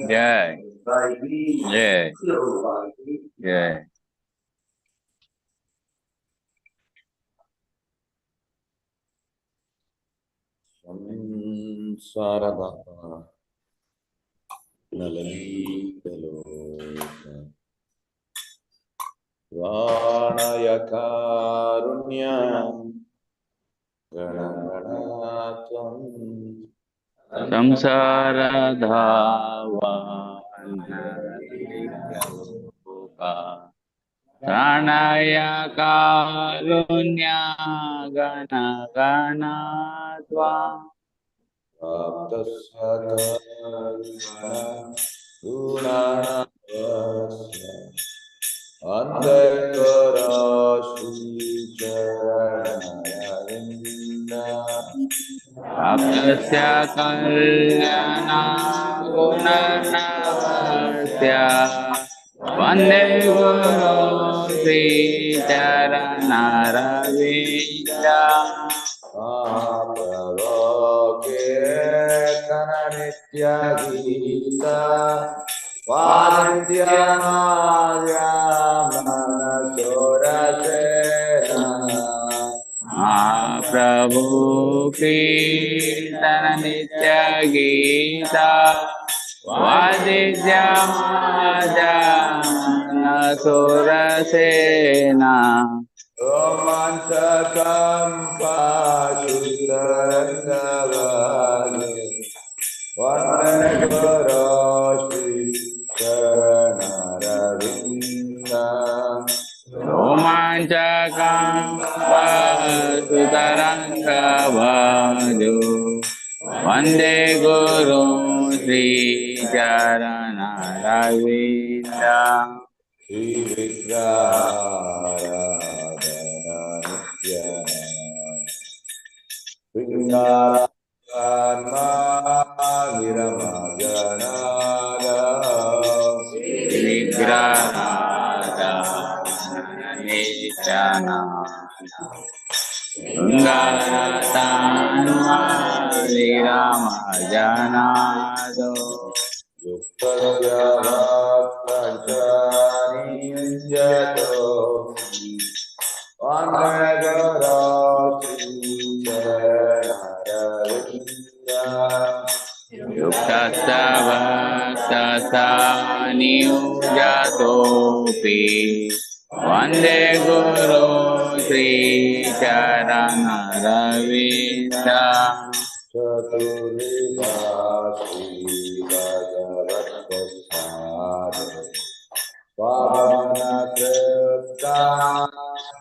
जय जय जय। संसारदानलनीतलोक प्राणय कारुण्या गणगणात्वं संसारधावा त्राणाय कारुण्या गणगणात्वा प्राप्तस्य गुणास्य अन्धकराश्रीचरणरविन्द प्राप्तस्य कल्याणगुणस्य वन्दे गुरो श्रीचरणरविन्द। महाप्रभो कीर्तन नित्यगीता वाद्यमाद्यामनसुरसेना। महाप्रभु कीर्तन नित्य गीता वादिद्यमाद्यमनसुरसेना। रोमाञ्चकं पाशुतरङ्गवागे वन्दे गुरो श्रीचरणरविन्द। रोमाञ्चकं वासुतरङ्गवाजो वन्दे गुरु श्रीचरणरविन्द। श्रीविग्रहाराधना नित्य शृङ्गारान्मा निरमजनाद। विग्रहादा श्रीरामजनादो। युक्तस्य भक्तचानियुञ्जतो वन्दे गुरो श्रीचरणरविन्द। युक्तस्य भक्तसा नियुजतोऽपि वन्दे गुरो श्रीचरणरविन्द। चतुर्विधा श्रीभगवत्प्रसाद पावनकृता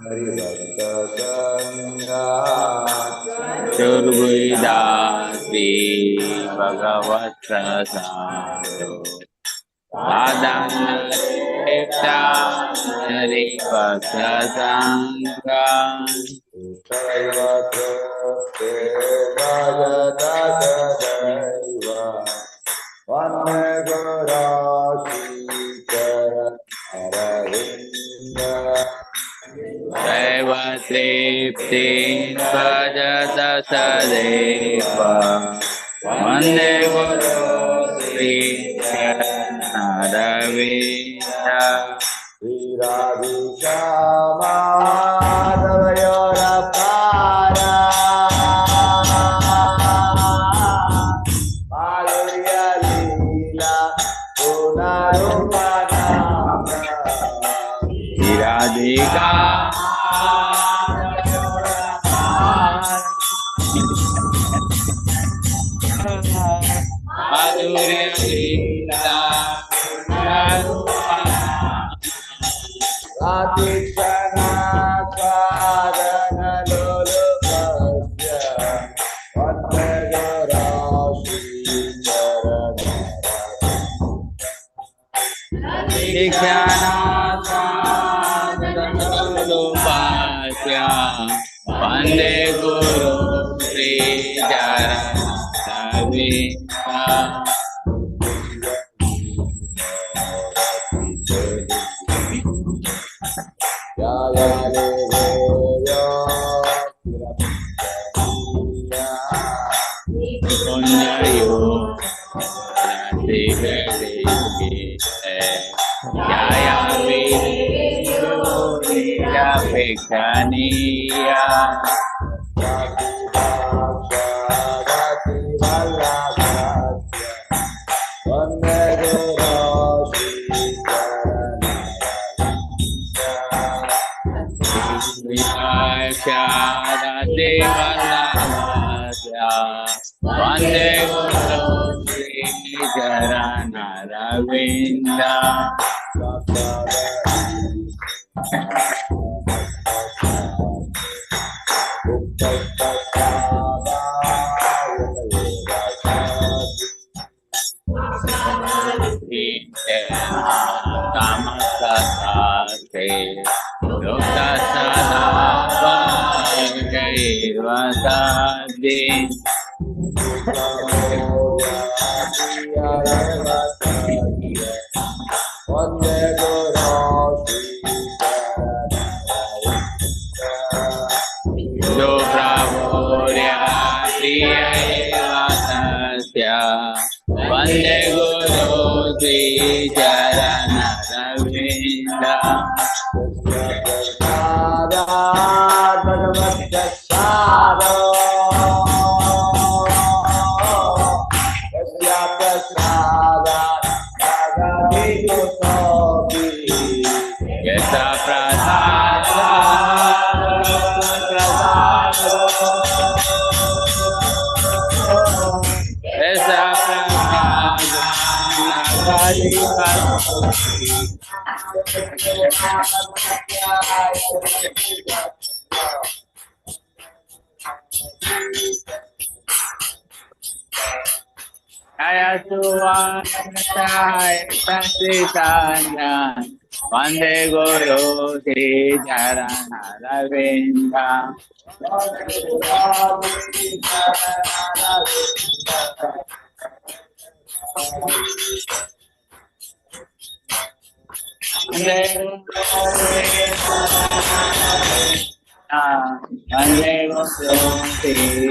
हरिभक्तसङ्गा। चतुर्विधा श्री भगवत्प्रसादो पादान्नलिप्ता हरिभक्तसङ्गा। शैव तृप्ते भजत सदैव वन्दे गुरो श्रीचरणरविन्द। शैव तृप्तिं भजत सदैव वन्दे गुरो श्रीचरणरविन्द। श्रीराधिका माधवयोरपारा माधुर्य लीला गुणरूपनाम। श्रीराधिका माधुर्य लीला राधिक्षणास्वादनलोलुपस्य वन्दे गुरो श्रीचरणरविन्द। दीक्षानाथादनलोपास्य वन्दे गुरु श्रीचरणरविन्द। Jaya पुण्ययो। Jaya Vande Guru Shri Charanaravinda Vande Guru Shri Charanaravinda Yata prasada Vande Guru Shri Charanaravinda Vande Guru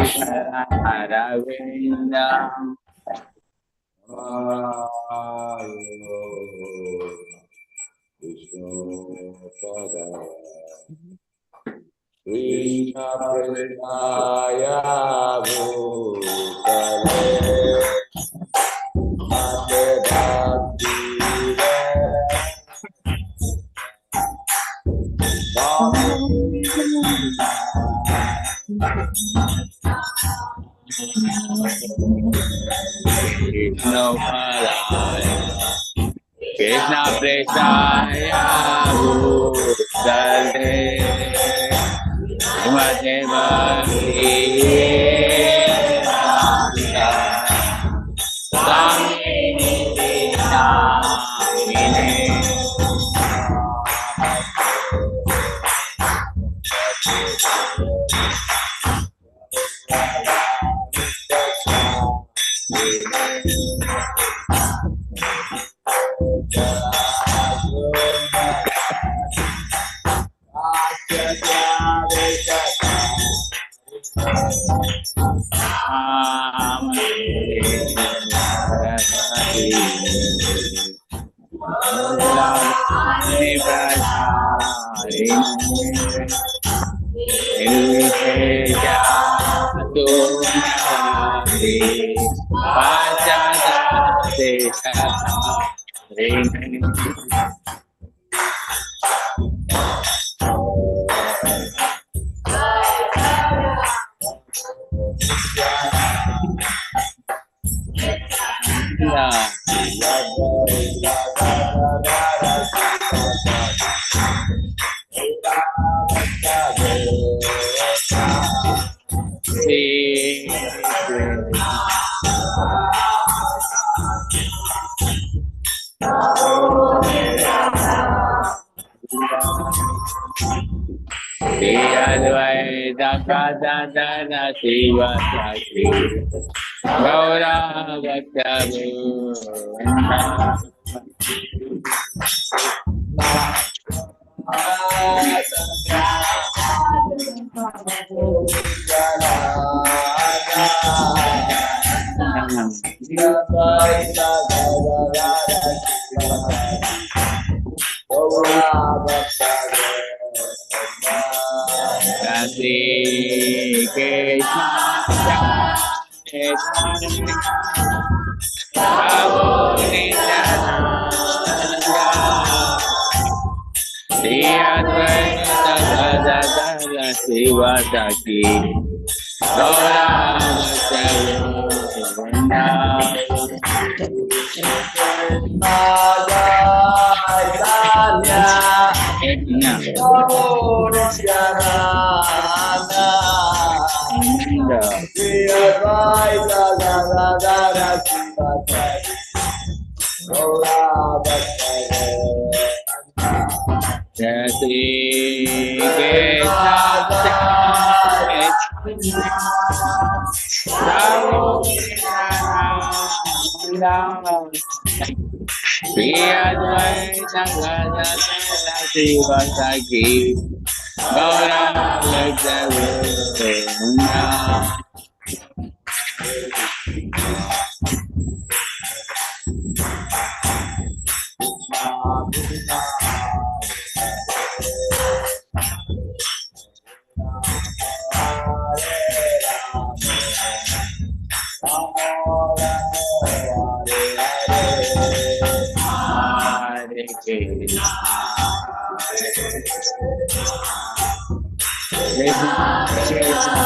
Shri Charanaravinda Vishnu Pada Krishna Premaya Bhutale Mate Bhakti Krishna Padaya Krishna Preshaya Bhutale Mate Bhakti Shiva Shakti Gaura Bhakta Krishna Shri Krishna Chaitanya Prabhu Nityananda Shri Advaita Gadadhara Srivasaki Gaura Bhakta Krishna Jai Shri Krishna Chaitanya Prabhu Nityananda Shri Advaita Gadadhara Srivasaki Gaura Bhakta Vrinda. Hare Krishna Krishna Krishna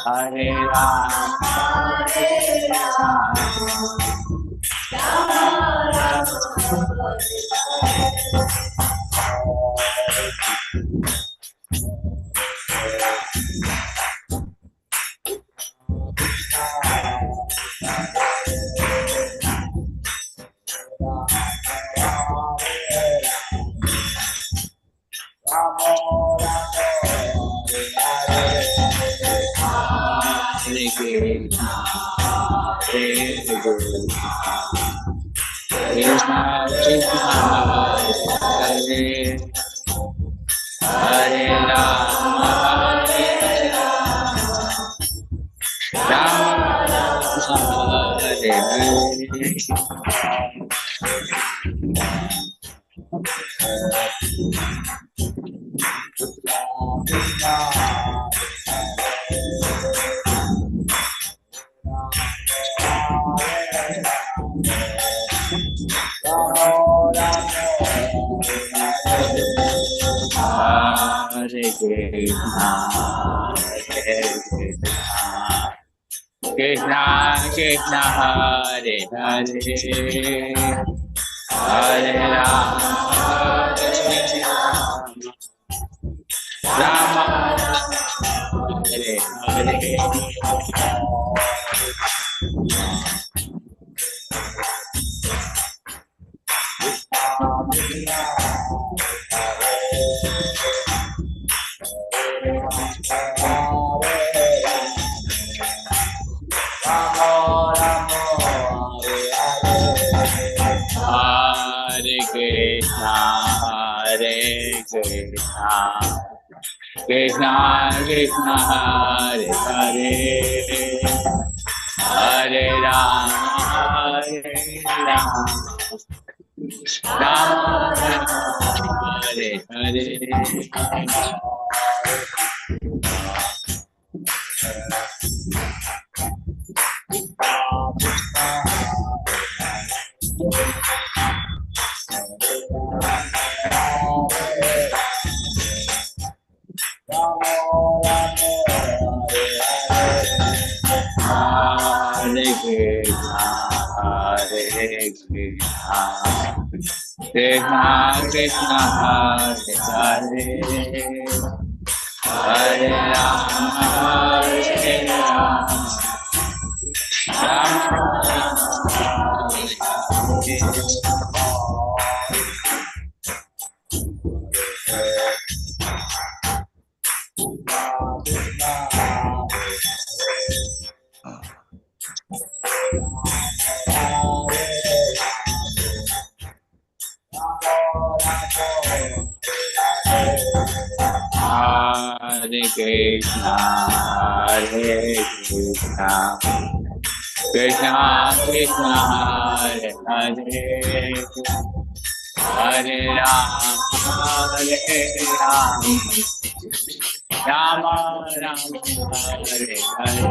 Hare Rama Hare Rama Hare Krishna Hare Krishna Krishna Hare Hare Rama Hare Rama Rama Hare Hare. Hare Krishna Hare Krishna Krishna Krishna Hare Hare Hare Rama Hare Rama Rama Hare Hare. Hare Krishna Hare Krishna Krishna Krishna Hare Hare Hare Rama Hare Rama Rama Rama Hare Hare. Hare Krishna Hare Krishna Krishna Krishna Hare Hare Hare Rama Hare Rama Rama Rama Hare Hare. Hare Krishna, Hare Krishna, Krishna Krishna Hare Hare, Hare Rama Hare Rama, Rama Rama Hare Hare.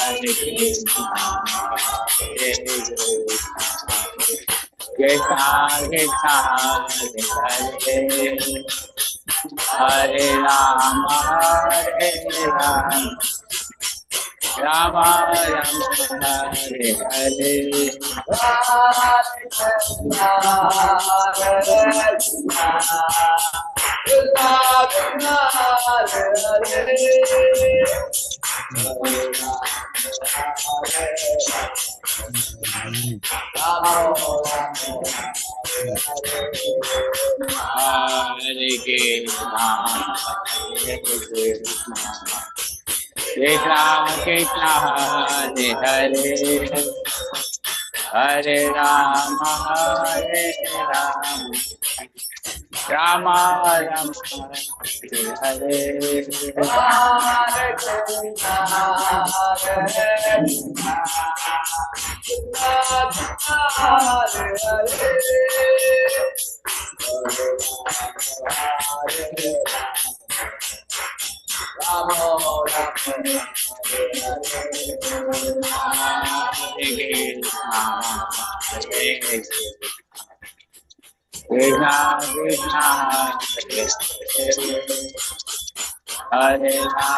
Hare Krishna, Hare Krishna, Krishna Krishna, Hare Hare, Hare Rama, Hare Hare Krishna, Hare Krishna, Krishna Krishna, Hare Hare, Hare Rama, Hare Rama, Rama Rama, Hare Hare. Hare Krishna, Hare Krishna, Krishna Krishna, Hare Hare, Hare Rama, Hare Rama, Rama Hare Hare Krishna, Hare Krishna, Krishna Krishna, Hare Hare, Hare Rama, Hare Rama, Rama Rama, Hare Hare. Hare Krishna, Hare Krishna, Krishna Krishna, Hare Hare, Hare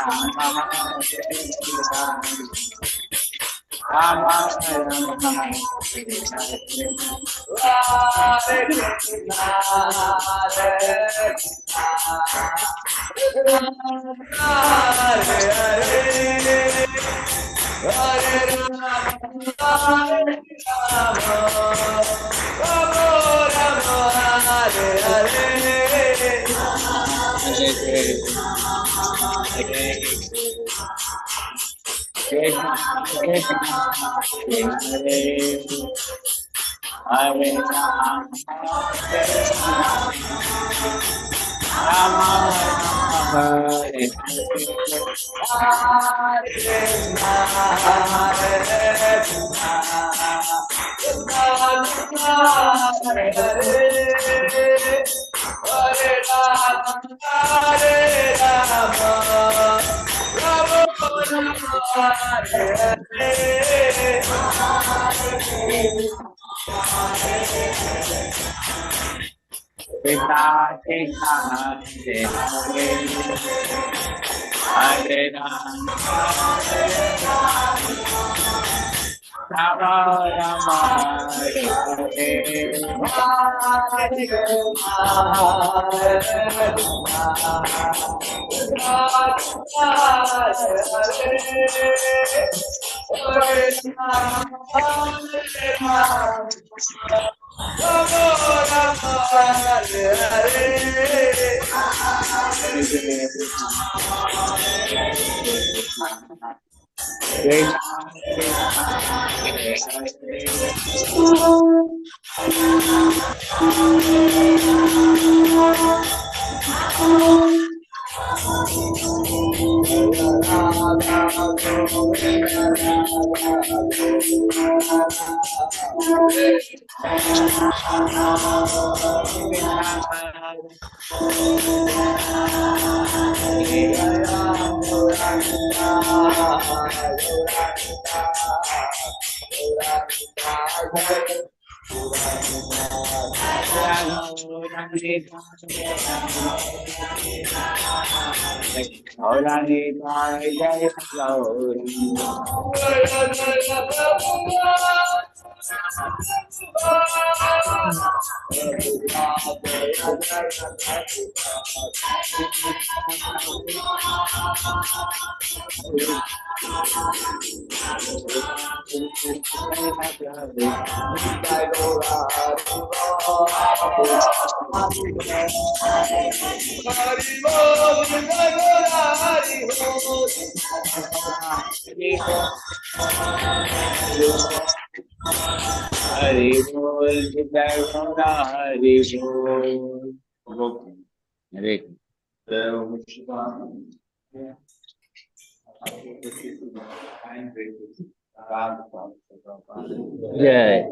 Rama, Hare Rama, Rama Hare Hare. Hare Krishna, Hare Krishna, Krishna Krishna, Hare Hare, Hare Rama, Hare Rama, Rama Rama, Hare Hare. Hare Krishna, Hare Krishna, Krishna Krishna, Hare Hare, Hare Rama, Hare Rama, Rama Rama, Hare Hare. Hare Krishna, Hare Krishna, Krishna Krishna, Hare Hare, Hare Rama, Hare Rama, Rama Rama, Hare Hare. Hare Krishna, Hare Krishna, Krishna Krishna, Hare Hare, Hare Rama, Hare Rama, Rama Rama, Hare Hare. Krishna Krishna, Hare Hare, Hare Rama, Rama Rama, Hare Hare. Hare Krishna, Hare Krishna, Krishna Krishna, Hare Hare, Hare Rama, Hare Rama, Rama Rama, Hare Hare. Krishna Krishna, Hare Hare. Radha Govinda Radha Govinda Hari Bol Hari Bol. Hari Bol, Hari Bol. Hare Jai.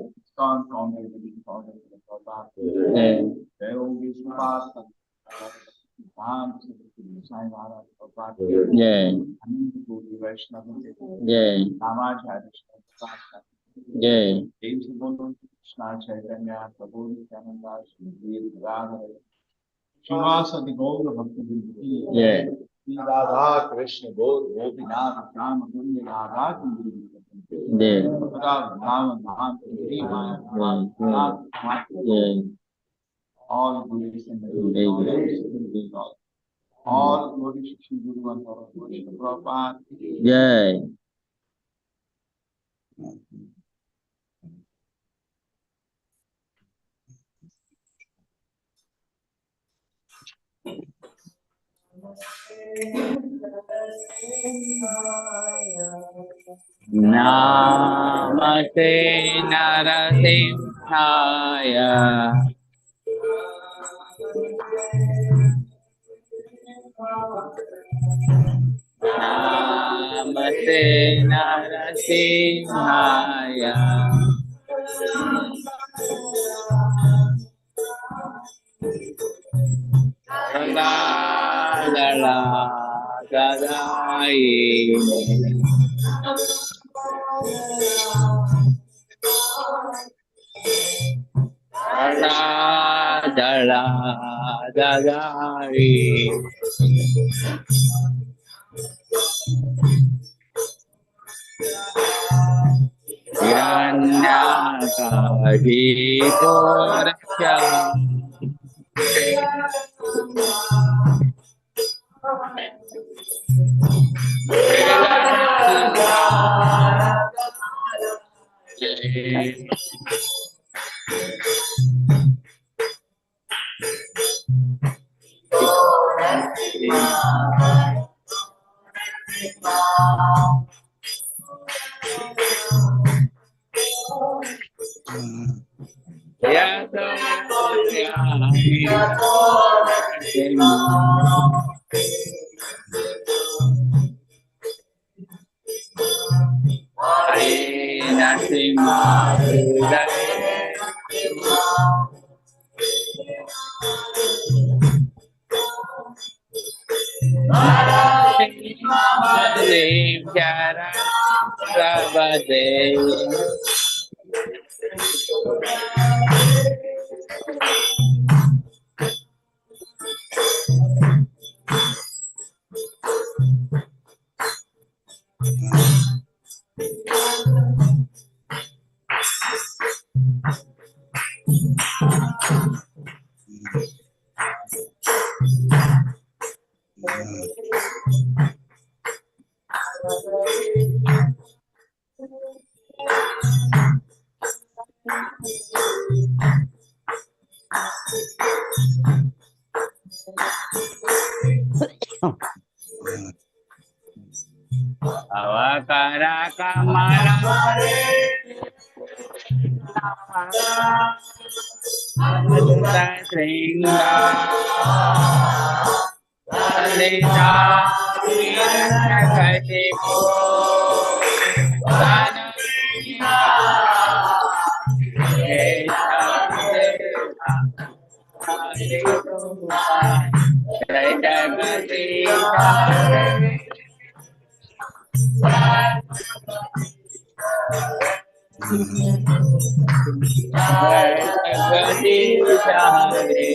Jai. Jai. Jai. Krishna Chaitanya Prabhu Nityananda Shri Radha Srivasadi Gaura Bhakti Jai. Radha Krishna Gaur Gopinath Shyam Kunj Radha Kunj Jai. Ram Dham Jai. All glories and Jai. All glories to Shri Guru and Prabhupada. Jai. Namaste Narasimhaya. Namaste Narasimhaya. Sadala Sadayine. Sadala Sadayine. Hiranyakashipu. Avakara Kamala Sringa Lalita Hiranyakashipu Jai Jagadish Jai Jagadish Hare.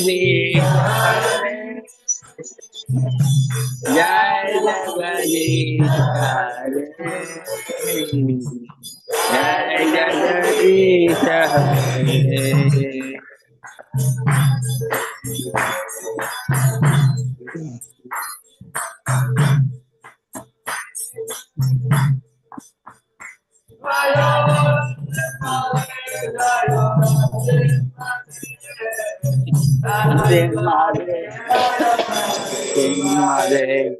Jagdish हरे। जय जगदीश हरे। जय जगदीश हरे। Mahadev.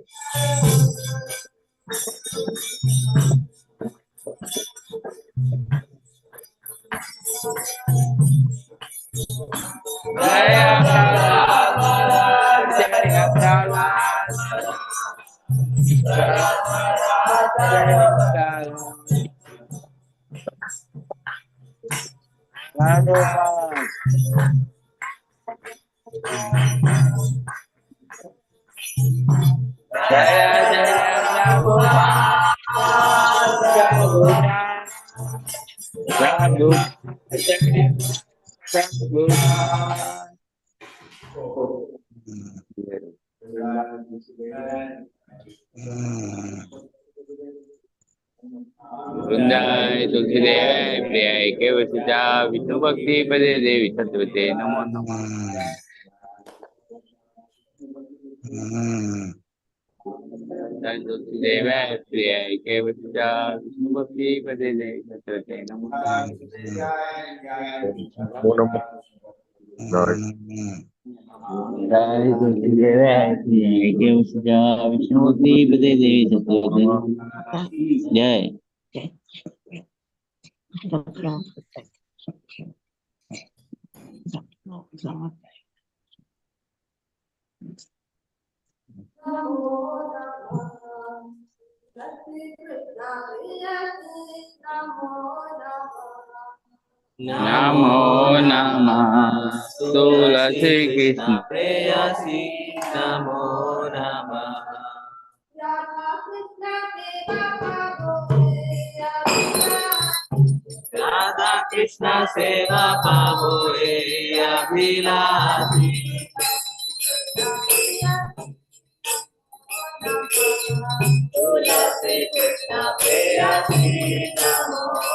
Jai Prahlad, Jai Prahlad, Jai Prahlad. Prabhupada. Jaya Jaya Prabhupada, Prabhupada, Prabhupada, Prabhupada. वृंदाय तुलसीदेव प्रियाय केवसिता Vishnu भक्ति पदे देवी सत्वते नमो नमः। तुलसीदेव प्रियाय केवसिता विष्णु भक्ति पदे देवी सत्वते नमो नमः। वृंदाय तुलसीदेव प्रियाय केवसिता विष्णु भक्ति पदे देवी सत्वते नमः। जय। नमो नमः तुलसी कृष्ण प्रेयसी नमो नमः। राधा कृष्ण सेवा पावो ए अभिलाषी। तुलसी कृष्ण प्रेयसी नमो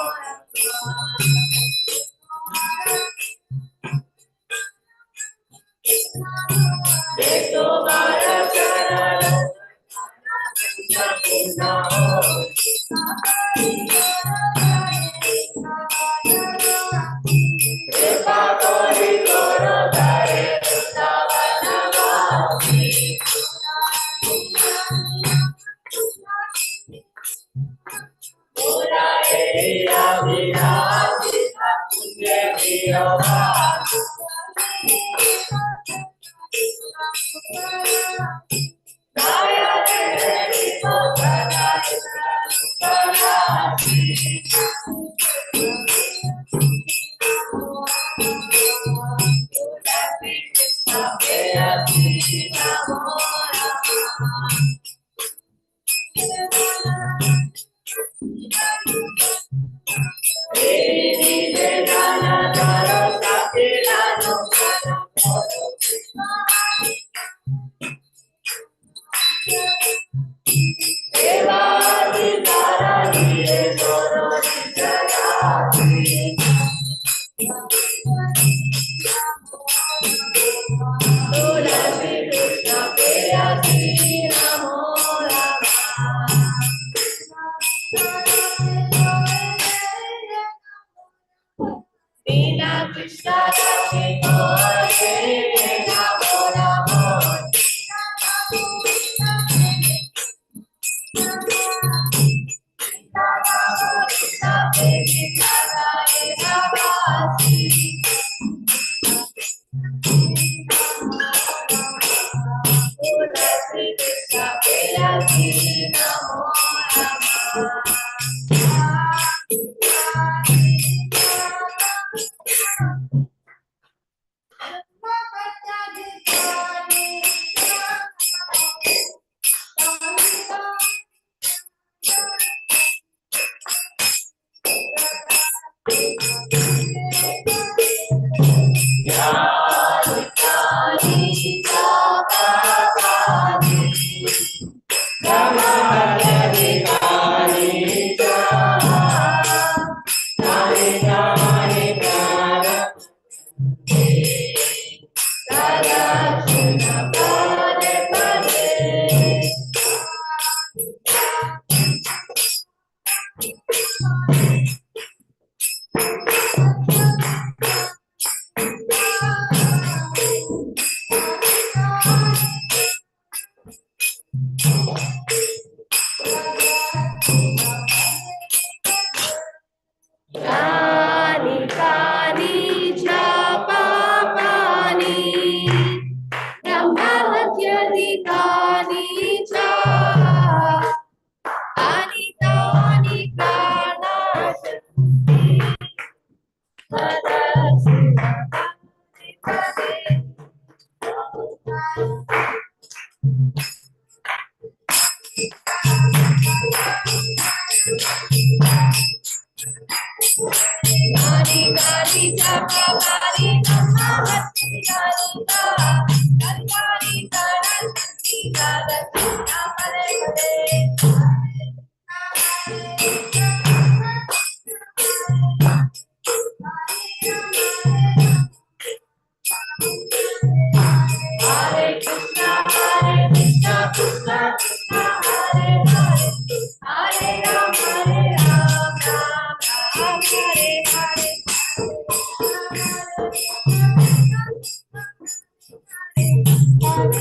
Hare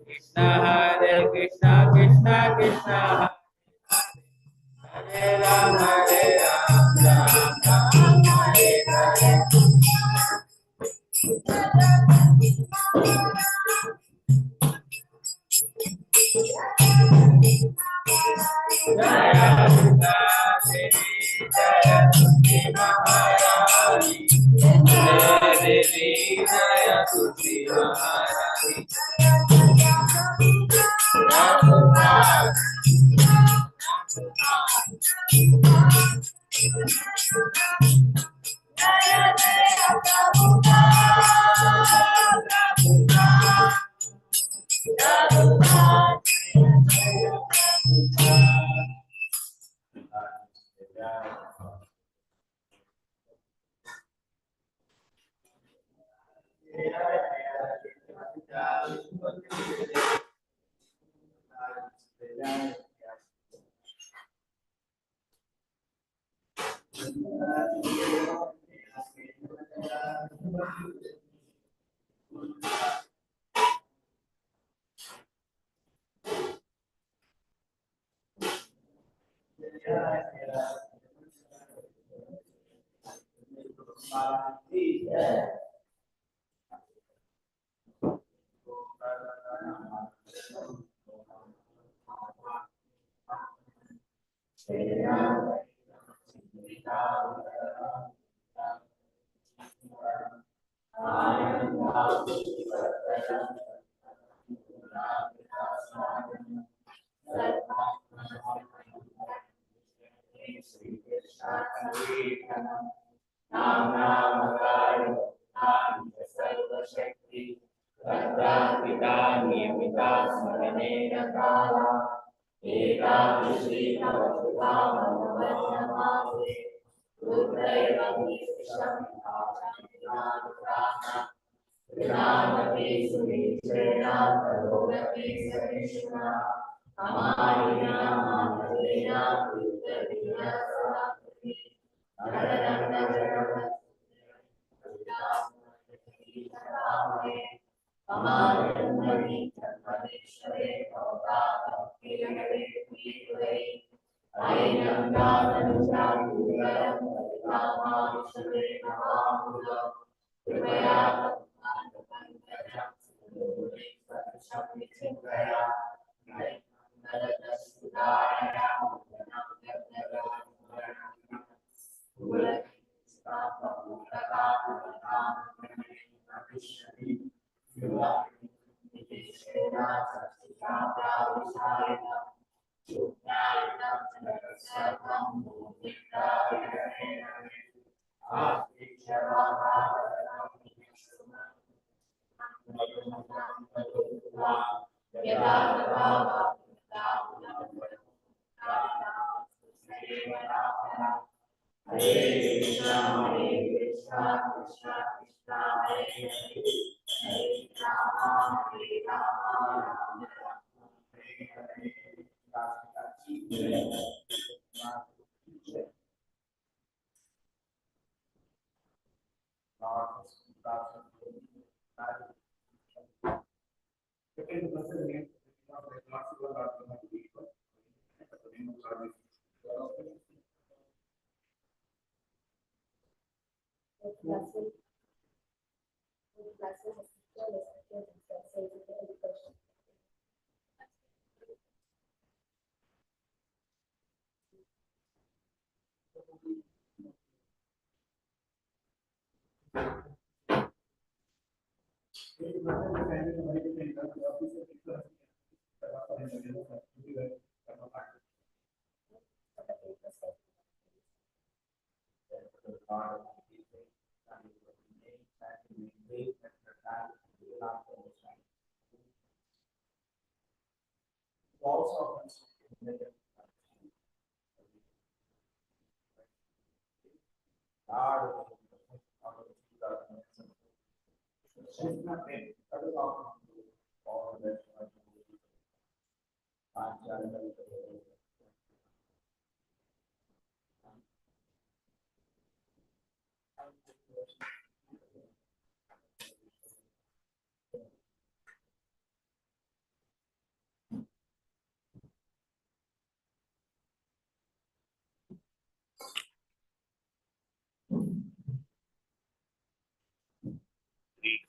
Krishna, Hare Krishna, Krishna Krishna, Hare Ram, Hare Ram, Ram Ram, Hare Hare. Jaya Sita Devi, Jaya Tulsi Maharani, Jaya Devi, Jaya Tulsi Maharani. Prabhupada.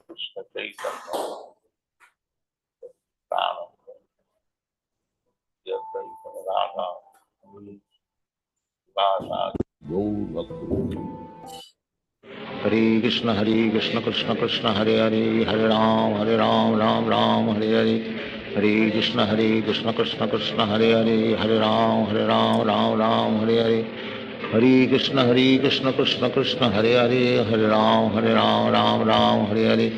Krishna Chaitanya Radha Hare Krishna Krishna Krishna Hare Hare, Hare Ram Ram Ram Hare Hare. Hare Krishna Krishna Krishna Hare Hare, Hare Ram Ram Ram Hare Hare. Hare Krishna Krishna Krishna Hare Hare, Hare Ram Ram Ram Hare Hare.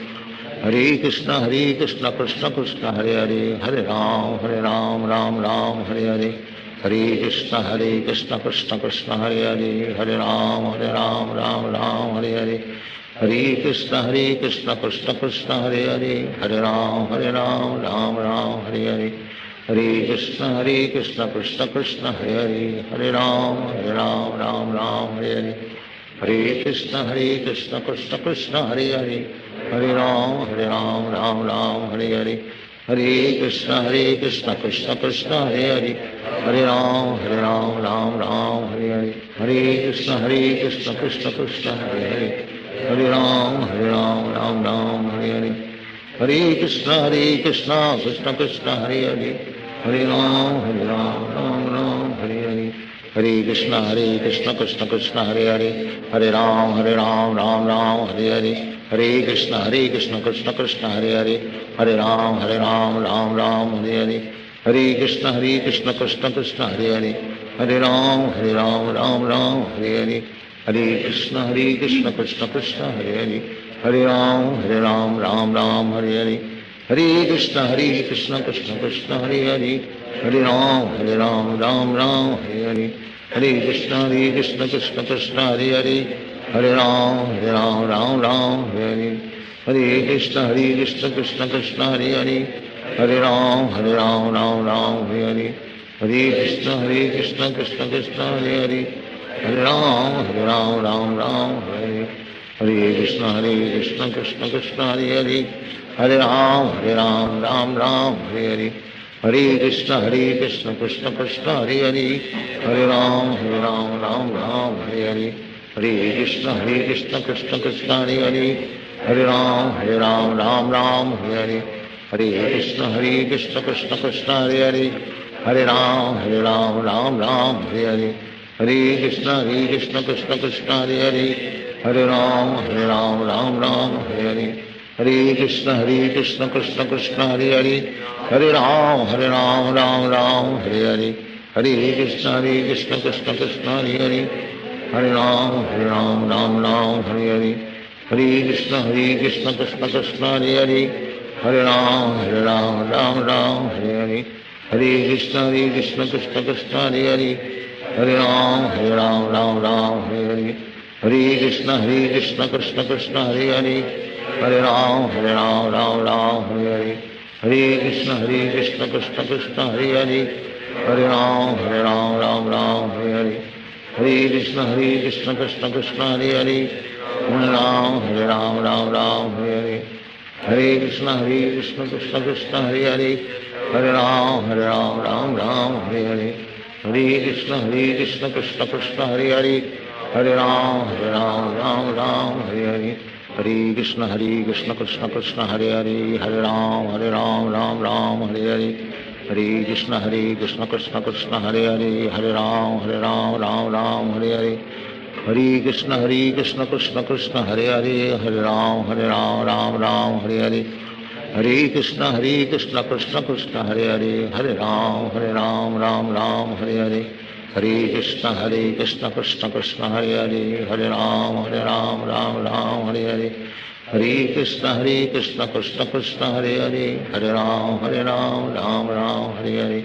Hare Krishna Krishna Krishna Hare Hare, Hare Ram Ram Ram Hare Hare. Hare Krishna Krishna Krishna Hare Hare, Hare Ram Ram Ram Hare Hare. Hare Krishna Krishna Krishna Hare Hare, Hare Ram Ram Ram Hare Hare. Hare Krishna Krishna Krishna Hare Hare, Hare Ram Ram Ram Hare Hare. Hare Krishna Krishna Krishna Hare Hare, Hare Ram Ram Ram Hare Hare. Hare Krishna Krishna Krishna Hare Hare, Hare Ram Ram Ram Hare Hare. Hare Krishna Krishna Krishna Hare Hare, Hare Ram Ram Ram Hare Hare. Hare Krishna Krishna Krishna Hare Hare, Hare Ram Ram Ram Hare Hare. Hare Krishna Krishna Krishna Hare Hare, Hare Ram Ram Ram Hare Hare. Hare Krishna Krishna Krishna Hare Hare, Hare Ram Ram Ram Hare Hare. Hare Krishna Krishna Krishna Hare Hare, Hare Ram Ram Ram Hare Hare. Hare Krishna Krishna Krishna Hare Hare, Hare Ram Ram Ram Hare Hare. Hare Krishna Krishna Krishna Hare Hare, Hare Ram Ram Ram Hare Hare. Hare Krishna Krishna Krishna Hare Hare, Hare Ram Ram Ram Hare Hare. Hare Krishna Krishna Krishna Hare Hare, Hare Ram Ram Ram Hare Hare. Hare Krishna Krishna Krishna Hare Hare, Hare Ram Ram Ram Hare Hare. Hare Krishna Krishna Krishna Hare Hare, Hare Ram Ram Ram Hare Hare. Hare Krishna Krishna Krishna Hare Hare, Hare Ram Ram Ram Hare Hare. Hare Krishna Krishna Krishna Hare Hare, Hare Ram Ram Ram Hare Hare. Hare Krishna Krishna Krishna Hare Hare, Hare Ram Ram Ram Hare Hare. Hare Krishna Krishna Krishna Hare Hare, Hare Ram Ram Ram Hare Hare. Hare Krishna Krishna Krishna Hare Hare, Hare Ram Ram Ram Hare Hare. Hare Krishna Krishna Krishna Hare Hare, Hare Ram Ram Ram Hare Hare. Hare Krishna Krishna Krishna Hare Hare, Hare Ram Ram Ram Hare Hare. Hare Krishna Krishna Krishna Hare Hare, Hare Ram Ram Ram Hare Hare. Hare Krishna Krishna Krishna Hare Hare, Hare Ram Ram Ram Hare Hare. Hare Krishna Krishna Krishna Hare Hare, Hare Ram Ram Ram Hare Hare. Hare Krishna Krishna Krishna Hare Hare, Hare Ram Ram Ram Hare Hare. Hare Krishna Krishna Krishna Hare Hare, Hare Ram Ram Ram Hare Hare. Hare Krishna Krishna Krishna Hare Hare, Hare Ram Ram Ram Hare Hare. Hare Krishna Krishna Krishna Hare Hare, Hare Ram Ram Ram Hare Hare. Hare Krishna Krishna Krishna Hare Hare, Hare Ram Ram Ram Hare Hare. Hare Krishna Krishna Krishna Hare Hare, Hare Ram Ram Ram Hare Hare. Hare Krishna Krishna Krishna Hare Hare, Hare Ram Ram Ram Hare Hare. Hare Krishna Krishna Krishna Hare Hare, Hare Ram Ram Ram Hare Hare. Hare Krishna Krishna Krishna Hare Hare, Hare Ram Ram Ram Hare Hare.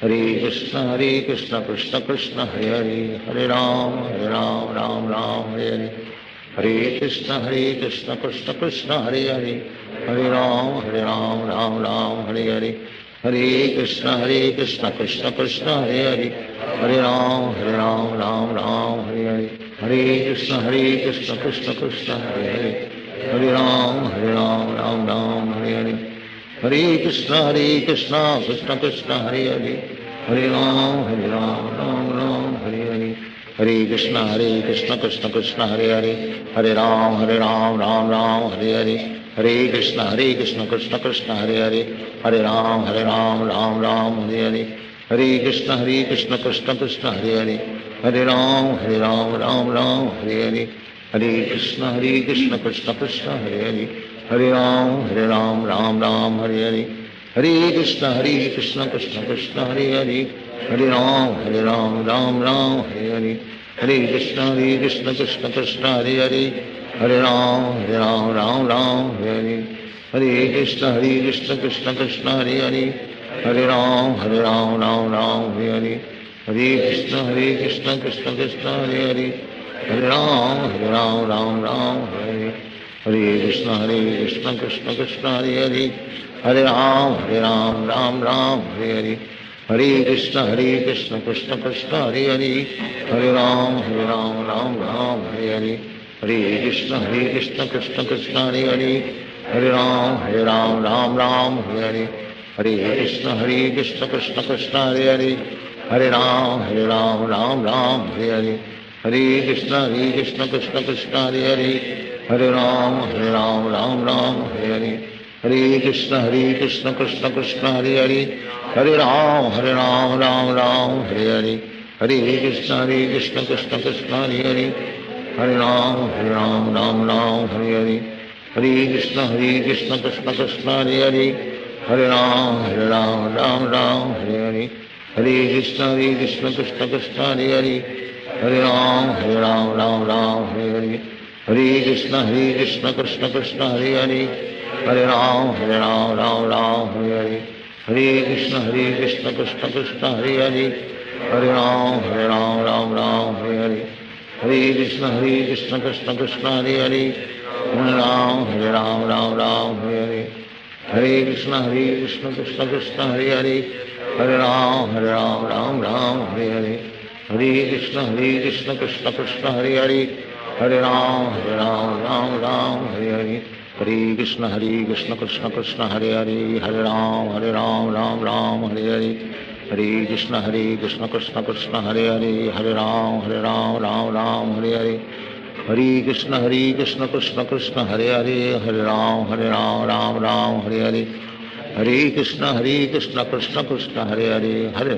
Hare Krishna Krishna Krishna Hare Hare Hare Ram Ram Ram Hare Hare Hare Krishna Krishna Krishna Hare Hare Hare Ram Ram Ram Hare Hare Hare Krishna Krishna Krishna Hare Hare Hare Ram Ram Ram Hare Hare Hare Krishna Krishna Krishna Hare Hare Hare Ram Ram Ram Hare Hare Hare Krishna Krishna Krishna Hare Hare Hare Ram Ram Hare Hare Hare Krishna Krishna Krishna Hare Hare Hare Ram Ram Hare Hare Hare Krishna Krishna Krishna Hare Hare Hare Ram Ram Hare Hare Hare Krishna Krishna Krishna Hare Hare Hare Ram Ram Hare Hare Hare Krishna Krishna Krishna Hare Hare Hare Ram Ram Hare Hare Hare Krishna Krishna Krishna Hare Hare Hare Ram Ram Hare Hare Hare Krishna Krishna Krishna Hare Hare Hare Ram Ram Hare Hare Hare Krishna Krishna Krishna Hare Hare Hare Ram Ram Hare Hare Hare Krishna Krishna Krishna Hare Hare Hare Ram Ram Hare Hare Hare Krishna Krishna Krishna Hare Hare Hare Ram Ram Hare Hare Hare Krishna Krishna Krishna Hare Hare Hare Ram Ram Hare Hare Hare Krishna Krishna Krishna Hare Hare Hare Ram Ram Hare Hare Hare Krishna Krishna Krishna Hare Hare Hare Ram Ram Hare Hare Hare Krishna Krishna Krishna Hare Hare Hare Ram Ram Hare Hare Hare Krishna Krishna Krishna Hare Hare Hare Ram Ram Hare Hare Hare Krishna Krishna Krishna Hare Hare Hare Ram Ram Hare Hare Hare Krishna Krishna Krishna Hare Hare Hare Ram Ram Hare Hare Hare Krishna Krishna Krishna Hare Hare Hare Ram Ram Hare Hare Hare Krishna Krishna Krishna Hare Hare Hare Ram Ram Hare Hare Hare Krishna Krishna Krishna Hare Hare Hare Ram Ram Hare Hare Hare Krishna Krishna Krishna Hare Hare Hare Ram Ram Hare Hare Hare Krishna Krishna Krishna Hare Hare Hare Ram Ram Hare Hare Hare Krishna Krishna Krishna Hare Hare Hare Ram Ram Hare Hare Hare Krishna Krishna Krishna Hare Hare Hare Ram Ram Hare Hare Hare Krishna Krishna Krishna Hare Hare Hare Ram Ram Hare Hare Hare Krishna Krishna Krishna Hare Hare Hare Ram Ram Hare Hare Hare Krishna Krishna Krishna Hare Hare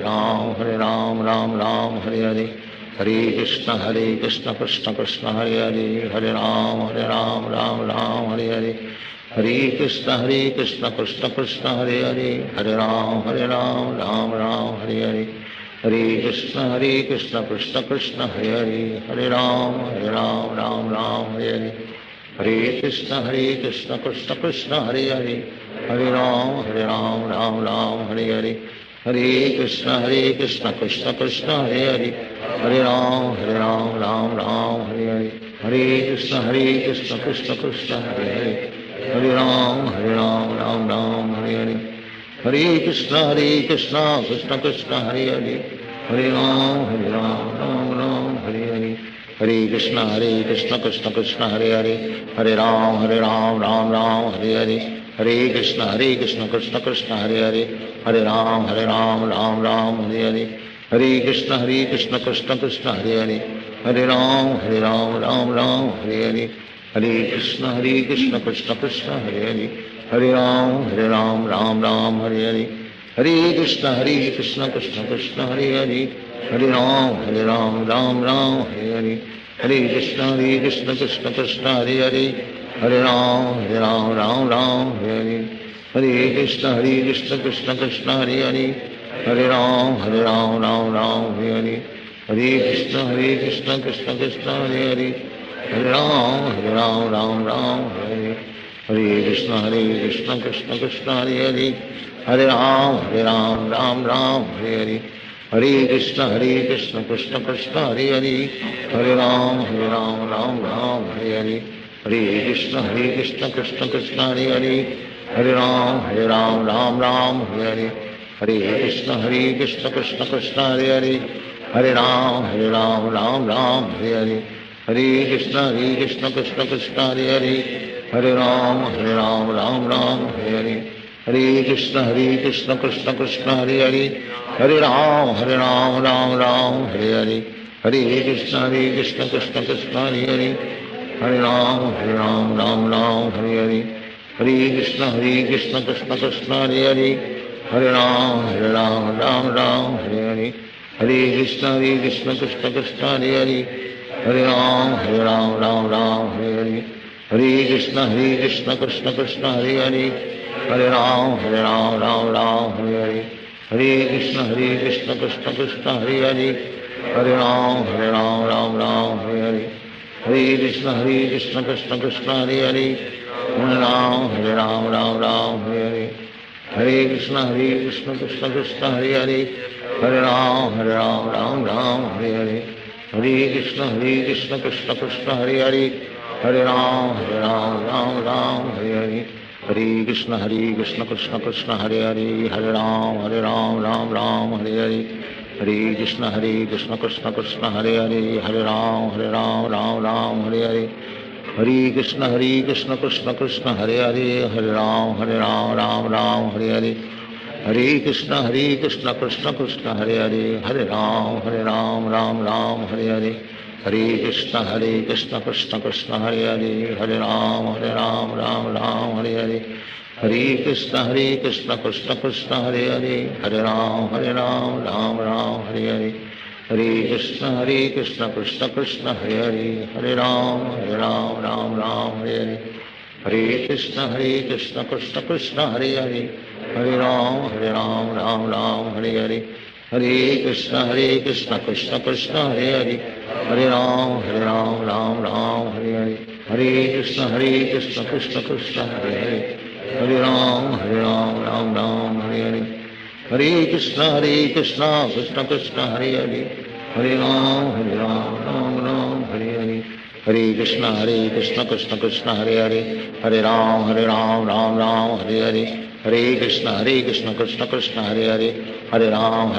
Hare Ram Ram Hare Hare Hare Krishna Krishna Krishna Hare Hare Hare Ram Ram Hare Hare Hare Krishna Krishna Krishna Hare Hare Hare Ram Ram Hare Hare Hare Krishna Krishna Krishna Hare Hare Hare Ram Ram Hare Hare Hare Krishna Krishna Krishna Hare Hare Hare Ram Ram Hare Hare Hare Krishna Krishna Krishna Hare Hare Hare Ram Ram Hare Hare Hare Krishna Krishna Krishna Hare Hare Hare Ram Ram Hare Hare Hare Krishna Krishna Krishna Hare Hare Hare Ram Ram Hare Hare Hare Krishna Krishna Krishna Hare Hare Hare Ram Ram Hare Hare Hare Krishna Krishna Krishna Hare Hare Hare Ram Ram Hare Hare Hare Krishna Krishna Krishna Hare Hare Hare Ram Ram Hare Hare Hare Krishna Krishna Krishna Hare Hare Hare Ram Ram Hare Hare Hare Krishna Krishna Krishna Hare Hare Hare Ram Ram Hare Hare Hare Krishna Krishna Krishna Hare Hare Hare Ram Ram Hare Hare Hare Krishna Krishna Krishna Hare Hare Hare Ram Ram Hare Hare Hare Krishna Krishna Krishna Hare Hare Hare Ram Ram Hare Hare Hare Krishna Krishna Krishna Hare Hare Hare Ram Ram Ram Hare Hare. Hare Krishna Krishna Krishna Hare Hare, Hare Ram Ram Ram Hare Hare. Hare Krishna Krishna Krishna Hare Hare, Hare Ram Ram Ram Hare Hare. Hare Krishna Krishna Krishna Hare Hare, Hare Ram Ram Ram Hare Hare. Hare Krishna Krishna Krishna Hare Hare, Hare Ram Ram Ram Hare Hare. Hare Krishna Krishna Krishna Hare Hare, Hare Ram Ram Ram Hare Hare. Hare Krishna Krishna Krishna Hare Hare, Hare Ram Ram Ram Hare Hare. Hare Krishna Krishna Krishna Hare Hare, Hare Ram Ram Ram Hare Hare. Hare Krishna Krishna Krishna Hare Hare, Hare Ram Ram Ram Hare Hare. Hare Krishna Krishna Krishna Hare Hare, Hare Ram Ram Hare Hare. Hare Krishna Krishna Krishna Hare Hare, Hare Ram Ram Hare Hare. Hare Krishna Krishna Krishna Hare Hare, Hare Ram Ram Hare Hare. Hare Krishna Krishna Krishna Hare Hare, Hare Ram Ram Hare Hare. Hare Krishna Krishna Krishna Hare Hare, Hare Ram Ram Hare Hare. Hare Krishna Krishna Krishna Hare Hare, Hare Ram Ram Hare Hare. Hare Krishna Krishna Krishna Hare Hare, Hare Ram Ram Hare Hare. Hare Krishna Krishna Krishna Hare Hare, Hare Ram Ram Hare Hare. Hare Krishna Krishna Krishna Hare Hare, Hare Ram Ram Hare Hare. Hare Krishna Krishna Krishna Hare Hare, Hare Ram Ram Hare Hare. Hare Krishna Krishna Krishna Hare Hare, Hare Ram Ram Hare Hare. Hare Krishna Krishna Krishna Hare Hare, Hare Ram Ram Hare Hare. Hare Krishna Krishna Krishna Hare Hare, Hare Ram Ram Hare Hare. Hare Krishna Krishna Krishna Hare Hare, Hare Ram Ram Hare Hare. Hare Krishna Krishna Krishna Hare Hare, Hare Ram Ram Hare Hare. Hare Krishna Krishna Krishna Hare Hare, Hare Ram Ram Hare Hare. Hare Krishna Krishna Krishna Hare Hare, Hare Ram Ram Hare Hare. Hare Krishna Krishna Krishna Hare Hare, Hare Ram Ram Hare Hare. Hare Krishna Krishna Krishna Hare Hare, Hare Ram Ram Hare Hare. Hare Krishna Krishna Krishna Hare Hare, Hare Ram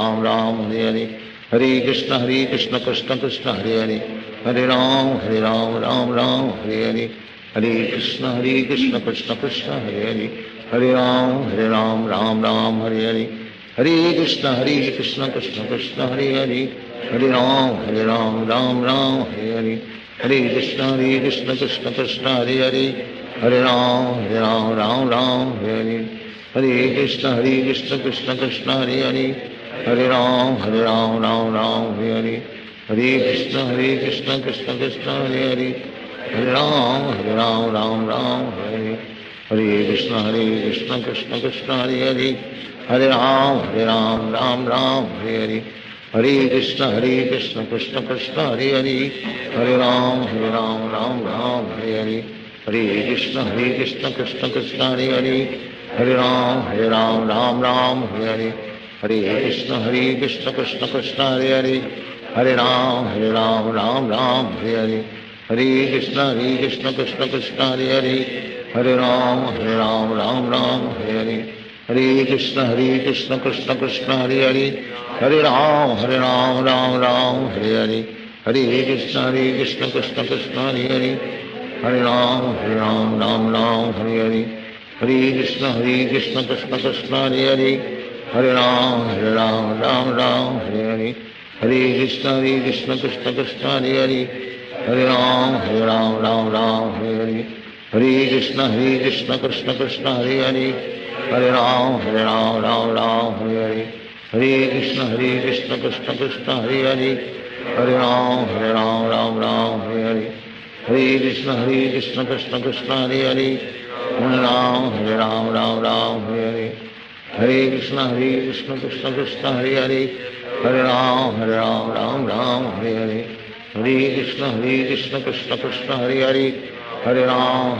Ram Hare Hare. Hare Krishna Krishna Krishna Hare Hare, Hare Ram Ram Hare Hare. Hare Krishna Krishna Krishna Hare Hare, Hare Ram Ram Hare Hare. Hare Krishna Krishna Krishna Hare Hare, Hare Ram Ram Hare Hare. Hare Krishna Krishna Krishna Hare Hare, Hare Ram Ram Hare Hare. Hare Krishna Krishna Krishna Hare Hare, Hare Ram Ram Hare Hare. Hare Krishna Krishna Krishna Hare Hare, Hare Ram Ram Hare Hare. Hare Krishna Krishna Krishna Hare Hare, Hare Ram Ram Hare Hare. Hare Krishna Krishna Krishna Hare Hare, Hare Ram Ram Hare Hare. Hare Krishna Krishna Krishna Hare Hare, Hare Ram Ram Hare Hare. Hare Krishna Krishna Krishna Hare Hare, Hare Ram Ram Hare Hare. Hare Krishna Krishna Krishna Hare Hare, Hare Ram Ram Hare Hare. Hare Krishna Krishna Krishna Hare Hare, Hare Ram Ram Hare Hare. Hare Krishna Krishna Krishna Hare Hare, Hare Ram Ram Hare Hare. Hare Krishna Krishna Krishna Hare Hare, Hare Ram Ram Hare Hare. Hare Krishna Krishna Krishna Hare Hare, Hare Ram Ram Hare Hare. Hare Krishna Krishna Krishna Hare Hare, Hare Ram Ram Hare Hare. Hare Krishna Krishna Krishna Hare Hare, Hare Ram Ram Hare Hare. Hare Krishna Krishna Krishna Hare Hare, Hare Ram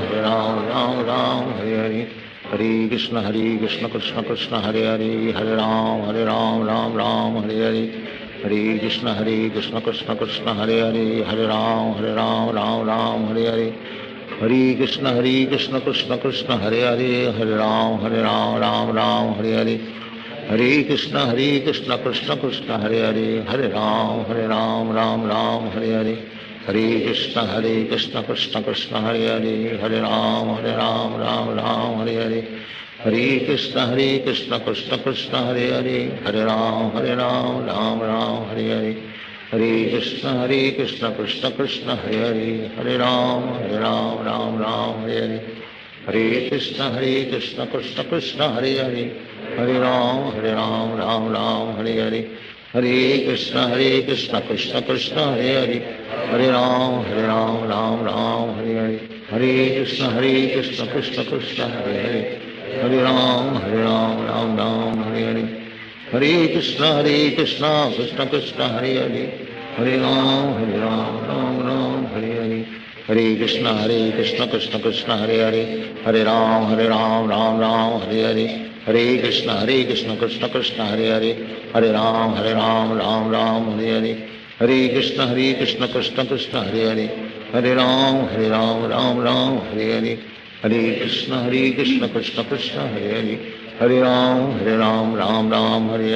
Ram Hare Hare. Hare Krishna Krishna Krishna Hare Hare, Hare Ram Ram Ram Hare Hare. Hare Krishna Krishna Krishna Hare Hare, Hare Ram Ram Ram Hare Hare. Hare Krishna Krishna Krishna Hare Hare, Hare Ram Ram Ram Hare Hare. Hare Krishna Krishna Krishna Hare Hare, Hare Ram Ram Ram Hare Hare. Hare Krishna Krishna Krishna Hare Hare, Hare Ram Ram Hare Hare. Hare Krishna Krishna Krishna Hare Hare, Hare Ram Ram Hare Hare. Hare Krishna Krishna Krishna Hare Hare, Hare Ram Ram Hare Hare. Hare Krishna Krishna Krishna Hare Hare, Hare Ram Ram Hare Hare. Hare Krishna Krishna Krishna Hare Hare, Hare Ram Ram Hare Hare. Hare Krishna Krishna Krishna Hare Hare, Hare Ram Ram Hare Hare. Hare Krishna Krishna Krishna Hare Hare, Hare Ram Ram Hare Hare. Hare Krishna Krishna Krishna Hare Hare, Hare Ram Ram Hare Hare. Hare Krishna Krishna Krishna Hare Hare, Hare Ram Ram Hare Hare. Hare Krishna Krishna Krishna Hare Hare, Hare Ram Ram Hare Hare. Hare Krishna Krishna Krishna Hare Hare, Hare Ram Ram Hare Hare. Hare Krishna Krishna Krishna Hare Hare, Hare Ram Ram Hare Hare. Hare Krishna Krishna Krishna Hare Hare, Hare Ram Ram Hare Hare.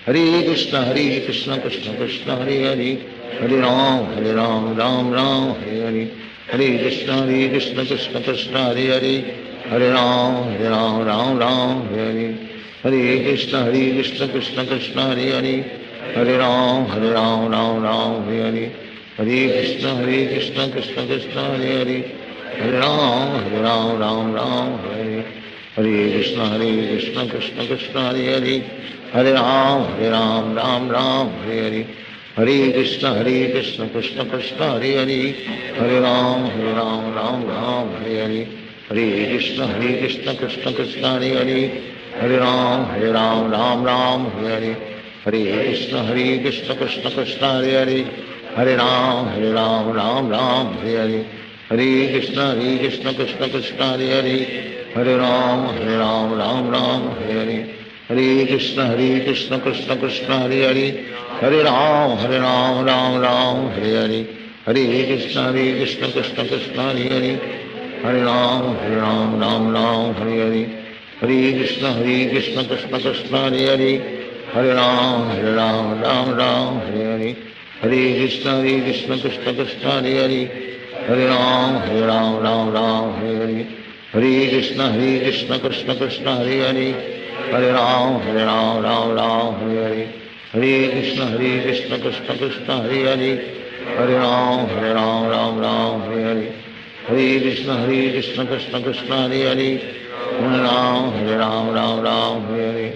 Hare Krishna Krishna Krishna Hare Hare, Hare Ram Ram Hare Hare. Hare Krishna Krishna Krishna Hare Hare, Hare Ram Ram Hare Hare. Hare Krishna Krishna Krishna Hare Hare, Hare Ram Ram Hare Hare. Hare Krishna Krishna Krishna Hare Hare, Hare Ram Ram Hare Hare. Hare Krishna Krishna Krishna Hare Hare, Hare Ram Ram Hare Hare. Hare Krishna Krishna Krishna Hare Hare, Hare Ram Ram Hare Hare. Hare Krishna Krishna Krishna Hare Hare, Hare Ram Ram Hare Hare. Hare Krishna Krishna Krishna Hare Hare, Hare Ram Ram Hare Hare. Hare Krishna Krishna Krishna Hare Hare, Hare Ram Ram Hare Hare. Hare Krishna Krishna Krishna Hare Hare, Hare Ram Ram Hare Hare. Hare Krishna Krishna Krishna Hare Hare, Hare Ram Ram Hare Hare. Hare Krishna Krishna Krishna Hare Hare, Hare Ram Ram Hare Hare. Hare Krishna Krishna Krishna Hare Hare, Hare Ram Ram Hare Hare. Hare Krishna Krishna Krishna Hare Hare, Hare Ram Ram Hare Hare. Hare Krishna Krishna Krishna Hare Hare, Hare Ram Ram Hare Hare.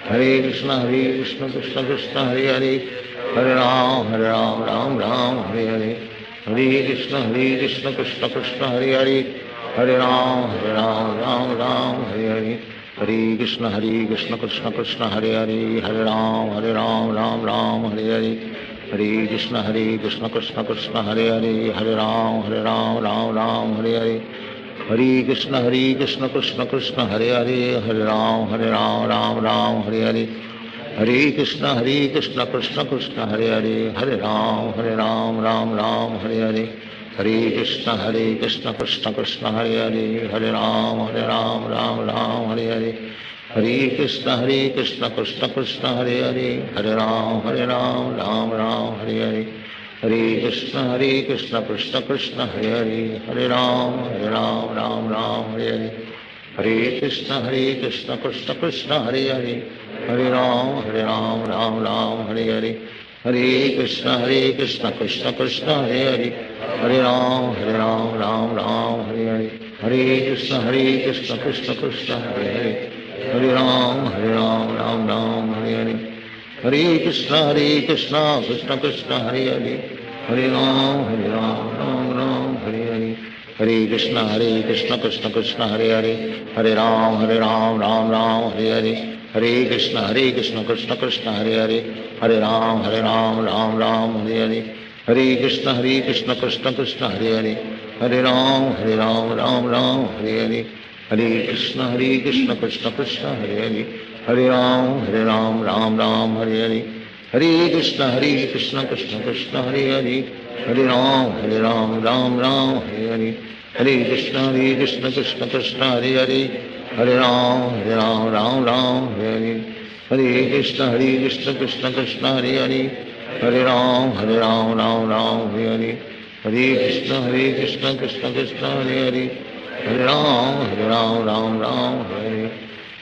Hare Krishna Krishna Krishna Hare Hare, Hare Ram Ram Hare Hare. Hare Krishna Krishna Krishna Hare Hare, Hare Ram Ram Hare Hare. Hare Krishna Krishna Krishna Hare Hare, Hare Ram Ram Hare Hare. Hare Krishna Krishna Krishna Hare Hare, Hare Ram Ram Hare Hare. Hare Krishna Krishna Krishna Hare Hare, Hare Ram Ram Hare Hare. Hare Krishna Krishna Krishna Hare Hare, Hare Ram Ram Hare Hare. Hare Krishna Krishna Krishna Hare Hare, Hare Ram Ram Hare Hare. Hare Krishna Krishna Krishna Hare Hare, Hare Ram Ram Hare Hare. Hare Krishna Krishna Krishna Hare Hare, Hare Ram Ram Hare Hare. Hare Krishna Krishna Krishna Hare Hare, Hare Ram Ram Hare Hare. Hare Krishna Krishna Krishna Hare Hare, Hare Ram Ram Hare Hare. Hare Krishna Krishna Krishna Hare Hare, Hare Ram Ram Hare Hare. Hare Krishna Krishna Krishna Hare Hare, Hare Ram Ram Hare Hare. Hare Krishna Krishna Krishna Hare Hare, Hare Ram Ram Ram Hare Hare. Hare Krishna Krishna Krishna Hare Hare, Hare Ram Ram Ram Hare Hare. Hare Krishna Krishna Krishna Hare Hare Hare Ram Ram Ram Hare Hare Hare Krishna Krishna Krishna Hare Hare Hare Ram Ram Ram Hare Hare Hare Krishna Krishna Krishna Hare Hare Hare Ram Ram Ram Hare Hare Hare Krishna Krishna Krishna Hare Hare Hare Ram Ram Ram Hare Hare Hare Krishna Krishna Krishna Hare Hare Hare Ram Ram Hare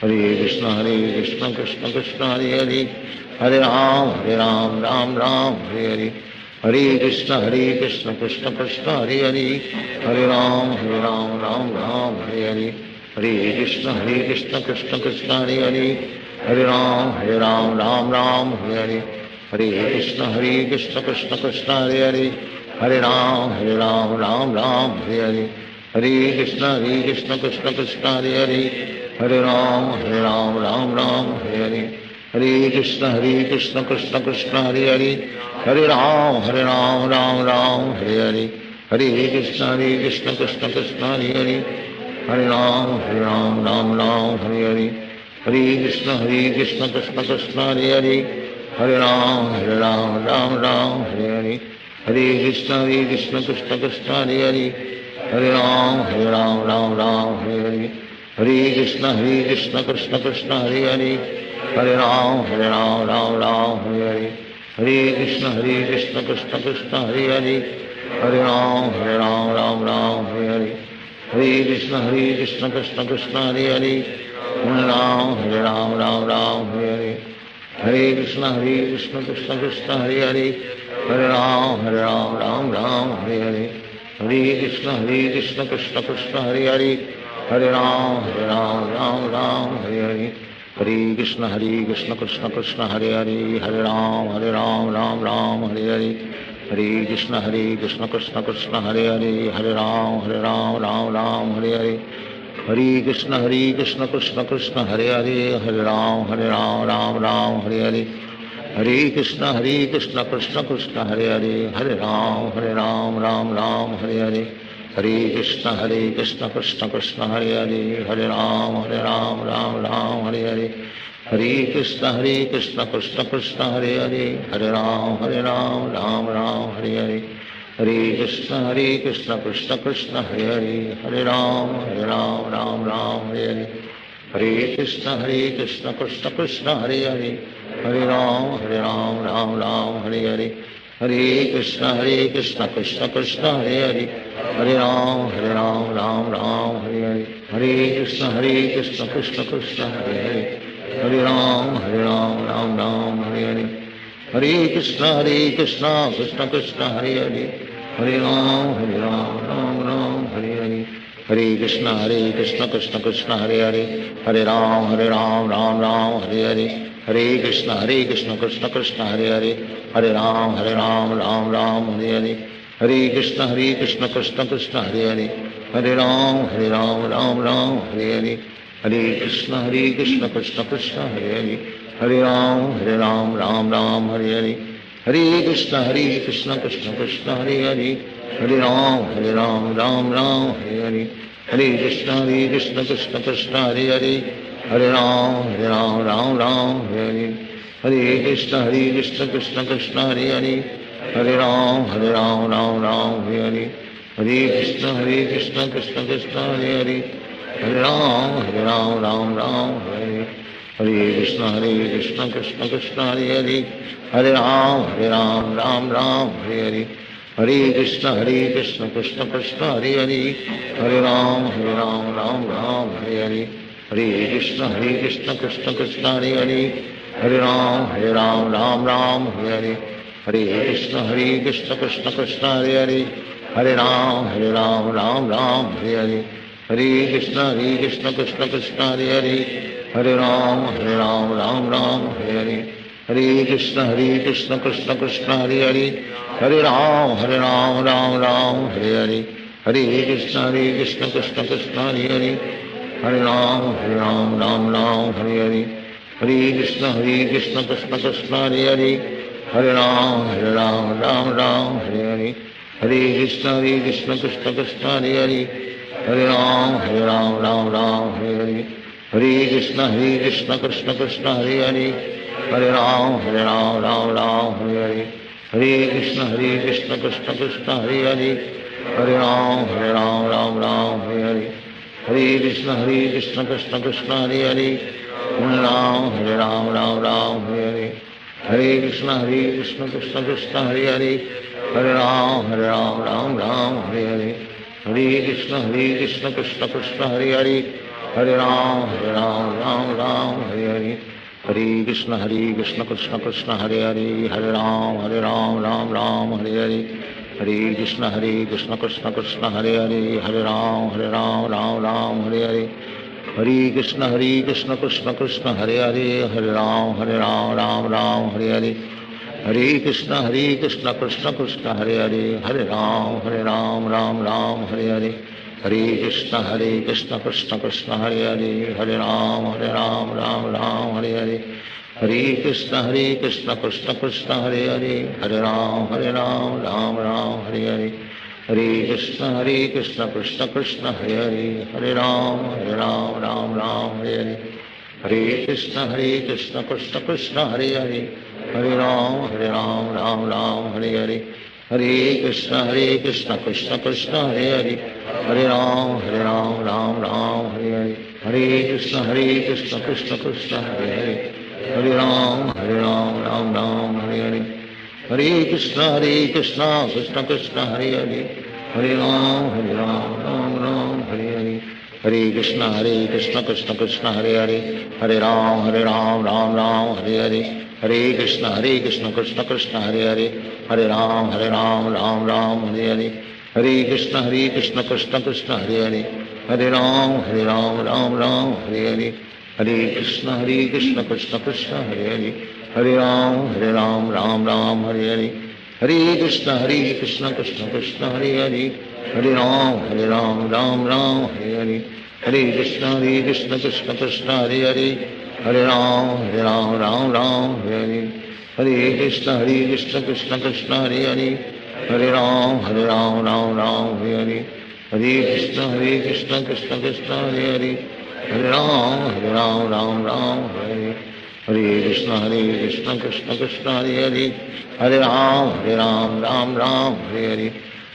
Hare Hare Krishna Krishna Krishna Hare Hare Hare Ram Ram Hare Hare Hare Krishna Krishna Krishna Hare Hare Hare Ram Ram Hare Hare Hare Krishna Krishna Krishna Hare Hare Hare Ram Ram Hare Hare Hare Krishna Krishna Krishna Hare Hare Hare Ram Ram Hare Hare Hare Krishna Krishna Krishna Hare Hare Hare Ram Ram Hare Hare Hare Krishna Krishna Krishna Hare Hare Hare Ram Ram Hare Hare Hare Krishna Krishna Krishna Hare Hare Hare Ram Ram Hare Hare Hare Krishna Krishna Krishna Hare Hare Hare Ram Ram Hare Hare Hare Krishna Krishna Krishna Hare Hare Hare Ram Ram Hare Hare Hare Krishna Krishna Krishna Hare Hare Hare Ram Ram Hare Hare Hare Krishna Krishna Krishna Hare Hare Hare Ram Ram Hare Hare Hare Krishna Krishna Krishna Hare Hare Hare Ram Ram Hare Hare Hare Krishna Krishna Krishna Hare Hare Hare Ram Ram Hare Hare Hare Krishna Krishna Krishna Hare Hare Hare Ram Ram Hare Hare Hare Krishna Krishna Krishna Hare Hare Hare Ram Ram Hare Hare Hare Krishna Krishna Krishna Hare Hare Hare Ram Ram Hare Hare Hare Krishna Krishna Krishna Hare Hare Hare Ram Ram Hare Hare Hare Krishna Krishna Krishna Hare Hare Hare Ram Ram Hare Hare Hare Krishna Krishna Krishna Hare Hare Hare Ram Ram Hare Hare Hare Krishna Krishna Krishna Hare Hare Hare Ram Ram Hare Hare Hare Krishna Krishna Krishna Hare Hare Hare Ram Ram Hare Hare Hare Krishna Krishna Krishna Hare Hare Hare Ram Ram Hare Hare Hare Krishna Krishna Krishna Hare Hare Hare Ram Ram Hare Hare Hare Krishna Krishna Krishna Hare Hare Hare Ram Ram Hare Hare Hare Krishna Krishna Krishna Hare Hare Hare Ram Ram Hare Hare Hare Krishna Krishna Krishna Hare Hare Hare Ram Ram Hare Hare Hare Krishna Krishna Krishna Hare Hare Hare Ram Ram Hare Hare Hare Krishna Krishna Krishna Hare Hare Hare Ram Ram Hare Hare Hare Krishna Krishna Krishna Hare Hare Hare Ram Ram Hare Hare Hare Krishna Krishna Krishna Hare Hare Hare Ram Ram Hare Hare Hare Krishna Krishna Krishna Hare Hare Hare Ram Ram Hare Hare Hare Krishna Krishna Krishna Hare Hare Hare Ram Ram Hare Hare Hare Krishna Krishna Krishna Hare Hare Hare Ram Ram Hare Hare Hare Krishna Krishna Krishna Hare Hare Hare Ram Ram Hare Hare Hare Krishna Krishna Krishna Hare Hare Hare Ram Ram Hare Hare Hare Krishna Krishna Krishna Hare Hare Hare Ram Ram Hare Hare Hare Krishna Krishna Krishna Hare Hare Hare Ram Ram Hare Hare Hare Krishna Krishna Krishna Hare Hare Hare Ram Ram Hare Hare Hare Krishna Krishna Krishna Hare Hare Hare Ram Ram Hare Hare Hare Krishna Krishna Krishna Hare Hare Hare Ram Ram Hare Hare Hare Krishna Krishna Krishna Hare Hare Hare Ram Ram Hare Hare Hare Krishna Krishna Krishna Hare Hare Hare Ram Ram Ram Hare Hare. Hare Krishna Krishna Krishna Hare Hare, Hare Ram Ram Ram Hare Hare. Hare Krishna Krishna Krishna Hare Hare, Hare Ram Ram Ram Hare Hare. Hare Krishna Krishna Krishna Hare Hare, Hare Ram Ram Ram Hare Hare. Hare Krishna Krishna Krishna Hare Hare, Hare Ram Ram Ram Hare Hare. Hare Krishna Krishna Krishna Hare Hare, Hare Ram Ram Ram Hare Hare. Hare Krishna Krishna Krishna Hare Hare, Hare Ram Ram Ram Hare Hare. Hare Krishna Krishna Krishna Hare Hare, Hare Ram Ram Ram Hare Hare. Hare Krishna Krishna Krishna Hare Hare, Hare Ram Ram Ram Hare Hare. Hare Krishna Krishna Krishna Hare Hare, Hare Ram Ram Ram Hare Hare. Hare Krishna Krishna Krishna Hare Hare, Hare Ram Ram Ram Hare Hare. Hare Krishna Krishna Krishna Hare Hare, Hare Ram Ram Ram Hare Hare. Hare Krishna Krishna Krishna Hare Hare, Hare Ram Ram Ram Hare Hare. Hare Krishna Krishna Krishna Hare Hare, Hare Ram Ram Ram Hare Hare. Hare Krishna Krishna Krishna Hare Hare, Hare Ram Ram Ram Hare Hare. Hare Krishna Krishna Krishna Hare Hare, Hare Ram Ram Ram Hare Hare. Hare Krishna Krishna Krishna Hare Hare, Hare Ram Ram Ram Hare Hare. Hare Krishna Krishna Krishna Hare Hare, Hare Ram Ram Ram Hare Hare. Hare Krishna Krishna Krishna Hare Hare, Hare Ram Ram Ram Hare Hare. Hare Krishna Krishna Krishna Hare Hare, Hare Ram Ram Ram Hare Hare. Hare Krishna Krishna Krishna Hare Hare, Hare Ram Ram Ram Hare Hare. Hare Krishna Krishna Krishna Hare Hare, Hare Ram Ram Ram Hare Hare. Hare Krishna Krishna Krishna Hare Hare, Hare Ram Ram Ram Hare Hare. Hare Krishna Krishna Krishna Hare Hare, Hare Ram Ram Ram Hare Hare. Hare Krishna Krishna Krishna Hare Hare, Hare Ram Ram Ram Hare Hare. Hare Krishna Krishna Krishna Hare Hare, Hare Ram Ram Ram Hare Hare. Hare Krishna Krishna Krishna Hare Hare, Hare Ram Ram Ram Hare Hare.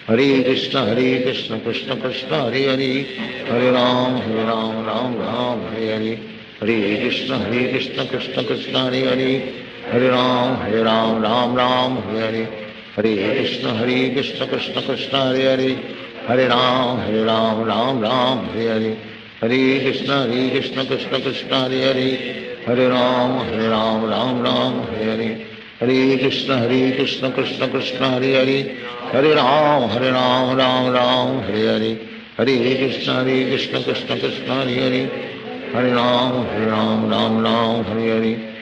Hare Krishna Krishna Krishna Hare Hare, Hare Ram Ram Ram Hare Hare. Hare Krishna Krishna Krishna Hare Hare, Hare Ram Ram Ram Hare Hare. Hare Krishna Krishna Krishna Hare Hare, Hare Ram Ram Ram Hare Hare. Hare Krishna Krishna Krishna Hare Hare, Hare Ram Ram Ram Hare Hare. Hare Krishna Krishna Krishna Hare Hare, Hare Ram Ram Ram Hare Hare.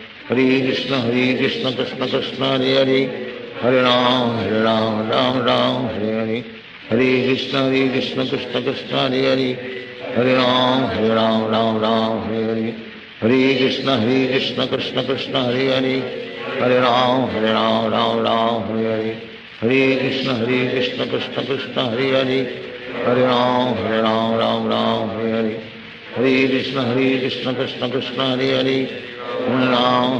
Hare Krishna Krishna Krishna Hare Hare, Hare Ram Ram Ram Hare Hare. Hare Krishna Krishna Krishna Hare Hare, Hare Ram Ram Ram Hare Hare. Hare Krishna Krishna Krishna Hare Hare, Hare Ram Ram Ram Hare Hare. Hare Krishna Krishna Krishna Hare Hare, Hare Ram Ram Ram Hare Hare. Hare Krishna Krishna Krishna Hare Hare,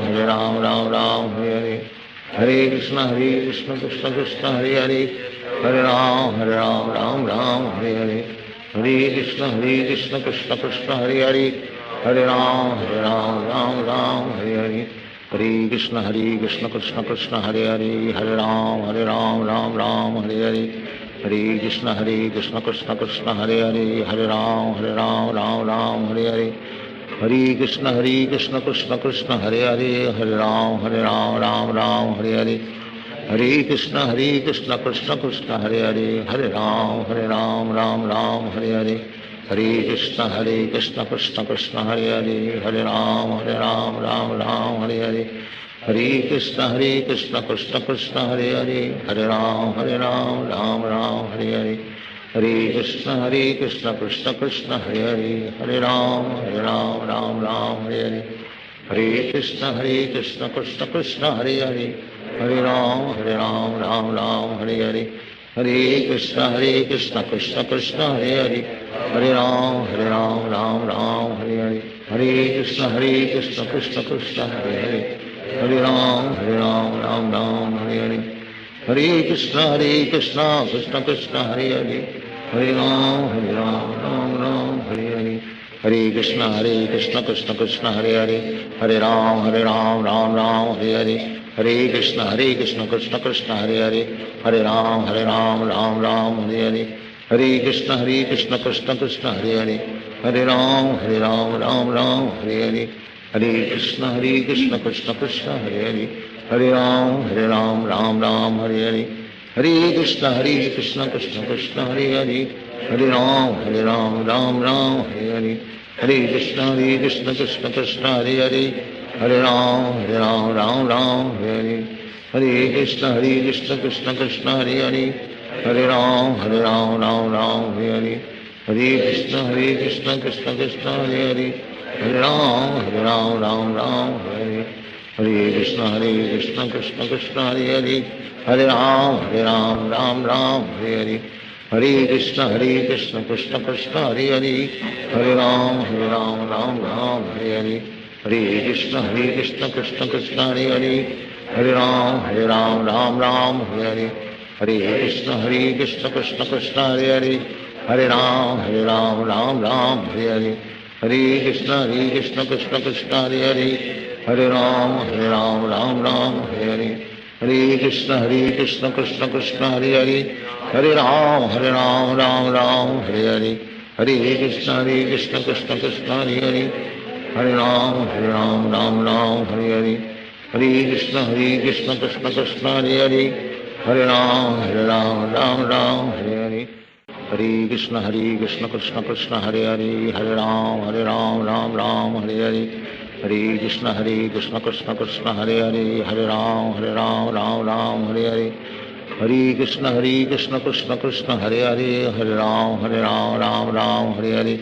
Hare Ram Ram Ram Hare Hare. Hare Krishna Krishna Krishna Hare Hare, Hare Ram Ram Ram Hare Hare. Hare Krishna Krishna Krishna Hare Hare, Hare Ram Ram Ram Hare Hare. Hare Krishna Krishna Krishna Hare Hare, Hare Ram Ram Ram Hare Hare. Hare Krishna Krishna Krishna Hare Hare, Hare Ram Ram Ram Hare Hare. Hare Krishna Krishna Krishna Hare Hare, Hare Ram Ram Ram Hare Hare. Hare Krishna Krishna Krishna Hare Hare, Hare Ram Ram Ram Hare Hare. Hare Krishna Krishna Krishna Hare Hare, Hare Ram Ram Ram Hare Hare. Hare Krishna Krishna Krishna Hare Hare, Hare Ram Ram Ram Hare Hare. Hare Krishna Krishna Krishna Hare Hare, Hare Ram Ram Ram Hare Hare. Hare Krishna Krishna Krishna Hare Hare, Hare Ram Ram Ram Hare Hare. Hare Krishna Krishna Krishna Hare Hare, Hare Ram Ram Ram Hare Hare. Hare Krishna Krishna Krishna Hare Hare, Hare Ram Ram Ram Hare Hare. Hare Krishna Krishna Krishna Hare Hare, Hare Ram Ram Ram Hare Hare. Hare Krishna Krishna Krishna Hare Hare, Hare Ram Ram Ram Hare Hare. Hare Krishna Krishna Krishna Hare Hare, Hare Ram Ram Ram Hare Hare. Hare Krishna Krishna Krishna Hare Hare, Hare Ram Ram Hare Hare. Hare Krishna Krishna Krishna Hare Hare, Hare Ram Ram Ram Hare Hare. Hare Krishna Krishna Krishna Hare Hare, Hare Ram Ram Ram Hare Hare. Hare Krishna Krishna Krishna Hare Hare, Hare Ram Ram Hare Hare. Hare Krishna Krishna Krishna Hare Hare, Hare Ram Ram Hare Hare. Hare Krishna Krishna Krishna Hare Hare, Hare Ram Ram Hare Hare. Hare Krishna Krishna Krishna Hare Hare, Hare Ram Ram Hare Hare. Hare Krishna Krishna Krishna Hare Hare, Hare Ram Ram Hare Hare. Hare Krishna Krishna Krishna Hare Hare, Hare Ram Ram Hare Hare. Hare Krishna Krishna Krishna Hare Hare, Hare Ram Ram Hare Hare. Hare Krishna Krishna Krishna Hare Hare, Hare Ram Ram Hare Hare. Hare Krishna Krishna Krishna Hare Hare, Hare Ram Ram Hare Hare. Hare Krishna Krishna Krishna Hare Hare, Hare Ram Ram Hare Hare. Hare Krishna Krishna Krishna Hare Hare, Hare Ram Ram Hare Hare. Hare Krishna Krishna Krishna Hare Hare, Hare Ram Ram Hare Hare. Hare Krishna Krishna Krishna Hare Hare, Hare Ram Ram Hare Hare. Hare Krishna Krishna Krishna Hare Hare, Hare Ram Ram Hare Hare. Hare Krishna Krishna Krishna Hare Hare, Hare Ram Ram Hare Hare.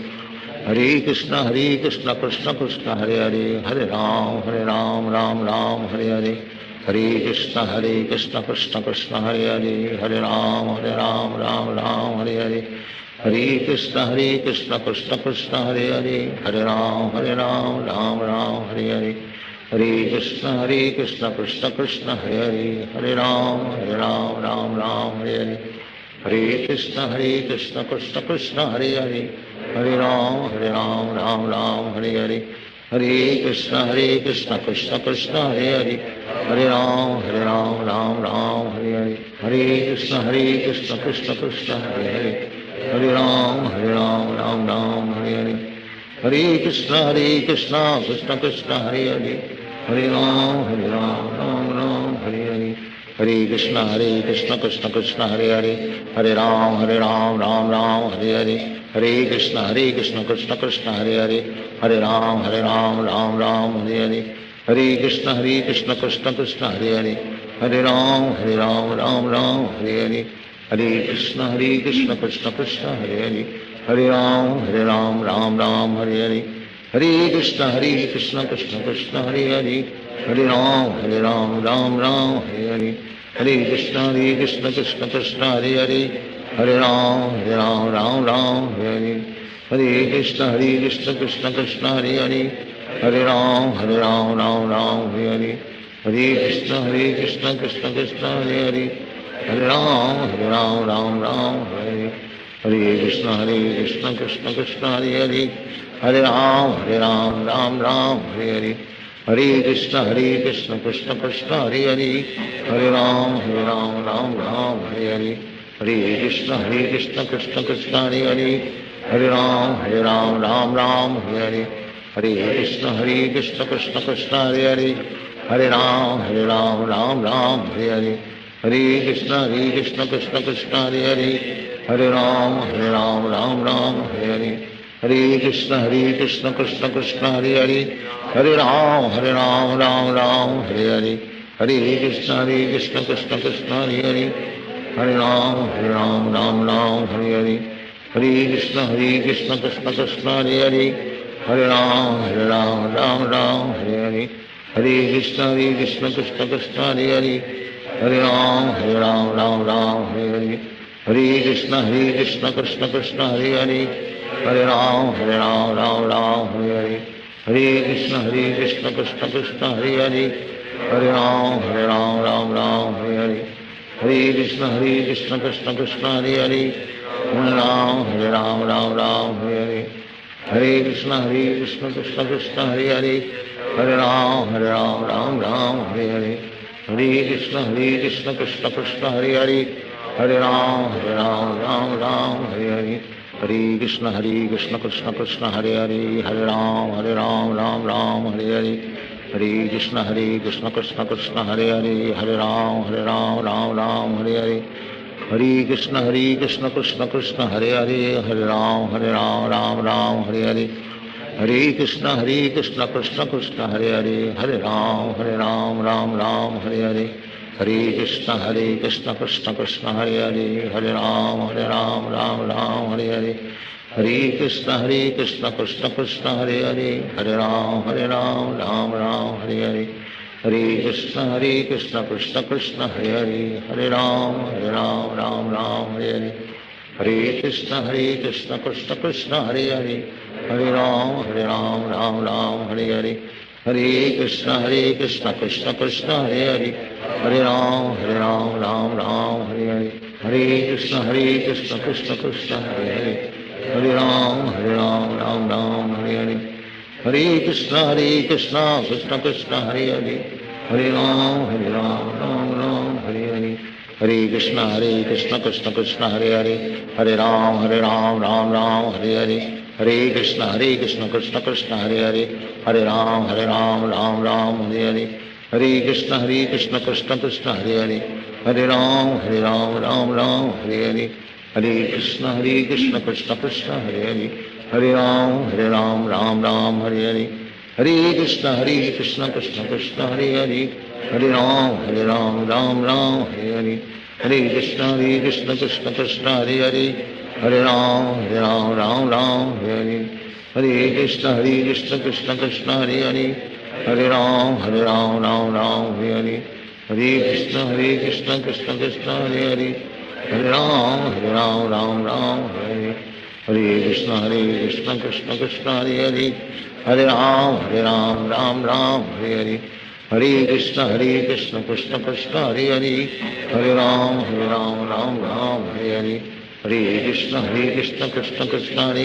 Hare Krishna Krishna Krishna Hare Hare, Hare Ram Ram Hare Hare. Hare Krishna Krishna Krishna Hare Hare, Hare Ram Ram Hare Hare. Hare Krishna Krishna Krishna Hare Hare, Hare Ram Ram Hare Hare. Hare Krishna Krishna Krishna Hare Hare, Hare Ram Ram Hare Hare. Hare Krishna Krishna Krishna Hare Hare, Hare Ram Ram Hare Hare. Hare Krishna Krishna Krishna Hare Hare, Hare Ram Ram Hare Hare. Hare Krishna Krishna Krishna Hare Hare, Hare Ram Ram Hare Hare. Hare Krishna Krishna Krishna Hare Hare, Hare Ram Ram Hare Hare. Hare Krishna Krishna Krishna Hare Hare, Hare Ram Ram Hare Hare. Hare Krishna Krishna Krishna Hare Hare, Hare Ram Ram Hare Hare. Hare Krishna Krishna Krishna Hare Hare, Hare Ram Ram Hare Hare. Hare Krishna Krishna Krishna Hare Hare, Hare Ram Ram Hare Hare. Hare Krishna Krishna Krishna Hare Hare, Hare Ram Ram Hare Hare. Hare Krishna Krishna Krishna Hare Hare, Hare Ram Ram Hare Hare. Hare Krishna Krishna Krishna Hare Hare, Hare Ram Ram Hare Hare. Hare Krishna Krishna Krishna Hare Hare, Hare Ram Ram Hare Hare. Hare Krishna Krishna Krishna Hare Hare, Hare Ram Ram Hare Hare. Hare Krishna Krishna Krishna Hare Hare, Hare Ram Ram Hare Hare. Hare Krishna Krishna Krishna Hare Hare, Hare Ram Ram Hare Hare. Hare Krishna Krishna Krishna Hare Hare, Hare Ram Ram Hare Hare. Hare Krishna Krishna Krishna Hare Hare, Hare Ram Ram Hare Hare. Hare Krishna Krishna Krishna Hare Hare, Hare Ram Ram Hare Hare. Hare Krishna Krishna Krishna Hare Hare, Hare Ram Ram Hare Hare. Hare Krishna Krishna Krishna Hare Hare, Hare Ram Ram Hare Hare. Hare Krishna Hare Krishna Krishna Krishna Hare Hare Hare Ram Hare Ram Ram Ram Hare Hare Hare Krishna Hare Krishna Krishna Krishna Hare Hare Hare Ram Hare Ram Ram Ram Hare Hare Hare Krishna Hare Krishna Krishna Krishna Hare Hare Hare Ram Hare Ram Ram Ram Hare Hare Hare Krishna Hare Krishna Krishna Krishna Hare Hare Hare Ram Hare Ram Ram Ram Hare Hare Hare Krishna Hare Krishna Krishna Krishna Hare Hare Hare Ram Hare Ram Ram Ram Hare Hare Hare Krishna Hare Krishna Krishna Krishna Hare Hare Hare Ram Hare Ram Ram Ram Hare Hare Hare Krishna Hare Krishna Krishna Krishna Hare Hare Hare Ram Hare Ram Ram Ram Hare Hare Hare Krishna Hare Krishna Krishna Krishna Hare Hare Hare Ram Hare Ram Ram Ram Hare Hare Hare Krishna Hare Krishna Krishna Krishna Hare Hare Hare Ram Hare Ram Ram Ram Hare Hare Hare Krishna Hare Krishna Krishna Krishna Hare Hare Hare Ram Hare Ram Ram Ram Hare Hare Hare Krishna Hare Krishna Krishna Krishna Hare Hare Hare Ram Hare Ram Ram Ram Hare Hare Hare Krishna Hare Krishna Krishna Krishna Hare Hare Hare Ram Hare Ram Ram Ram Hare Hare Hare Krishna Hare Krishna Krishna Krishna Hare Hare Hare Ram Hare Ram Ram Ram Hare Hare Hare Krishna Hare Krishna Krishna Krishna Hare Hare Hare Ram Hare Ram Ram Ram Hare Hare Hare Krishna Hare Krishna Krishna Krishna Hare Hare Hare Ram Hare Ram Ram Ram Hare Hare Hare Krishna Krishna Krishna Hare Hare Hare Ram Ram Ram Hare Hare Hare Krishna Krishna Krishna Hare Hare Hare Ram Ram Ram Hare Hare Hare Krishna Krishna Krishna Hare Hare Hare Ram Ram Ram Hare Hare Hare Krishna Krishna Krishna Hare Hare Hare Ram Ram Ram Hare Hare Hare Krishna Krishna Krishna Hare Hare Hare Ram Ram Ram Hare Hare Hare Krishna Krishna Krishna Hare Hare Hare Ram Ram Ram Hare Hare Hare Krishna Krishna Krishna Hare Hare Hare Ram Ram Ram Hare Hare Hare Krishna Krishna Krishna Hare Hare Hare Ram Ram Ram Hare Hare Hare Krishna Krishna Krishna Hare Hare Hare Ram Ram Ram Hare Hare Hare Krishna Krishna Krishna Hare Hare Hare Ram Ram Ram Hare Hare Hare Krishna Krishna Krishna Hare Hare Hare Ram Ram Ram Hare Hare Hare Krishna Krishna Krishna Hare Hare Hare Ram Ram Ram Hare Hare Hare Krishna Krishna Krishna Hare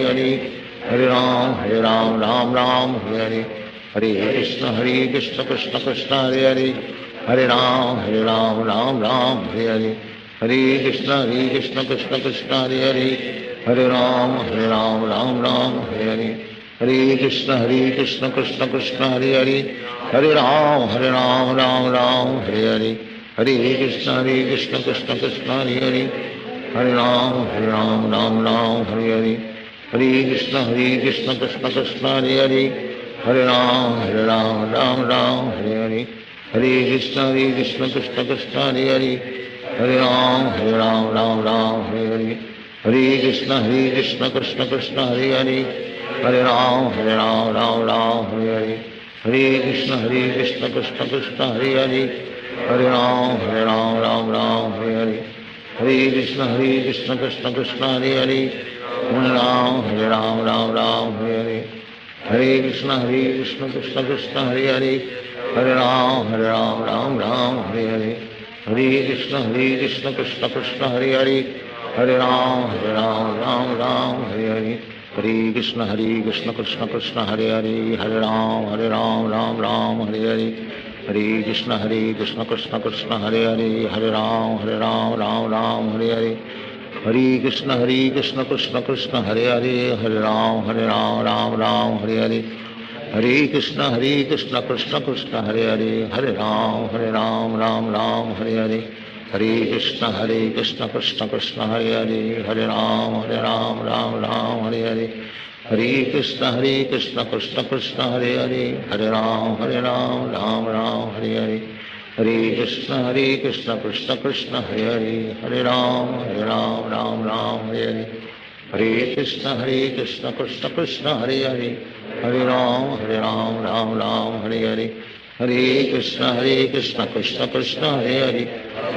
Hare Hare Ram Ram Ram Hare Hare Hare Krishna Krishna Krishna Hare Hare Hare Ram Ram Ram Hare Hare Hare Krishna Krishna Krishna Hare Hare Hare Ram Ram Ram Hare Hare Hare Krishna Krishna Krishna Hare Hare Hare Ram Ram Ram Hare Hare Hare Krishna Krishna Krishna Hare Hare Hare Ram Ram Ram Hare Hare Hare Krishna Krishna Krishna Hare Hare Hare Ram Ram Ram Hare Hare Hare Krishna Krishna Krishna Hare Hare Hare Ram Ram Ram Hare Hare Hare Krishna Krishna Krishna Hare Hare Hare Ram Ram Ram Hare Hare Hare Krishna Krishna Krishna Hare Hare Hare Ram Ram Ram Hare Hare Hare Krishna Krishna Krishna Hare Hare Hare Ram Ram Ram Hare Hare Hare Krishna Krishna Krishna Hare Hare Hare Ram Ram Ram Hare Hare Hare Krishna Krishna Krishna Hare Hare Hare Ram Ram Ram Hare Hare Hare Krishna Krishna Krishna Hare Hare Hare Ram Ram Ram Hare Hare Hare Krishna Krishna Krishna Hare Hare Hare Ram Ram Ram Hare Hare Hare Krishna Krishna Krishna Hare Hare Hare Ram Ram Ram Hare Hare Hare Krishna Krishna Krishna Hare Hare Hare Ram Ram Ram Hare Hare Hare Krishna Krishna Krishna Hare Hare Hare Ram Ram Ram Hare Hare Hare Krishna Krishna Krishna Hare Hare Hare Ram Ram Ram Hare Hare Hare Krishna Krishna Krishna Hare Hare Hare Ram Ram Ram Hare Hare Hare Krishna Krishna Krishna Hare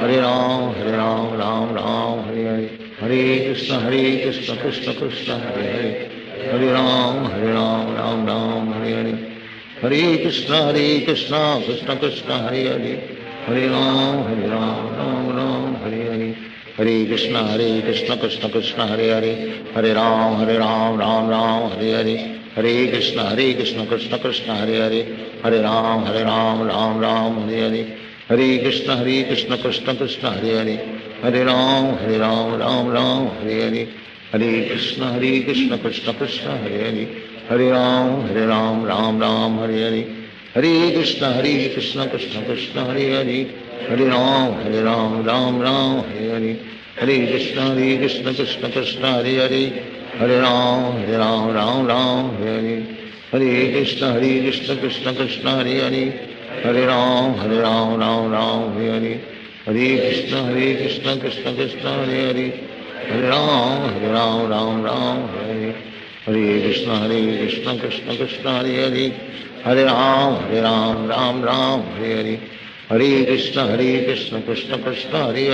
Hare Hare Ram Ram Ram Hare Hare Hare Krishna Krishna Krishna Hare Hare Hare Ram Hare Ram Ram Ram Hare Hare Hare Krishna Krishna Krishna Hare Hare Hare Ram Ram Ram Hare Hare Hare Krishna Krishna Krishna Hare Hare Hare Ram Ram Ram Hare Hare Hare Krishna Krishna Krishna Hare Hare Hare Ram Ram Ram Hare Hare Hare Krishna Krishna Krishna Hare Hare Hare Ram Ram Ram Hare Hare Hare Krishna Krishna Krishna Hare Hare Hare Ram Ram Ram Hare Hare Hare Krishna Krishna Krishna Hare Hare Hare Ram Ram Ram Hare Hare Hare Krishna Krishna Krishna Hare Hare Hare Ram Ram Ram Hare Hare Hare Krishna Krishna Krishna Hare Hare Hare Ram Ram Ram Hare Hare Hare Krishna Krishna Krishna Hare Hare Hare Ram Ram Ram Hare Hare Hare Krishna Krishna Krishna Hare Hare Hare Ram Ram Ram Hare Hare Hare Krishna Krishna Krishna Hare Hare Hare Ram Ram Ram Hare Hare Hare Krishna Krishna Krishna Hare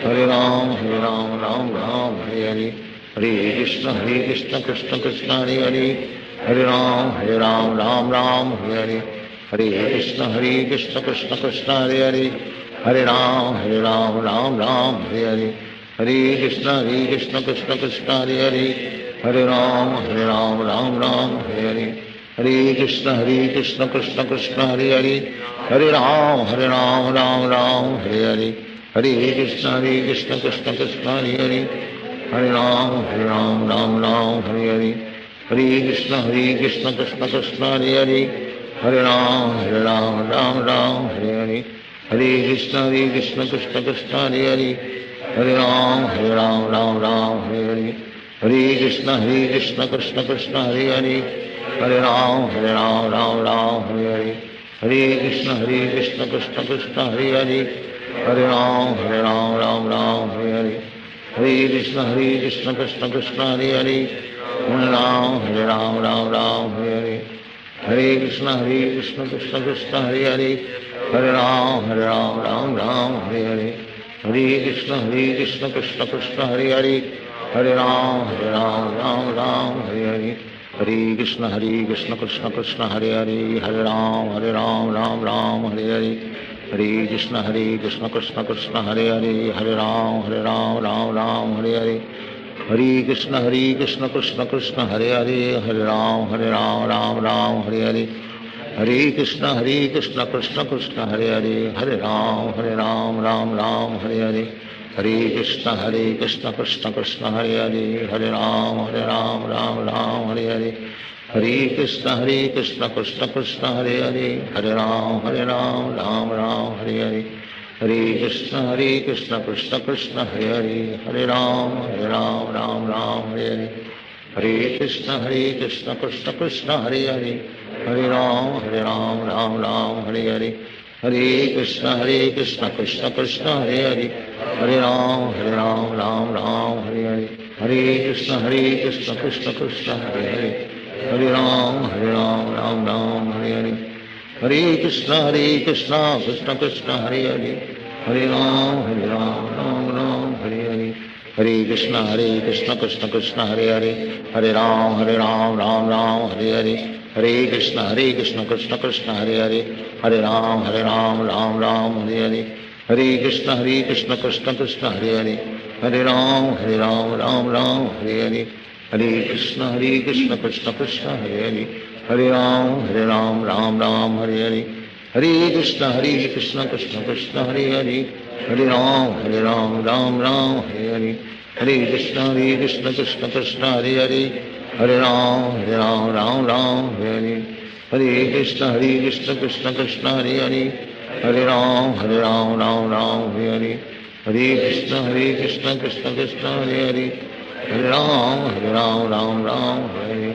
Hare Hare Ram Ram Ram Hare Hare Hare Krishna Krishna Krishna Hare Hare Hare Ram Ram Ram Hare Hare Hare Krishna Krishna Krishna Hare Hare Hare Ram Ram Ram Hare Hare Hare Krishna Krishna Krishna Hare Hare Hare Ram Ram Ram Hare Hare Hare Krishna Krishna Krishna Hare Hare Hare Ram Ram Ram Hare Hare Hare Krishna Krishna Krishna Hare Hare Hare Ram Ram Ram Hare Hare Hare Krishna Krishna Krishna Hare Hare Hare Ram Ram Ram Hare Hare Hare Krishna Krishna Krishna Hare Hare Hare Ram Ram Ram Hare Hare Hare Krishna Krishna Krishna Hare Hare Hare Ram Ram Ram Hare Hare Hare Krishna Krishna Krishna Hare Hare Hare Ram Ram Hare Hare Hare Krishna Krishna Krishna Hare Hare Hare Ram Ram Ram Hare Hare Hare Krishna Krishna Krishna Hare Hare Hare Ram Ram Ram Hare Hare Hare Krishna Krishna Krishna Hare Hare Hare Ram Ram Ram Hare Hare Hare Krishna Krishna Krishna Hare Hare Hare Ram Ram Hare Hare Hare Krishna Krishna Krishna Hare Hare Hare Ram Ram Ram Hare Hare Hare Krishna Krishna Krishna Hare Hare Hare Ram Ram Ram Hare Hare Hare Krishna Krishna Krishna Hare Hare Hare Ram Ram Ram Hare Hare Hare Krishna Krishna Krishna Hare Hare Hare Ram Ram Ram Hare Hare Hare Krishna Krishna Krishna Hare Hare Hare Ram Ram Ram Hare Hare Hare Krishna Krishna Krishna Hare Hare Hare Ram Ram Ram Hare Hare Hare Krishna Krishna Krishna Hare Hare Hare Ram Ram Ram Hare Hare Hare Krishna Krishna Krishna Hare Hare Hare Ram Ram Ram Hare Hare Hare Krishna Krishna Krishna Hare Hare Hare Ram Ram Hare Hare Hare Krishna Krishna Krishna Hare Hare Hare Ram Ram Ram Hare Hare Hare Krishna Krishna Krishna Hare Hare Hare Ram Ram Hare Hare Hare Krishna Krishna Krishna Hare Hare Hare Ram Ram Hare Hare Hare Krishna Krishna Krishna Hare Hare Hare Ram Ram Ram Hare Hare Hare Krishna Krishna Krishna Hare Hare Hare Ram Ram Ram Hare Hare Hare Krishna Krishna Krishna Hare Hare Hare Ram Ram Hare Hare Hare Krishna Krishna Krishna Hare Hare Hare Ram Ram Hare Hare Hare Krishna Krishna Krishna Hare Hare Hare Ram Ram Hare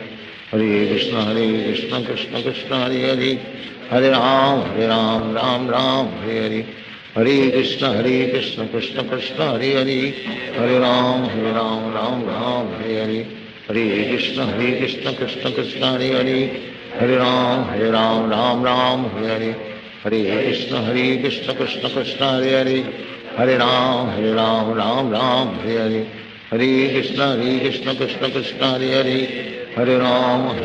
Hare Hare Krishna Krishna Krishna Hare Hare Hare Ram Ram Ram Hare Hare Hare Krishna Krishna Krishna Hare Hare Hare Ram Ram Hare Hare Hare Krishna Krishna Krishna Hare Hare Hare Ram Ram Hare Hare Hare Krishna Krishna Krishna Hare Hare Hare Ram Ram Hare Hare Hare Krishna Krishna Krishna Hare Hare, Hare Ram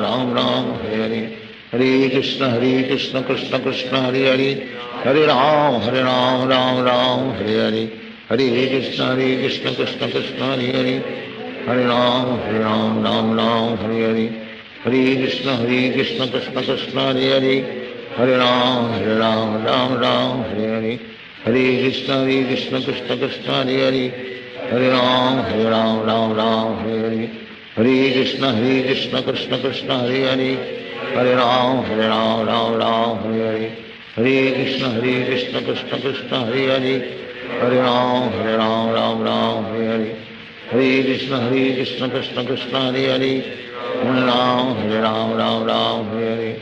Ram Ram Hare Hare. Hare Krishna Krishna Krishna Hare Hare, Hare Ram Ram Ram Hare Hare. Hare Krishna Krishna Krishna Hare Hare, Hare Ram Ram Ram Hare Hare. Hare Krishna Krishna Krishna Hare Hare, Hare Ram Ram Ram Hare Hare. Hare Krishna Krishna Krishna Hare Hare, Hare Ram Ram Ram Hare Hare. Hare Krishna Krishna Krishna Hare Hare, Hare Ram Ram Hare Hare. Hare Krishna Krishna Krishna Hare Hare, Hare Ram Ram Hare Hare. Hare Krishna Krishna Krishna Hare Hare, Hare Ram Ram Hare Hare.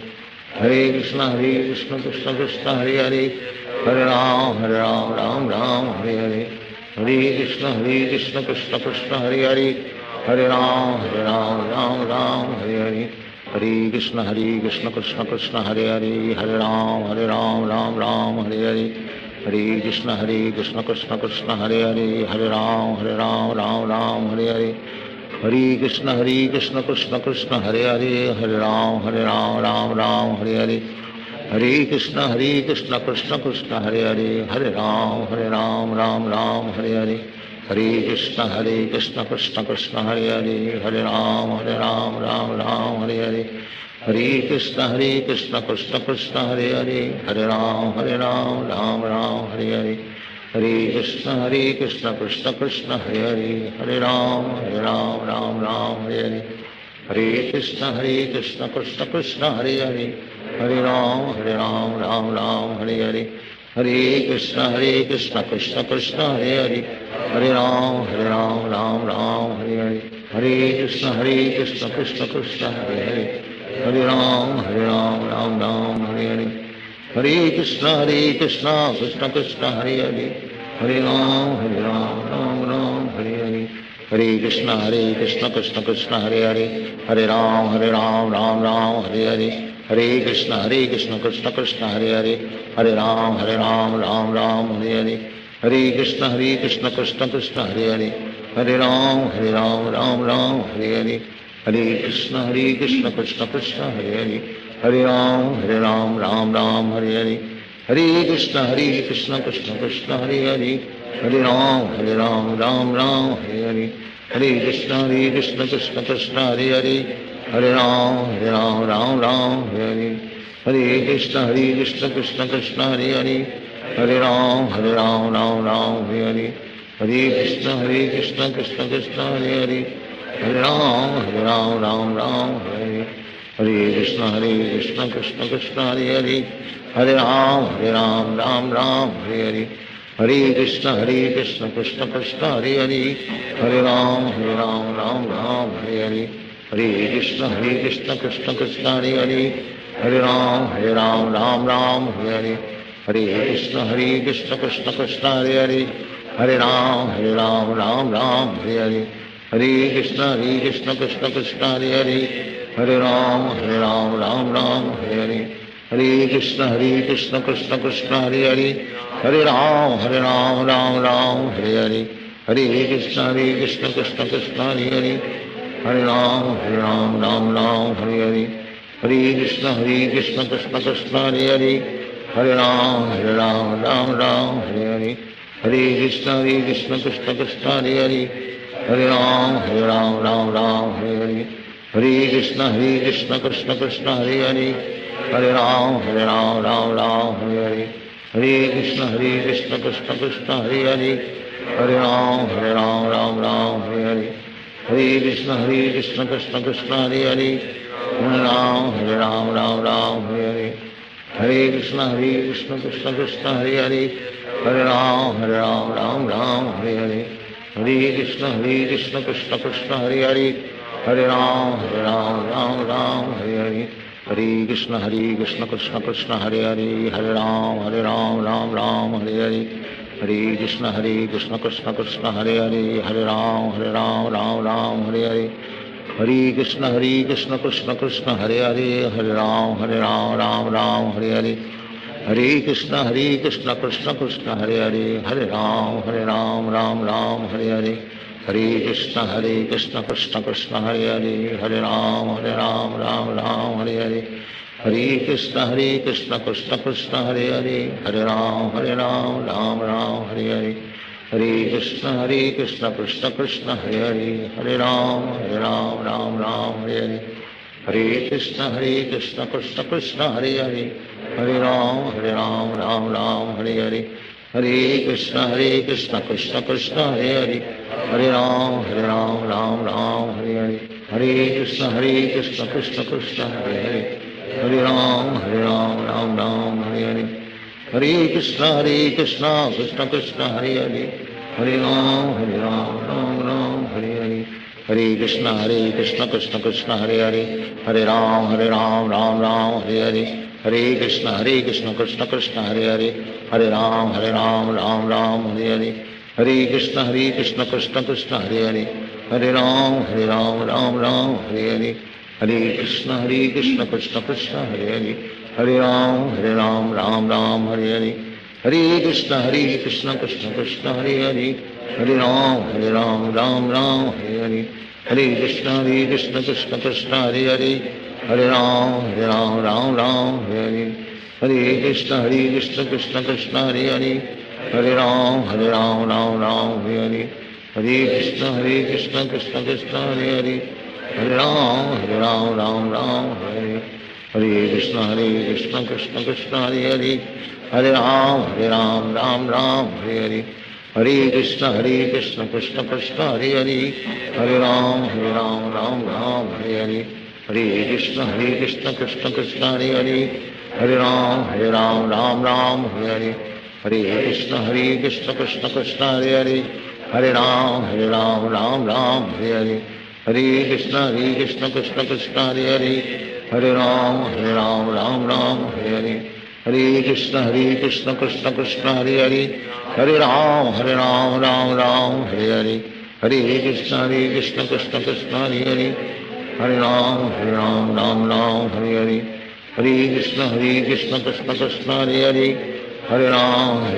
Hare Krishna Krishna Krishna Hare Hare, Hare Ram Ram Hare Hare. Hare Krishna Krishna Krishna Hare Hare, Hare Ram Ram Hare Hare. Hare Krishna Krishna Krishna Hare Hare, Hare Ram Ram Hare Hare. Hare Krishna Krishna Krishna Hare Hare, Hare Ram Ram Hare Hare. Hare Krishna Krishna Krishna Hare Hare, Hare Ram Ram Hare Hare. Hare Krishna Krishna Krishna Hare Hare, Hare Ram Ram Hare Hare. Hare Krishna Krishna Krishna Hare Hare, Hare Ram Ram Hare Hare. Hare Krishna Krishna Krishna Hare Hare, Hare Ram Ram Hare Hare. Hare Krishna Krishna Krishna Hare Hare, Hare Ram Ram Hare Hare. Hare Krishna Krishna Krishna Hare Hare, Hare Ram Ram Hare Hare. Hare Krishna Krishna Krishna Hare Hare, Hare Ram Ram Hare Hare. Hare Krishna Krishna Krishna Hare Hare, Hare Ram Ram Hare Hare. Hare Krishna Krishna Krishna Hare Hare, Hare Ram Ram Hare Hare. Hare Krishna Krishna Krishna Hare Hare, Hare Ram Ram Hare Hare. Hare Krishna Krishna Krishna Hare Hare, Hare Ram Ram Hare Hare. Hare Krishna Krishna Krishna Hare Hare, Hare Ram Ram Hare Hare. Hare Krishna Krishna Krishna Hare Hare, Hare Ram Ram Hare Hare. Hare Krishna Krishna Krishna Hare Hare, Hare Ram Ram Hare Hare. Hare Krishna Krishna Krishna Hare Hare, Hare Ram Ram Hare Hare. Hare Krishna Krishna Krishna Hare Hare, Hare Ram Ram Hare Hare. Hare Krishna Krishna Krishna Hare Hare, Hare Ram Ram Hare Hare. Hare Krishna Krishna Krishna Hare Hare, Hare Ram Ram Hare Hare. Hare Krishna Krishna Krishna Hare Hare, Hare Ram Ram Hare Hare. Hare Krishna Krishna Krishna Hare Hare, Hare Ram Ram Hare Hare. Hare Krishna Krishna Krishna Hare Hare, Hare Ram Ram Hare Hare. Hare Krishna Krishna Krishna Hare Hare, Hare Ram Ram Hare Hare. Hare Krishna Krishna Krishna Hare Hare, Hare Ram Ram Hare Hare. Hare Krishna Krishna Krishna Hare Hare, Hare Ram Ram Hare Hare. Hare Krishna Krishna Krishna Hare Hare, Hare Ram Ram Hare Hare. Hare Krishna Krishna Krishna Hare Hare, Hare Ram Ram Hare Hare. Hare Krishna Krishna Krishna Hare Hare, Hare Ram Ram Hare Hare. Hare Krishna Krishna Krishna Hare Hare, Hare Ram Ram Hare Hare. Hare Krishna Krishna Krishna Hare Hare, Hare Ram Ram Hare Hare. Hare Krishna Krishna Krishna Hare Hare, Hare Ram Ram Hare Hare. Hare Krishna Krishna Krishna Hare Hare, Hare Ram Ram Hare Hare. Hare Krishna Krishna Krishna Hare Hare, Hare Ram Ram Hare Hare. Hare Krishna Krishna Krishna Hare Hare, Hare Ram Ram Hare Hare. Hare Krishna Krishna Krishna Hare Hare, Hare Ram Ram Hare Hare. Hare Krishna Krishna Krishna Hare Hare, Hare Ram Ram Hare Hare. Hare Krishna Krishna Krishna Hare Hare, Hare Ram Hare Ram Ram Ram Hare Hare. Hare Krishna Krishna Krishna Hare Hare, Hare Ram Ram Ram Hare Hare. Hare Krishna Krishna Krishna Hare Hare, Hare Ram Ram Ram Hare Hare. Hare Krishna Krishna Krishna Hare Hare, Hare Ram Ram Ram Hare Hare. Hare Krishna Krishna Krishna Hare Hare, Hare Ram Ram Ram Hare Hare. Hare Krishna Krishna Krishna Hare Hare, Hare Ram Ram Ram Hare Hare. Hare Krishna Krishna Krishna Hare Hare, Hare Ram Ram Ram Hare Hare. Hare Krishna Krishna Krishna Hare Hare, Hare Ram Ram Ram Hare Hare. Hare Krishna Krishna Krishna Hare Hare, Hare Ram Ram Ram Hare Hare. Hare Krishna Krishna Krishna Hare Hare, Hare Ram Ram Ram Hare Hare. Hare Krishna Krishna Krishna Hare Hare, Hare Ram Ram Ram Hare Hare. Hare Krishna Krishna Krishna Hare Hare, Hare Ram Ram Ram Hare Hare. Hare Krishna Krishna Krishna Hare Hare, Hare Ram Ram Ram Hare Hare. Hare Krishna Krishna Krishna Hare Hare, Hare Ram Ram Ram Hare Hare. Hare Krishna Krishna Krishna Hare Hare, Hare Ram Ram Ram Hare Hare. Hare Krishna Krishna Krishna Hare Hare, Hare Ram Ram Ram Hare Hare. Hare Krishna Krishna Krishna Hare Hare, Hare Ram Ram Ram Hare Hare. Hare Krishna Krishna Krishna Hare Hare, Hare Ram Ram Ram Hare Hare. Hare Krishna Krishna Krishna Hare Hare, Hare Ram Ram Ram Hare Hare. Hare Krishna Krishna Krishna Hare Hare, Hare Ram Ram Ram Hare Hare. Hare Krishna Krishna Krishna Hare Hare, Hare Ram Ram Ram Hare Hare. Hare Krishna Krishna Krishna Hare Hare, Hare Ram Ram Ram Hare Hare. Hare Krishna Krishna Krishna Hare Hare, Hare Ram Ram Ram Hare Hare. Hare Krishna Krishna Krishna Hare Hare, Hare Ram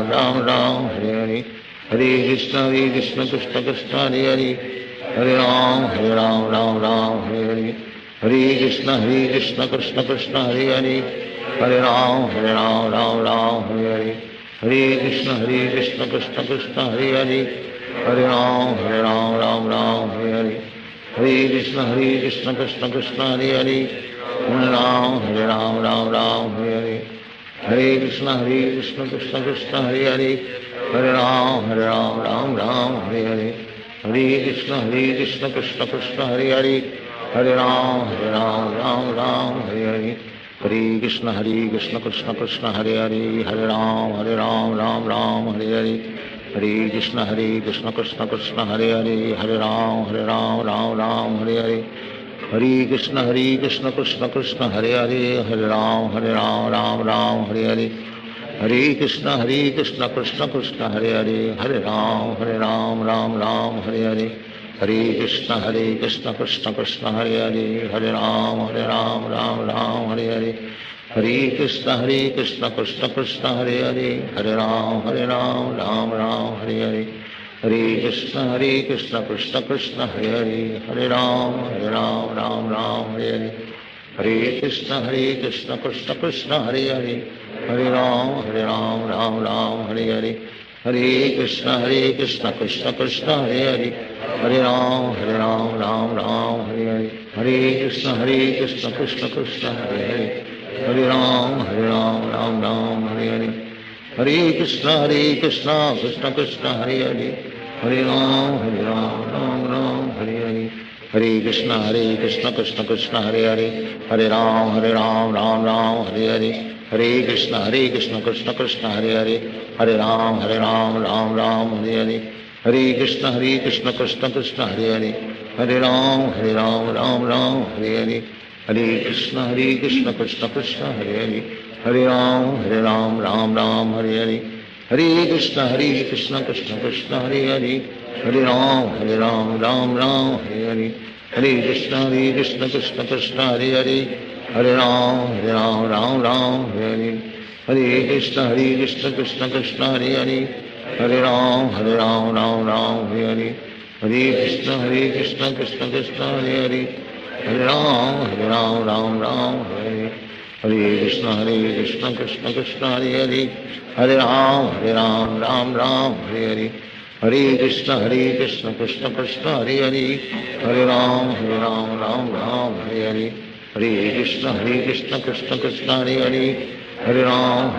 Ram Ram Hare Hare. Hare Krishna Krishna Krishna Hare Hare, Hare Ram Ram Hare Hare. Hare Krishna Krishna Krishna Hare Hare, Hare Ram Ram Hare Hare. Hare Krishna Krishna Krishna Hare Hare, Hare Ram Ram Hare Hare. Hare Krishna Krishna Krishna Hare Hare, Hare Ram Ram Hare Hare. Hare Krishna Krishna Krishna Hare Hare, Hare Ram Ram Hare Hare. Hare Krishna Krishna Krishna Hare Hare, Hare Ram Ram Hare Hare. Hare Krishna Krishna Krishna Hare Hare, Hare Ram Ram Hare Hare. Hare Krishna Krishna Krishna Hare Hare, Hare Ram Ram Hare Hare. Hare Krishna Krishna Krishna Hare Hare, Hare Ram Ram Hare Hare. Hare Krishna Krishna Krishna Hare Hare, Hare Ram Ram Hare Hare. Hare Krishna Krishna Krishna Hare Hare, Hare Ram Ram Hare Hare. Hare Krishna Krishna Krishna Hare Hare, Hare Ram Ram Hare Hare. Hare Krishna Krishna Krishna Hare Hare, Hare Ram Ram Hare Hare. Hare Krishna Krishna Krishna Hare Hare, Hare Ram Ram Hare Hare. Hare Krishna Krishna Krishna Hare Hare, Hare Ram Ram Hare Hare. Hare Krishna Krishna Krishna Hare Hare, Hare Ram Ram Hare Hare. Hare Krishna Krishna Krishna Hare Hare, Hare Ram Ram Hare Hare. Hare Krishna Krishna Krishna Hare Hare, Hare Ram Ram Hare Hare. Hare Krishna Krishna Krishna Hare Hare, Hare Ram Ram Hare Hare. Hare Krishna Krishna Krishna Hare Hare, Hare Ram Ram Hare Hare. Hare Krishna Krishna Krishna Hare Hare, Hare Ram Ram Hare Hare. Hare Krishna Krishna Krishna Hare Hare, Hare Ram Ram Hare Hare. Hare Krishna Krishna Krishna Hare Hare, Hare Ram Ram Hare Hare. Hare Krishna Krishna Krishna Hare Hare, Hare Ram Hare Ram Ram Ram Hare Hare. Hare Krishna Krishna Krishna Hare Hare, Hare Ram Ram Ram Hare Hare. Hare Krishna Krishna Krishna Hare Hare, Hare Ram Ram Ram Hare Hare. Hare Krishna Krishna Krishna Hare Hare, Hare Ram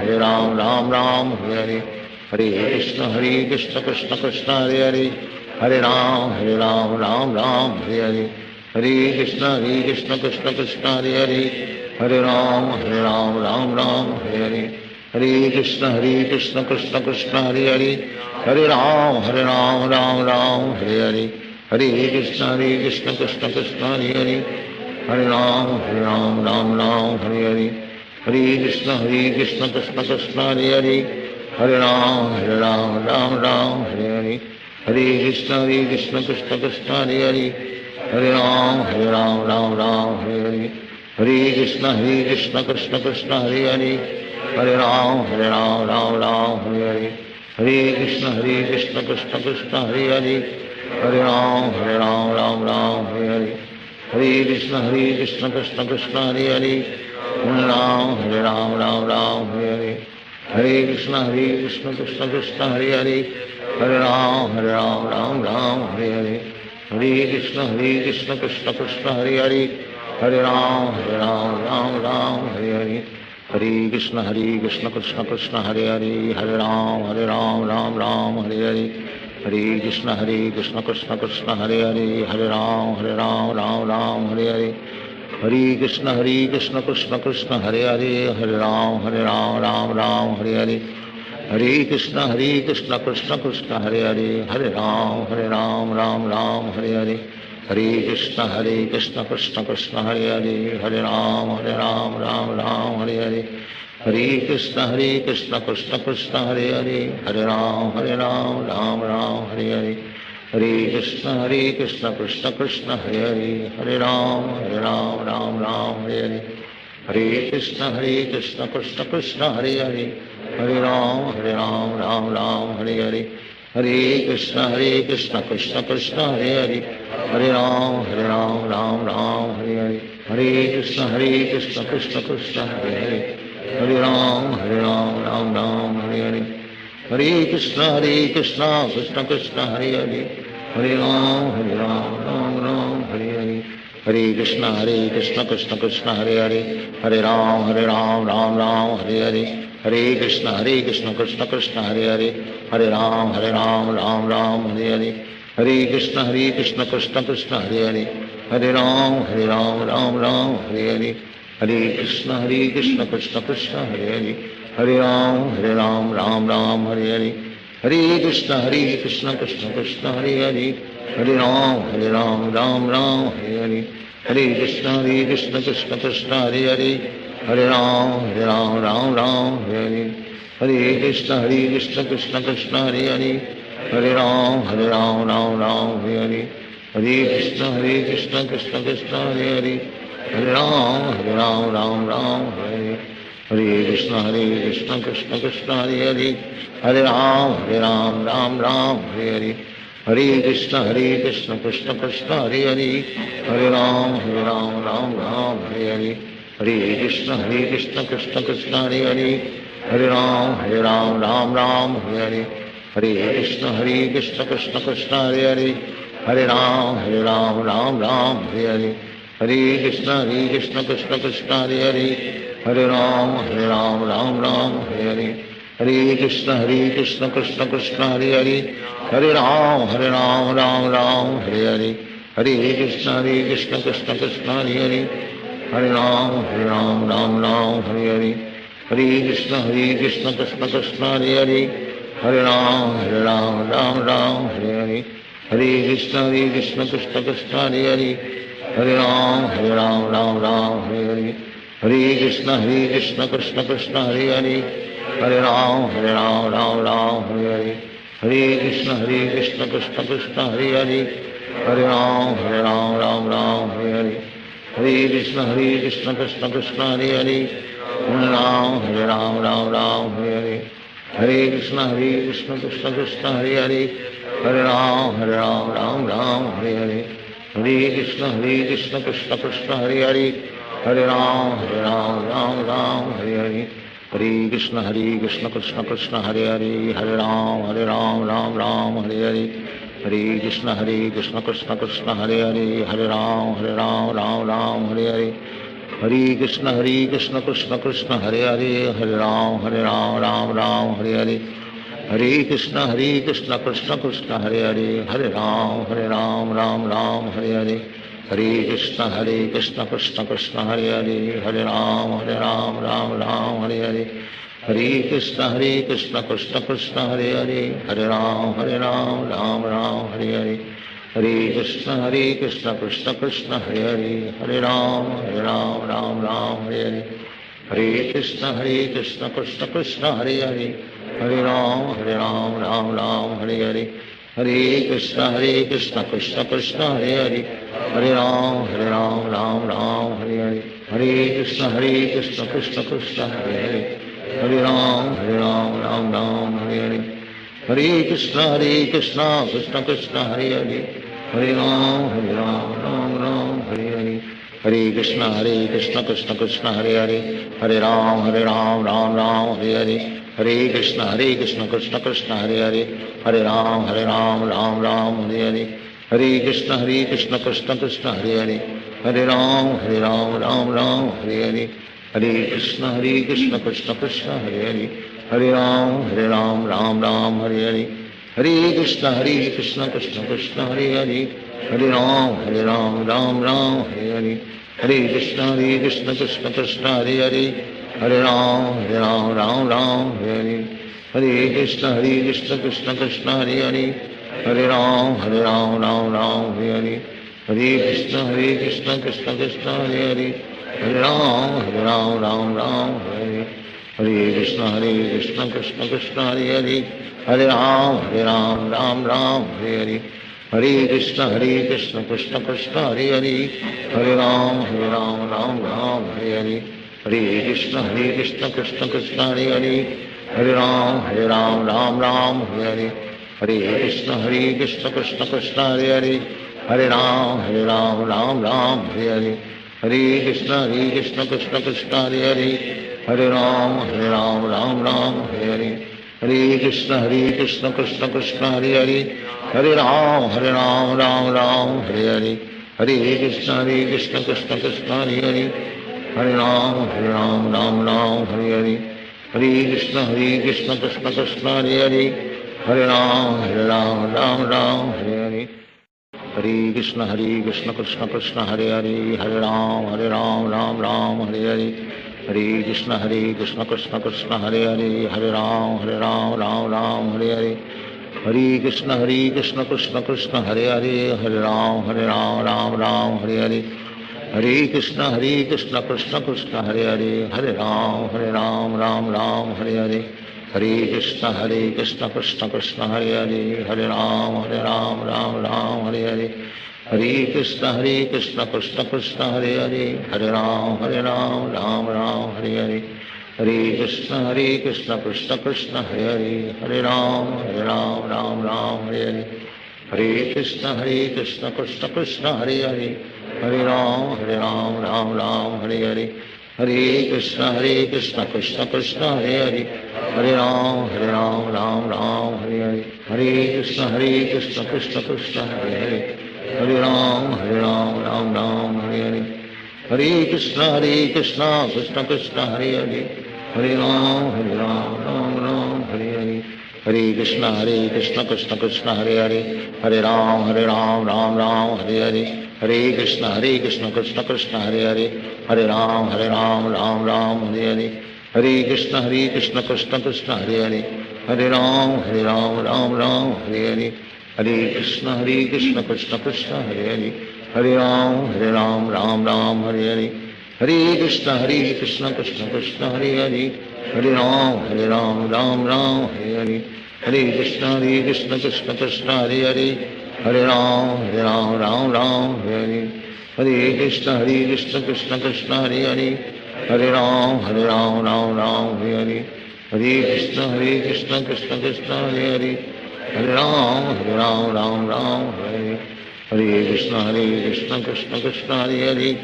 Ram Ram Hare Hare. Hare Krishna Krishna Krishna Hare Hare, Hare Ram Ram Ram Hare Hare. Hare Krishna Krishna Krishna Hare Hare, Hare Ram Ram Ram Hare Hare. Hare Krishna Krishna Krishna Hare Hare, Hare Ram Ram Ram Hare Hare. Hare Krishna Krishna Krishna Hare Hare, Hare Ram Ram Ram Hare Hare. Hare Krishna Krishna Krishna Hare Hare, Hare Ram Ram Ram Hare Hare. Hare Krishna Krishna Krishna Hare Hare, Hare Ram Ram Ram Hare Hare. Hare Krishna Krishna Krishna Hare Hare, Hare Ram Ram Ram Hare Hare. Hare Krishna Krishna Krishna Hare Hare, Hare Ram Ram Ram Hare Hare. Hare Krishna Krishna Krishna Hare Hare, Hare Ram Ram Ram Hare Hare. Hare Krishna Krishna Krishna Hare Hare, Hare Ram Ram Ram Hare Hare. Hare Krishna Krishna Krishna Hare Hare, Hare Ram Ram Ram Hare Hare. Hare Krishna Krishna Krishna Hare Hare, Hare Ram Ram Ram Hare Hare. Hare Krishna Krishna Krishna Hare Hare, Hare Ram Ram Ram Hare Hare. Hare Krishna Krishna Krishna Hare Hare, Hare Ram Ram Ram Hare Hare. Hare Krishna Krishna Krishna Hare Hare, Hare Ram Ram Ram Hare Hare. Hare Krishna Krishna Krishna Hare Hare, Hare Ram Ram Ram Hare Hare. Hare Krishna Krishna Krishna Hare Hare, Hare Ram Ram Ram Hare Hare. Hare Krishna Krishna Krishna Hare Hare, Hare Ram Ram Ram Hare Hare. Hare Krishna Krishna Krishna Hare Hare, Hare Ram Ram Ram Hare Hare. Hare Krishna Krishna Krishna Hare Hare, Hare Ram Ram Ram Hare Hare. Hare Krishna Krishna Krishna Hare Hare, Hare Ram Ram Ram Hare Hare. Hare Krishna Krishna Krishna Hare Hare, Hare Ram Ram Ram Hare Hare. Hare Krishna Krishna Krishna Hare Hare, Hare Ram Ram Ram Hare Hare. Hare Krishna Krishna Krishna Hare Hare, Hare Ram Ram Ram Hare Hare. Hare Krishna Krishna Krishna Hare Hare, Hare Ram Ram Ram Hare Hare. Hare Krishna Krishna Krishna Hare Hare, Hare Ram Ram Ram Hare Hare. Hare Krishna Krishna Krishna Hare Hare, Hare Ram Ram Ram Hare Hare. Hare Krishna Krishna Krishna Hare Hare, Hare Ram Ram Ram Hare Hare. Hare Krishna Krishna Krishna Hare Hare, Hare Ram Ram Ram Hare Hare. Hare Krishna Krishna Krishna Hare Hare, Hare Ram Ram Ram Hare Hare. Hare Krishna Krishna Krishna Hare Hare, Hare Ram Ram Ram Hare Hare. Hare Krishna Krishna Krishna Hare Hare, Hare Ram Ram Ram Hare Hare. Hare Krishna Krishna Krishna Hare Hare, Hare Ram Ram Ram Hare Hare. Hare Krishna Krishna Krishna Hare Hare, Hare Ram Ram Ram Hare Hare. Hare Krishna Krishna Krishna Hare Hare, Hare Ram Ram Ram Hare Hare. Hare Krishna Krishna Krishna Hare Hare, Hare Ram Ram Ram Hare Hare. Hare Krishna Krishna Krishna Hare Hare, Hare Ram Ram Ram Hare Hare. Hare Krishna Krishna Krishna Hare Hare, Hare Ram Ram Ram Hare Hare. Hare Krishna Krishna Krishna Hare Hare, Hare Ram Ram Ram Hare Hare. Hare Krishna Krishna Krishna Hare Hare, Hare Ram Ram Ram Hare Hare. Hare Krishna Krishna Krishna Hare Hare, Hare Ram Ram Ram Hare Hare. Hare Krishna Krishna Krishna Hare Hare, Hare Ram Ram Ram Hare Hare. Hare Krishna Krishna Krishna Hare Hare, Hare Ram Ram Ram Hare Hare. Hare Krishna Krishna Krishna Hare Hare, Hare Ram Ram Ram Hare Hare. Hare Krishna Krishna Krishna Hare Hare, Hare Ram Ram Ram Hare Hare. Hare Krishna Krishna Krishna Hare Hare, Hare Ram Ram Ram Hare Hare. Hare Krishna Krishna Krishna Hare Hare, Hare Ram Ram Ram Hare Hare. Hare Krishna Krishna Krishna Hare Hare, Hare Ram Ram Ram Hare Hare. Hare Krishna Krishna Krishna Hare Hare, Hare Ram Ram Ram Hare Hare. Hare Krishna Krishna Krishna Hare Hare, Hare Ram Ram Ram Hare Hare. Hare Krishna Krishna Krishna Hare Hare, Hare Ram Ram Ram Hare Hare. Hare Krishna Krishna Krishna Hare Hare, Hare Ram Ram Ram Hare Hare. Hare Krishna Krishna Krishna Hare Hare, Hare Ram Ram Ram Hare Hare. Hare Krishna Krishna Krishna Hare Hare, Hare Ram Ram Hare Hare. Hare Krishna Krishna Krishna Hare Hare, Hare Ram Ram Hare Hare. Hare Krishna Krishna Krishna Hare Hare, Hare Ram Ram Ram Hare Hare. Hare Krishna Krishna Krishna Hare Hare, Hare Ram Ram Ram Hare Hare. Hare Krishna Krishna Krishna Hare Hare, Hare Ram Ram Ram Hare Hare. Hare Krishna Krishna Krishna Hare Hare, Hare Ram Ram Ram Hare Hare. Hare Krishna Krishna Krishna Hare Hare, Hare Ram Ram Ram Hare Hare. Hare Krishna Krishna Krishna Hare Hare, Hare Ram Ram Hare Hare. Hare Krishna Krishna Krishna Hare Hare, Hare Ram Ram Hare Hare. Hare Krishna Krishna Krishna Hare Hare, Hare Ram Ram Hare Hare. Hare Krishna Krishna Krishna Hare Hare, Hare Ram Ram Hare Hare. Hare Krishna Krishna Krishna Hare Hare, Hare Ram Ram Hare Hare. Hare Krishna Krishna Krishna Hare Hare, Hare Ram Ram Hare Hare. Hare Krishna Krishna Krishna Hare Hare, Hare Ram Ram Hare Hare. Hare Krishna Krishna Krishna Hare Hare, Hare Ram Ram Hare Hare. Hare Krishna Krishna Krishna Hare Hare, Hare Ram Ram Hare Hare. Hare Krishna Krishna Krishna Hare Hare, Hare Ram Ram Hare Hare. Hare Krishna Krishna Krishna Hare Hare, Hare Ram Ram Hare Hare. Hare Krishna Krishna Krishna Hare Hare, Hare Ram Ram Hare Hare. Hare Krishna Krishna Krishna Hare Hare, Hare Ram Ram Hare Hare. Hare Krishna Krishna Krishna Hare Hare, Hare Ram Ram Hare Hare. Hare Krishna Krishna Krishna Hare Hare, Hare Ram Ram Hare Hare. Hare Krishna Krishna Krishna Hare Hare, Hare Ram Ram Hare Hare. Hare Krishna Krishna Krishna Hare Hare, Hare Ram Ram Hare Hare. Hare Krishna Krishna Krishna Hare Hare, Hare Ram Ram Hare Hare. Hare Krishna Krishna Krishna Hare Hare, Hare Ram Ram Hare Hare. Hare Krishna Krishna Krishna Hare Hare, Hare Ram Ram Hare Hare. Hare Krishna Krishna Krishna Hare Hare, Hare Ram Ram Hare Hare. Hare Krishna Krishna Krishna Hare Hare, Hare Ram Ram Hare Hare. Hare Krishna Krishna Krishna Hare Hare, Hare Ram Ram Hare Hare. Hare Krishna Krishna Krishna Hare Hare, Hare Ram Ram Hare Hare. Hare Krishna Krishna Krishna Hare Hare, Hare Ram Ram Hare Hare. Hare Krishna Krishna Krishna Hare Hare, Hare Ram Ram Hare Hare. Hare Krishna Krishna Krishna Hare Hare, Hare Ram Ram Hare Hare. Hare Krishna Krishna Krishna Hare Hare, Hare Ram Ram Hare Hare. Hare Krishna Krishna Krishna Hare Hare, Hare Ram Ram Hare Hare. Hare Krishna Krishna Krishna Hare Hare, Hare Ram Ram Ram Hare Hare Krishna Krishna Krishna Hare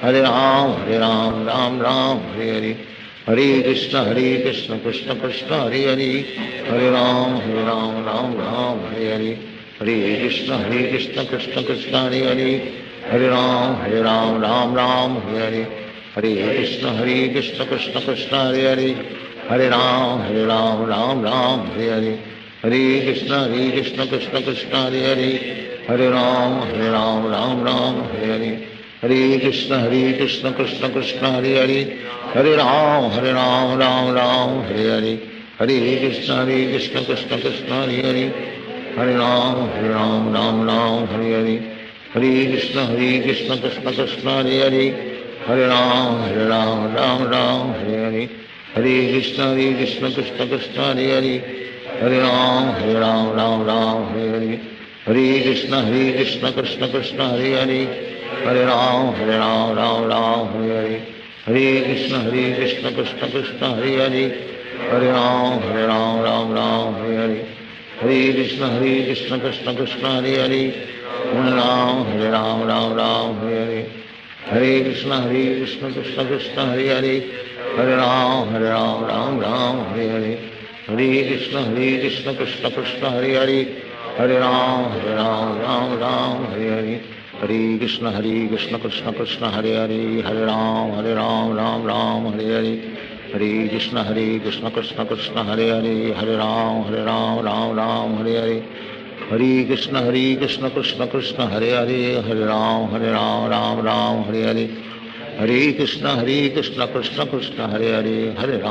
Hare Hare Ram Ram Ram Hare Hare Hare Krishna Krishna Krishna Hare Hare Hare Ram Ram Ram Hare Hare Hare Krishna Krishna Krishna Hare Hare Hare Ram Ram Ram Hare Hare Hare Krishna Krishna Krishna Hare Hare Hare Ram Ram Ram Hare Hare Hare Krishna Krishna Krishna Hare Hare Hare Ram Ram Ram Hare Hare Hare Krishna Krishna Krishna Hare Hare Hare Ram Ram Ram Hare Hare Hare Krishna Krishna Krishna Hare Hare Hare Ram Ram Ram Hare Hare Hare Krishna Krishna Krishna Hare Hare Hare Ram Ram Ram Hare Hare Hare Krishna Krishna Krishna Hare Hare Hare Ram Ram Ram Hare Hare Hare Krishna Krishna Krishna Hare Hare Hare Ram Ram Hare Hare Hare Krishna Krishna Krishna Hare Hare Hare Ram Ram Hare Hare Hare Krishna Krishna Krishna Hare Hare Hare Ram Ram Hare Hare Hare Krishna Krishna Krishna Hare Hare Hare Ram Ram Hare Hare Hare Krishna Krishna Krishna Hare Hare Hare Ram Ram Hare Hare Hare Krishna Krishna Krishna Hare Hare Hare Ram Ram Hare Hare Hare Krishna Krishna Krishna Hare Hare Hare Ram Ram Hare Hare Hare Krishna Krishna Krishna Hare Hare Hare Ram Ram Hare Hare Hare Krishna Krishna Krishna Hare Hare Hare Ram Ram Hare Hare Hare Krishna Krishna Krishna Hare Hare Hare Ram Ram Hare Hare Hare Krishna Krishna Krishna Hare Hare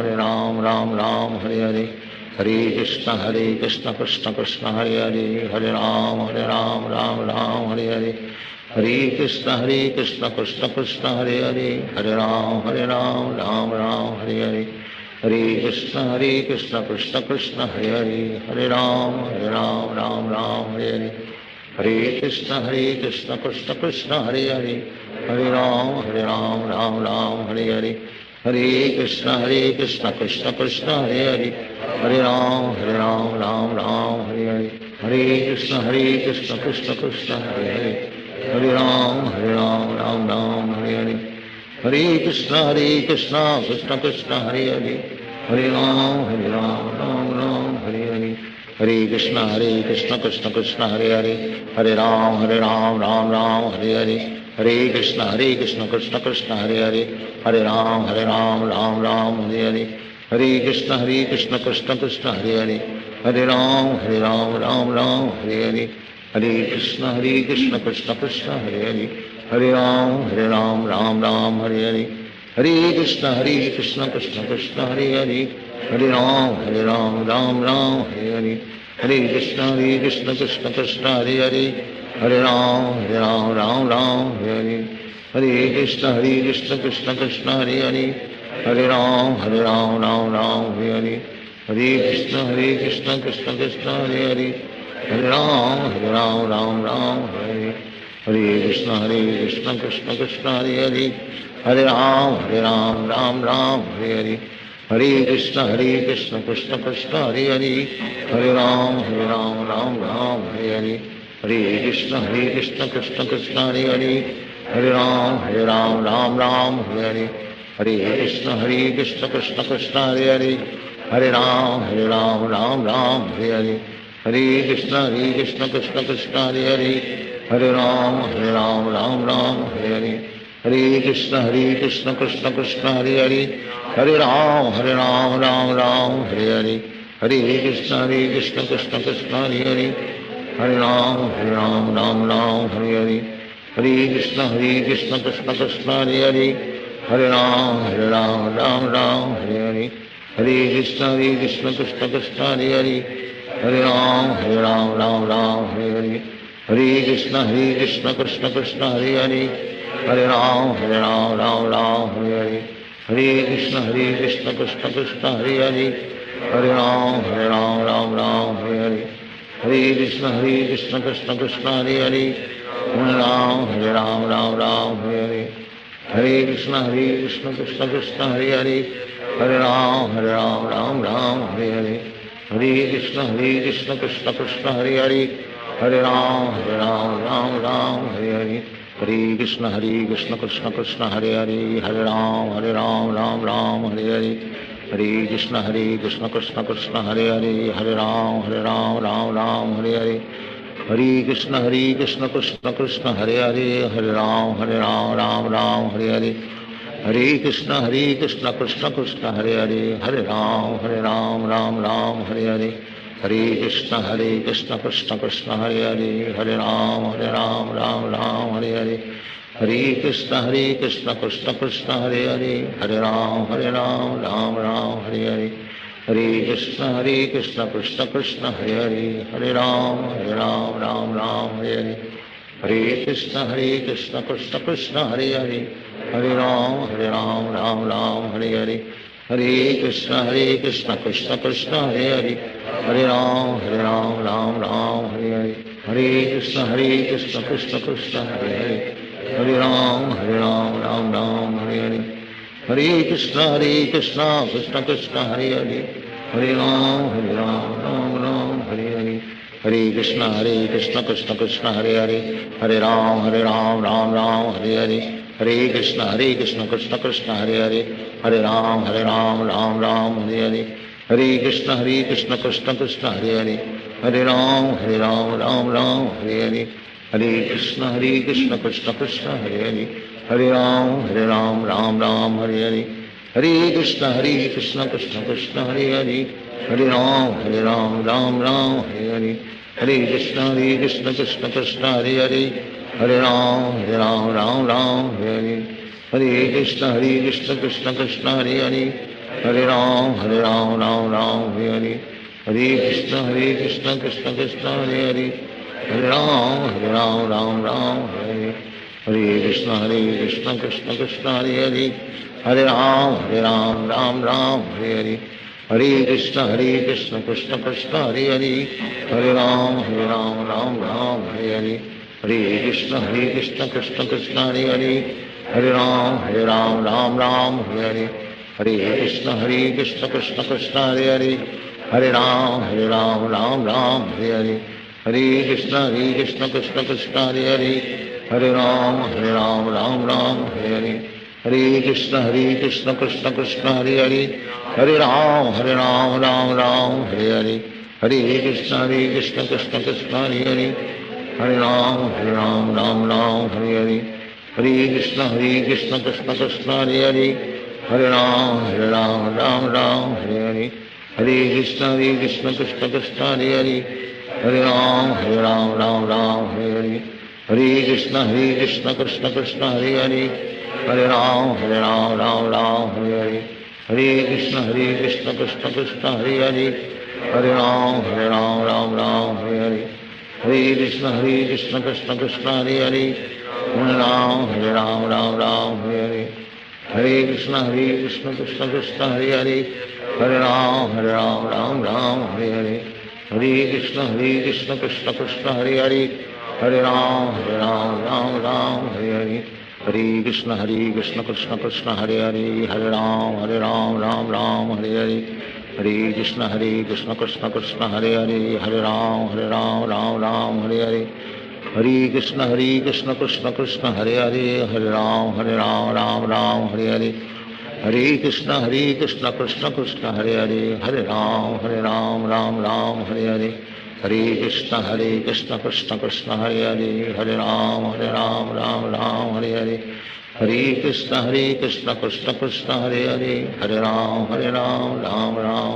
Hare Ram Ram Hare Hare Hare Krishna Krishna Krishna Hare Hare Hare Ram Ram Hare Hare Hare Krishna Krishna Krishna Hare Hare Hare Ram Ram Hare Hare Hare Krishna Krishna Krishna Hare Hare Hare Ram Ram Hare Hare Hare Krishna Krishna Krishna Hare Hare Hare Ram Ram Hare Hare Hare Krishna Krishna Krishna Hare Hare Hare Ram Ram Hare Hare Hare Krishna Krishna Krishna Hare Hare Hare Ram Ram Hare Hare Hare Krishna Krishna Krishna Hare Hare Hare Ram Ram Hare Hare Hare Krishna Krishna Krishna Hare Hare Hare Ram Ram Hare Hare Hare Krishna Krishna Krishna Hare Hare Hare Ram Ram Hare Hare Hare Krishna Krishna Krishna Hare Hare Hare Ram Ram Hare Hare Hare Krishna Krishna Krishna Hare Hare Hare Ram Ram Hare Hare Hare Krishna Krishna Krishna Hare Hare Hare Ram Ram Hare Hare Hare Krishna Krishna Krishna Hare Hare Hare Ram Ram Hare Hare Hare Krishna Krishna Krishna Hare Hare Hare Ram Ram Hare Hare Hare Krishna Krishna Krishna Hare Hare Hare Ram Ram Hare Hare Hare Krishna Krishna Krishna Hare Hare Hare Ram Ram Hare Hare Hare Krishna Krishna Krishna Hare Hare Hare Ram Ram Hare Hare Hare Krishna Krishna Krishna Hare Hare Hare Ram Ram Hare Hare Hare Krishna Krishna Krishna Hare Hare Hare Ram Ram Hare Hare Hare Krishna Krishna Krishna Hare Hare Hare Ram Ram Hare Hare Hare Krishna Krishna Krishna Hare Hare Hare Ram Ram Hare Hare Hare Krishna Krishna Krishna Hare Hare Hare Ram Ram Hare Hare Hare Krishna Krishna Krishna Hare Hare Hare Ram Ram Hare Hare Hare Krishna Krishna Krishna Hare Hare Hare Ram Ram Hare Hare Hare Krishna Krishna Krishna Hare Hare Hare Ram Ram Hare Hare Hare Krishna Krishna Krishna Hare Hare Hare Ram Ram Hare Hare Hare Krishna Krishna Krishna Hare Hare Hare Ram Ram Ram Hare Hare Hare Krishna Krishna Krishna Hare Hare Hare Ram Ram Ram Hare Hare Hare Krishna Krishna Krishna Hare Hare Hare Ram Ram Hare Hare Hare Krishna Krishna Krishna Hare Hare Hare Ram Ram Hare Hare Hare Krishna Krishna Krishna Hare Hare Hare Ram Ram Hare Hare Hare Krishna Krishna Krishna Hare Hare Hare Ram Ram Hare Hare Hare Krishna Krishna Krishna Hare Hare Hare Ram Ram Hare Hare Hare Krishna Krishna Krishna Hare Hare Hare Ram Ram Hare Hare Hare Krishna Krishna Krishna Hare Hare Hare Ram Ram Hare Hare Hare Krishna Krishna Krishna Hare Hare Hare Ram Ram Hare Hare Hare Krishna Krishna Krishna Hare Hare Hare Ram Ram Hare Hare Hare Krishna Krishna Krishna Hare Hare Hare Ram Ram Hare Hare Hare Krishna Krishna Krishna Hare Hare Hare Ram Ram Hare Hare Hare Krishna Krishna Krishna Hare Hare Hare Ram Ram Ram Hare Hare Hare Krishna Krishna Krishna Hare Hare Hare Ram Ram Hare Hare Hare Krishna Krishna Krishna Hare Hare Hare Ram Ram Hare Hare Hare Krishna Krishna Krishna Hare Hare Hare Ram Ram Hare Hare Hare Krishna Krishna Krishna Hare Hare Hare Ram Ram Hare Hare Hare Krishna Krishna Krishna Hare Hare Hare Ram Ram Hare Hare Hare Krishna Krishna Krishna Hare Hare Hare Ram Ram Hare Hare Hare Krishna Krishna Krishna Hare Hare Hare Ram Ram Hare Hare Hare Krishna Krishna Krishna Hare Hare Hare Ram Ram Hare Hare Hare Krishna Krishna Krishna Hare Hare Hare Ram Ram Hare Hare Hare Krishna Krishna Krishna Hare Hare Hare Ram Ram Hare Hare Hare Krishna Krishna Krishna Hare Hare Hare Ram Ram Hare Hare Hare Krishna Krishna Krishna Hare Hare Hare Ram Ram Hare Hare Hare Krishna Krishna Krishna Hare Hare Hare Ram Ram Hare Hare Hare Krishna Krishna Krishna Hare Hare Hare Ram Ram Hare Hare Hare Krishna Krishna Krishna Hare Hare Hare Ram Ram Hare Hare Hare Krishna Krishna Krishna Hare Hare Hare Ram Ram Hare Hare Hare Krishna Krishna Krishna Hare Hare Hare Ram Ram Hare Hare Hare Krishna Krishna Krishna Hare Hare Hare Ram Ram Hare Hare Hare Krishna Krishna Krishna Hare Hare Hare Ram Ram Hare Hare Hare Krishna Krishna Krishna Hare Hare Hare Ram Ram Hare Hare Hare Krishna Krishna Krishna Hare Hare Hare Ram Ram Hare Hare Hare Krishna Krishna Krishna Hare Hare Hare Ram Ram Hare Hare Hare Krishna Krishna Krishna Hare Hare Hare Ram Ram Hare Hare Hare Krishna Krishna Krishna Hare Hare Hare Ram Ram Hare Hare Hare Krishna Krishna Krishna Hare Hare Hare Ram Ram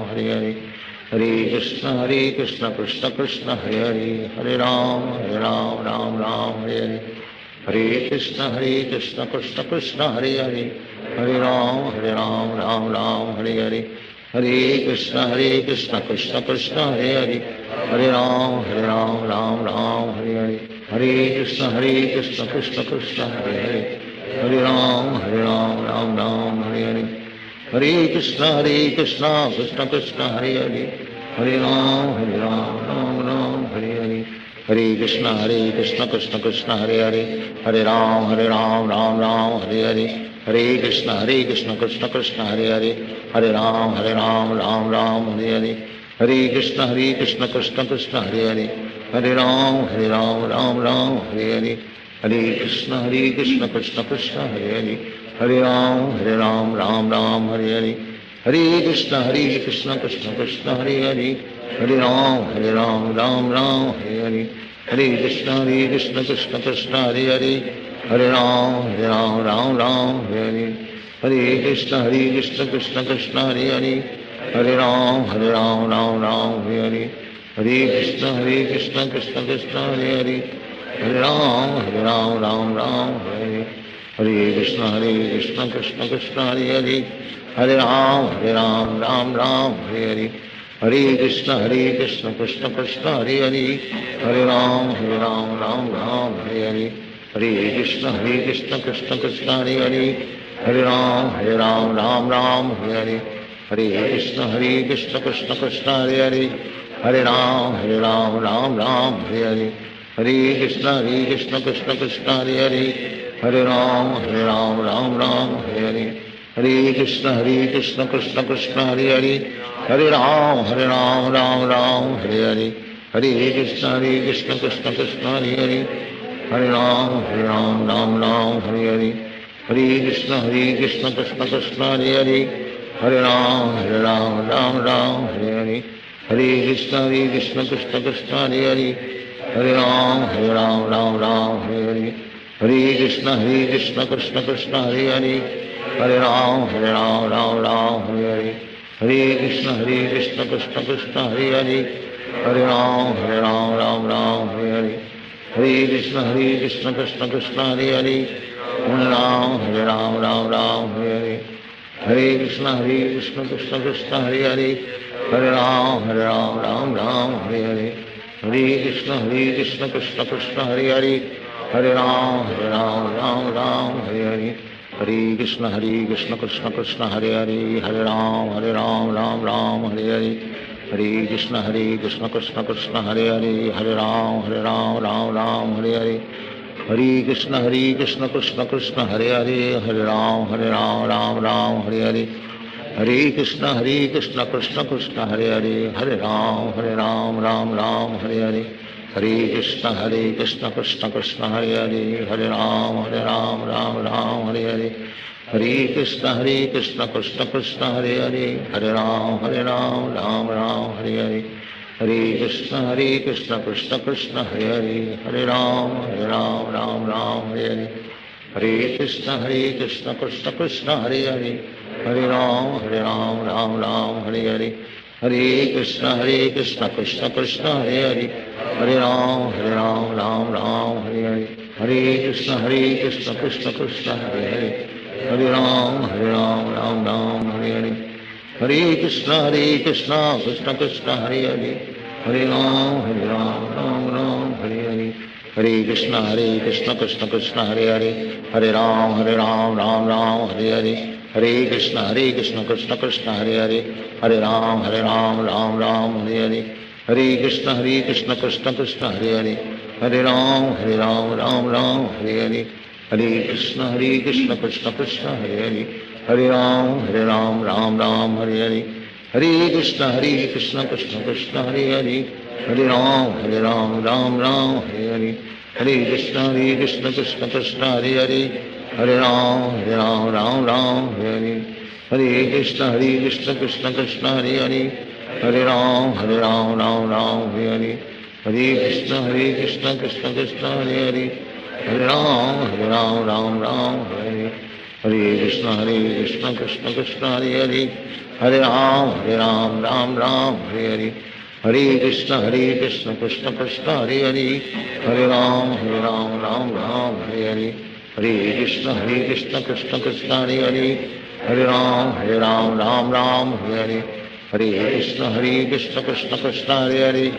Hare Hare Hare Krishna Krishna Krishna Hare Hare Hare Ram Ram Hare Hare Hare Krishna Krishna Krishna Hare Hare Hare Ram Ram Hare Hare Hare Krishna Krishna Krishna Hare Hare Hare Ram Ram Hare Hare Hare Krishna Krishna Krishna Hare Hare Hare Ram Ram Hare Hare Hare Krishna Krishna Krishna Hare Hare Hare Ram Ram Hare Hare Hare Krishna Krishna Krishna Hare Hare Hare Ram Ram Hare Hare Hare Krishna Krishna Krishna Hare Hare Hare Ram Ram Hare Hare Hare Krishna Krishna Krishna Hare Hare Hare Ram Ram Hare Hare Hare Krishna Krishna Krishna Hare Hare, Hare Ram Ram Ram Hare Hare, Hare Krishna Krishna Krishna Hare Hare, Hare Ram Ram Ram Hare Hare, Hare Krishna Krishna Krishna Hare Hare, Hare Ram Ram Ram Hare Hare, Hare Krishna Krishna Krishna Hare Hare, Hare Ram Ram Ram Hare Hare, Hare Krishna Krishna Krishna Hare Hare, Hare Ram Ram Ram Hare Hare, Hare Krishna Krishna Krishna Hare Hare, Hare Ram Ram Ram Hare Hare, Hare Krishna Krishna Krishna Hare Hare, Hare Ram Ram Ram Hare Hare, Hare Krishna Krishna Krishna Hare Hare, Hare Ram Ram Ram Hare Hare, Hare Krishna Krishna Krishna Hare Hare, Hare Ram Ram Ram Hare Hare, Hare Krishna Krishna Krishna Hare Hare, Hare Ram Ram Ram Hare Hare, Hare Krishna Krishna Krishna Hare Hare, Hare Ram Ram Ram Hare Hare, Hare Krishna Krishna Krishna Hare Hare, Hare Ram Ram Ram Hare Hare, Hare Krishna Krishna Krishna Hare Hare, Hare Ram Ram Ram Hare Hare, Hare Krishna Krishna Krishna Hare Hare, Hare Ram Ram Ram Hare Hare, Hare Krishna Krishna Krishna Hare Hare, Hare Ram Ram Ram Hare Hare, Hare Krishna Krishna Krishna Hare Hare, Hare Ram Ram Hare Hare, Hare Krishna Krishna Krishna Hare Hare, Hare Ram Ram Hare Hare, Hare Krishna Krishna Krishna Hare Hare, Hare Ram Ram Hare Hare, Hare Krishna Krishna Krishna Hare Hare, Hare Ram Ram Hare Hare, Hare Krishna Krishna Krishna Hare Hare, Hare Ram Ram Hare Hare, Hare Krishna Krishna Krishna Hare Hare, Hare Ram Ram Hare Hare, Hare Krishna Krishna Krishna Hare Hare, Hare Ram Ram Hare Hare, Hare Krishna Krishna Krishna Hare Hare, Hare Ram Ram Hare Hare, Hare Krishna Krishna Krishna Hare Hare, Hare Ram Ram Hare Hare, Hare Krishna Krishna Krishna Hare Hare, Hare Ram Ram Hare Hare, Hare Krishna Krishna Krishna Hare Hare, Hare Ram Ram Hare Hare, Hare Krishna Krishna Krishna Hare Hare, Hare Ram Ram Hare Hare, Hare Krishna Krishna Krishna Hare Hare, Hare Ram Ram Hare Hare, Hare Krishna Krishna Krishna Hare Hare, Hare Ram Ram Hare Hare, Hare Krishna Krishna Krishna Hare Hare, Hare Ram Ram Hare Hare, Hare Krishna Krishna Krishna Hare Hare, Hare Ram Ram Hare Hare, Hare Krishna Krishna Krishna Hare Hare, Hare Ram Ram Hare Hare, Hare Krishna Krishna Krishna Hare Hare, Hare Ram Ram Hare Hare, Hare Krishna Krishna Krishna Hare Hare, Hare Ram Ram Hare Hare, Hare Krishna Krishna Krishna Hare Hare, Hare Ram Ram Hare Hare, Hare Krishna Krishna Krishna Hare Hare, Hare Ram Ram Hare Hare, Hare Krishna Krishna Krishna Hare Hare, Hare Ram Ram Hare Hare, Hare Krishna Krishna Krishna Hare Hare, Hare Ram Ram Hare Hare, Hare Krishna Krishna Krishna Hare Hare, Hare Ram Ram Hare Hare, Hare Krishna Krishna Krishna Hare Hare, Hare Ram Ram Hare Hare, Hare Krishna Krishna Krishna Hare Hare, Hare Ram Ram Hare Hare, Hare Krishna Krishna Krishna Hare Hare,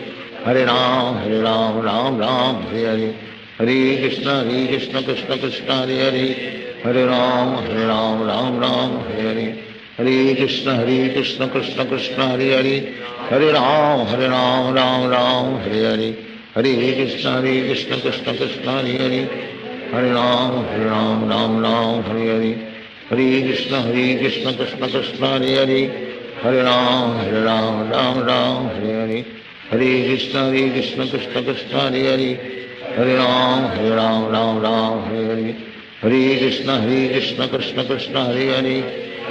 Hare Ram Ram Hare Hare, Hare Krishna Krishna Krishna Hare Hare, Hare Ram Ram Hare Hare, Hare Krishna Krishna Krishna Hare Hare, Hare Ram Ram Hare Hare, Hare Krishna Krishna Krishna Hare Hare, Hare Ram Ram Hare Hare, Hare Krishna Krishna Krishna Hare Hare, Hare Ram Ram Hare Hare, Hare Krishna Krishna Krishna Hare Hare, Hare Rama Hare Rama Rama Rama Hare Hare. Hare Krishna Krishna Krishna Hare Hare. Hare Rama Hare Rama Rama Rama Hare Hare. Hare Krishna Krishna Krishna Hare Hare.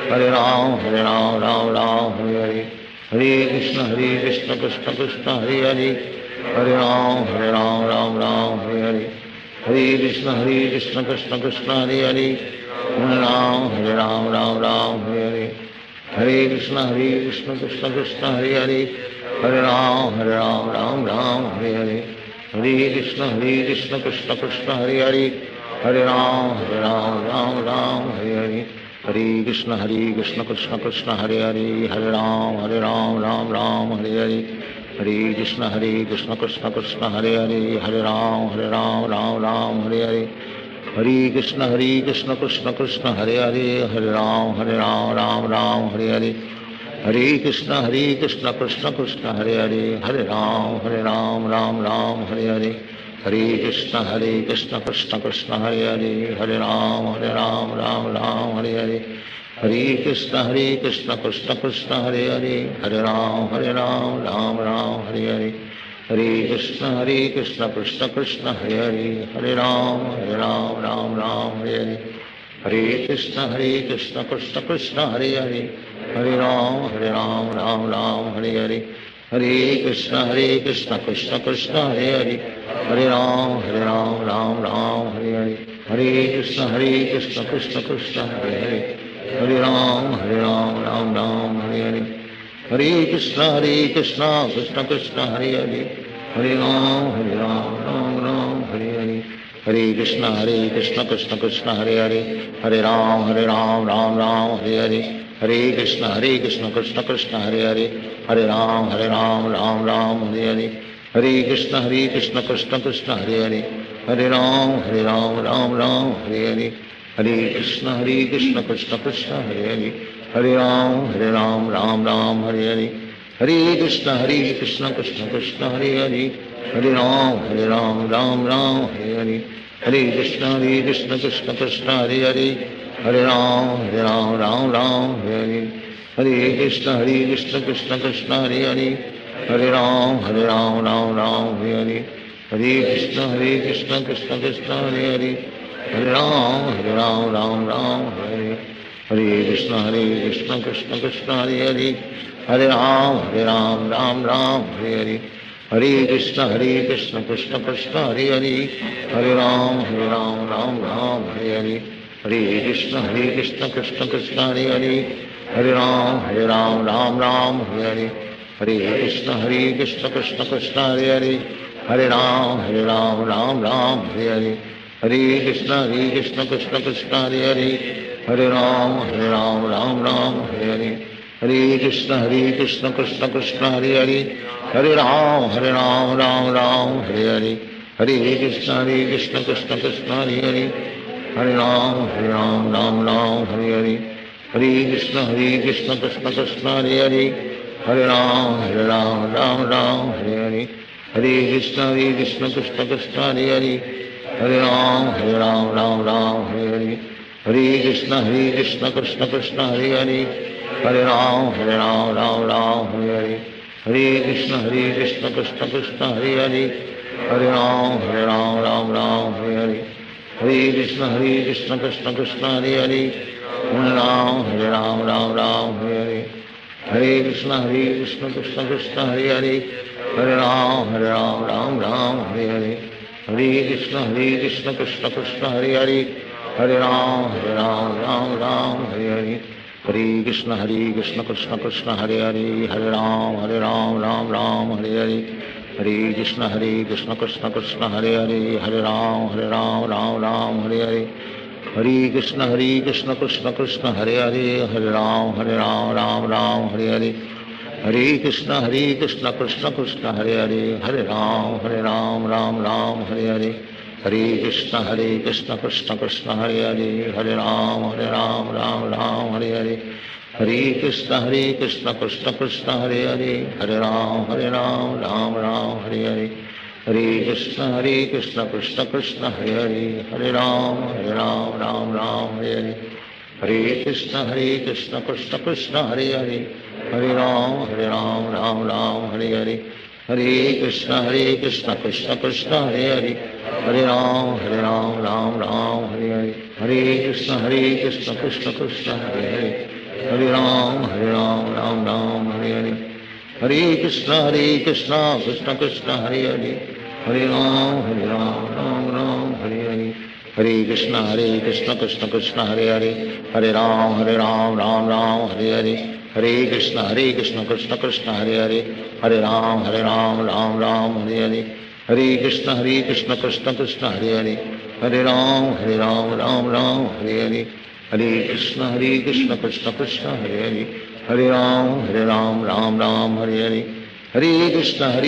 Hare Rama Hare Rama Rama Rama Hare Hare. Hare Krishna Krishna Krishna Hare Hare. Hare Rama Hare Rama Rama Rama Hare Hare. Hare Krishna Krishna Krishna Hare Hare. Hare Rama Hare Rama Rama Rama Hare Hare. Hare Krishna Krishna Krishna Hare Hare. Hare Rama Hare Rama Rama Rama Hare Hare. Hare Krishna Krishna Krishna Hare Hare. Hare Rama Rama Rama Hare Hare. Hare Krishna Krishna Krishna Hare Hare. Hare Rama Rama Rama Hare Hare. Hare Krishna Krishna Krishna Hare Hare. Hare Rama Rama Rama Hare Hare. Hare Krishna Krishna Krishna Hare Hare. Hare Rama Rama Rama Hare Hare. Hare Krishna Krishna Krishna Hare Hare. Hare Rama Rama Rama Hare Hare. Hare Krishna Krishna Krishna Hare Hare. Hare Rama Rama Rama Hare Hare. Hare Krishna Krishna Krishna Hare Hare. Hare Rama Rama Rama Hare Hare. Hare Krishna Krishna Krishna Hare Hare. Hare Rama Rama Rama Hare Hare. Hare Krishna Krishna Krishna Hare Hare. Hare Rama Rama Rama Hare Hare. Hare Krishna Krishna Krishna Hare Hare. Hare Rama Rama Rama Hare Hare. Hare Krishna Krishna Krishna Hare Hare. Hare Rama Rama Rama Hare Hare. Hare Krishna Krishna Krishna Hare Hare. Hare Rama Rama Rama Hare Hare. Hare Krishna Krishna Krishna Hare Hare. Hare Rama Rama Rama Hare Hare. Hare Krishna Krishna Krishna Hare Hare. Hare Rama Rama Rama Hare Hare. Hare Krishna Krishna Krishna Hare Hare. Hare Rama Rama Rama Hare Hare. Hare Krishna Krishna Krishna Hare Hare. Hare Rama Rama Rama Hare Hare. Hare Krishna Krishna Krishna Hare Hare. Hare Rama Rama Rama Hare Hare. Hare Krishna Krishna Krishna Hare Hare. Hare Rama Rama Rama Hare Hare. Hare Krishna Krishna Krishna Hare Hare. Hare Rama Rama Rama Hare Hare. Hare Krishna Krishna Krishna Hare Hare. Hare Rama Rama Rama Hare Hare. Hare Krishna Krishna Krishna Hare Hare. Hare Rama Rama Rama Hare Hare. Hare Krishna Krishna Krishna Hare Hare. Hare Rama Rama Rama Hare Hare. Hare Krishna Krishna Krishna Hare Hare. Hare Rama Rama Rama Hare Hare. Hare Krishna Krishna Krishna Hare Hare. Hare Rama Rama Rama Hare Hare. Hare Krishna Krishna Krishna Hare Hare. Hare Rama Rama Rama Hare Hare. Hare Krishna Krishna Krishna Hare Hare. Hare Rama Rama Rama Hare Hare. Hare Krishna Krishna Krishna Hare Hare. Hare Rama Rama Rama Hare Hare. Hare Krishna Krishna Krishna Hare Hare. Hare Rama Rama Rama Hare Hare. Hare Krishna Krishna Krishna Hare Hare. Hare Rama Rama Rama Hare Hare. Hare Krishna Krishna Krishna Hare Hare. Hare Rama Rama Rama Hare Hare. Hare Krishna Krishna Krishna Hare Hare. Hare Rama Rama Rama Hare Hare. Hare Krishna Krishna Krishna Hare Hare. Hare Rama Rama Rama Hare Hare. Hare Krishna Krishna Krishna Hare Hare. Hare Rama Rama Rama Hare Hare. Hare Krishna Krishna Krishna Hare Hare. Hare Rama Rama Rama Hare Hare. Hare Krishna Krishna Krishna Hare Hare. Hare Rama Rama Rama Hare Hare. Hare Krishna Krishna Krishna Hare Hare. Hare Rama Rama Rama Hare Hare. Hare Krishna Krishna Krishna Hare Hare. Hare Rama Rama Rama Hare Hare. Hare Krishna Krishna Krishna Hare Hare. Hare Rama Rama Rama Hare Hare. Hare Krishna Krishna Krishna Hare Hare. Hare Rama Rama Rama Hare Hare. Hare Krishna Krishna Krishna Hare Hare. Hare Rama Rama Rama Hare Hare. Hare Krishna Krishna Krishna Hare Hare. Hare Rama Rama Rama Hare Hare. Hare Krishna Krishna Krishna Hare Hare. Hare Ram Ram Ram Hare Hare Hare Krishna Krishna Krishna Hare Hare Hare Ram Ram Ram Hare Hare Hare Krishna Krishna Krishna Hare Hare Hare Ram Ram Ram Hare Hare Hare Krishna Krishna Krishna Hare Hare Hare Ram Ram Ram Hare Hare Hare Krishna Krishna Krishna Hare Hare Hare Ram Ram Ram Hare Hare Hare Krishna Krishna Krishna Hare Hare Hare Ram Ram Ram Hare Hare Hare Krishna Krishna Krishna Hare Hare Hare Ram Ram Ram Hare Hare Hare Krishna Krishna Krishna Hare Hare Hare Ram Ram Ram Hare Hare Hare Krishna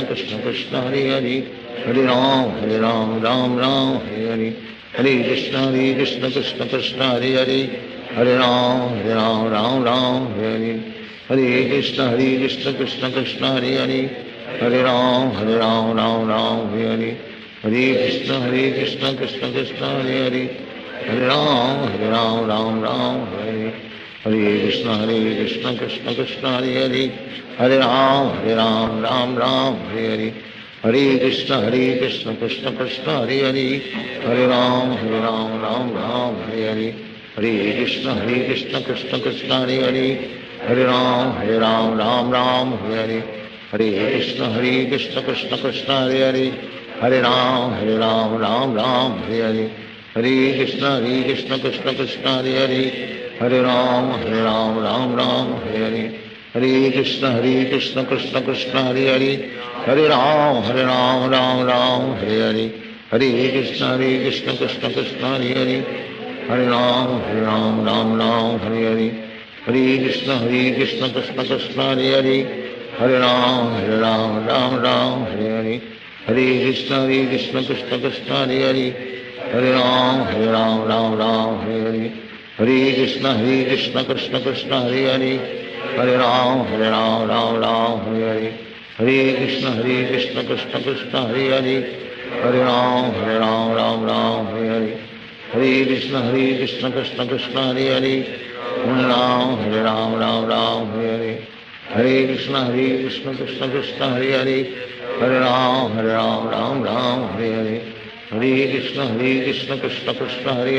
Krishna Krishna Hare Hare Hare Ram Ram Ram Hare Hare Hare Krishna Krishna Krishna Hare Hare Hare Ram Ram Hare Hare Hare Krishna Krishna Krishna Hare Hare Hare Ram Ram Hare Hare Hare Krishna Krishna Krishna Hare Hare Hare Ram Ram Hare Hare Hare Krishna Krishna Krishna Hare Hare Hare Ram Ram Ram Hare Hare Hare Krishna Krishna Krishna Hare Hare Hare Ram Ram Hare Hare Hare Krishna Krishna Krishna Hare Hare Hare Ram Ram Hare Hare Hare Krishna Krishna Krishna Hare Hare Hare Ram Ram Hare Hare Hare Krishna Krishna Krishna Hare Hare Hare Ram Ram Hare Hare Hare Krishna Krishna Krishna Hare Hare Hare Ram Ram Hare Hare Hare Krishna Krishna Krishna Hare Hare Hare Ram Ram Hare Hare Hare Krishna Krishna Krishna Hare Hare Hare Ram Ram Hare Hare Hare Krishna Krishna Krishna Hare Hare Hare Ram Ram Hare Hare Hare Krishna Krishna Krishna Hare Hare Hare Ram Ram Hare Hare Hare Krishna Krishna Krishna Hare Hare Hare Ram Ram Hare Hare Hare Krishna Krishna Krishna Hare Hare Hare Ram Ram Hare Hare Hare Krishna Krishna Krishna Hare Hare Hare Ram Ram Hare Hare Hare Krishna Krishna Krishna Hare Hare Hare Ram Ram Hare Hare Hare Krishna Krishna Krishna Hare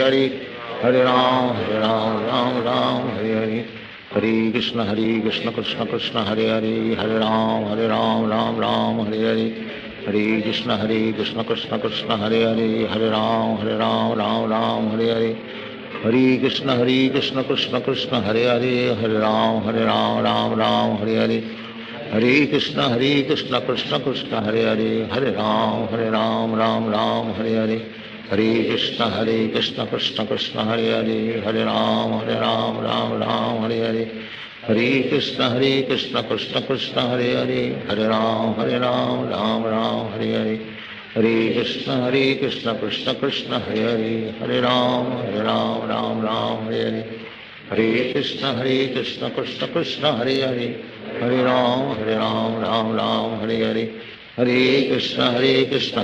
Hare Hare Ram Ram Hare Hare Hare Krishna Krishna Krishna Hare Hare Hare Ram Ram Hare Hare Hare Krishna Krishna Krishna Hare Hare Hare Ram Ram Hare Hare Hare Krishna Krishna Krishna Hare Hare Hare Ram Ram Hare Hare Hare Krishna Krishna Krishna Hare Hare Hare Ram Ram Hare Hare Hare Krishna Krishna Krishna Hare Hare Hare Ram Ram Hare Hare Hare Krishna Krishna Krishna Hare Hare Hare Ram Ram Hare Hare Hare Krishna Krishna Krishna Hare Hare Hare Ram Ram Hare Hare Hare Krishna Krishna Krishna Hare Hare Hare Ram Ram Hare Hare Hare Krishna Krishna Krishna Hare Hare Hare Ram Ram Hare Hare Hare Krishna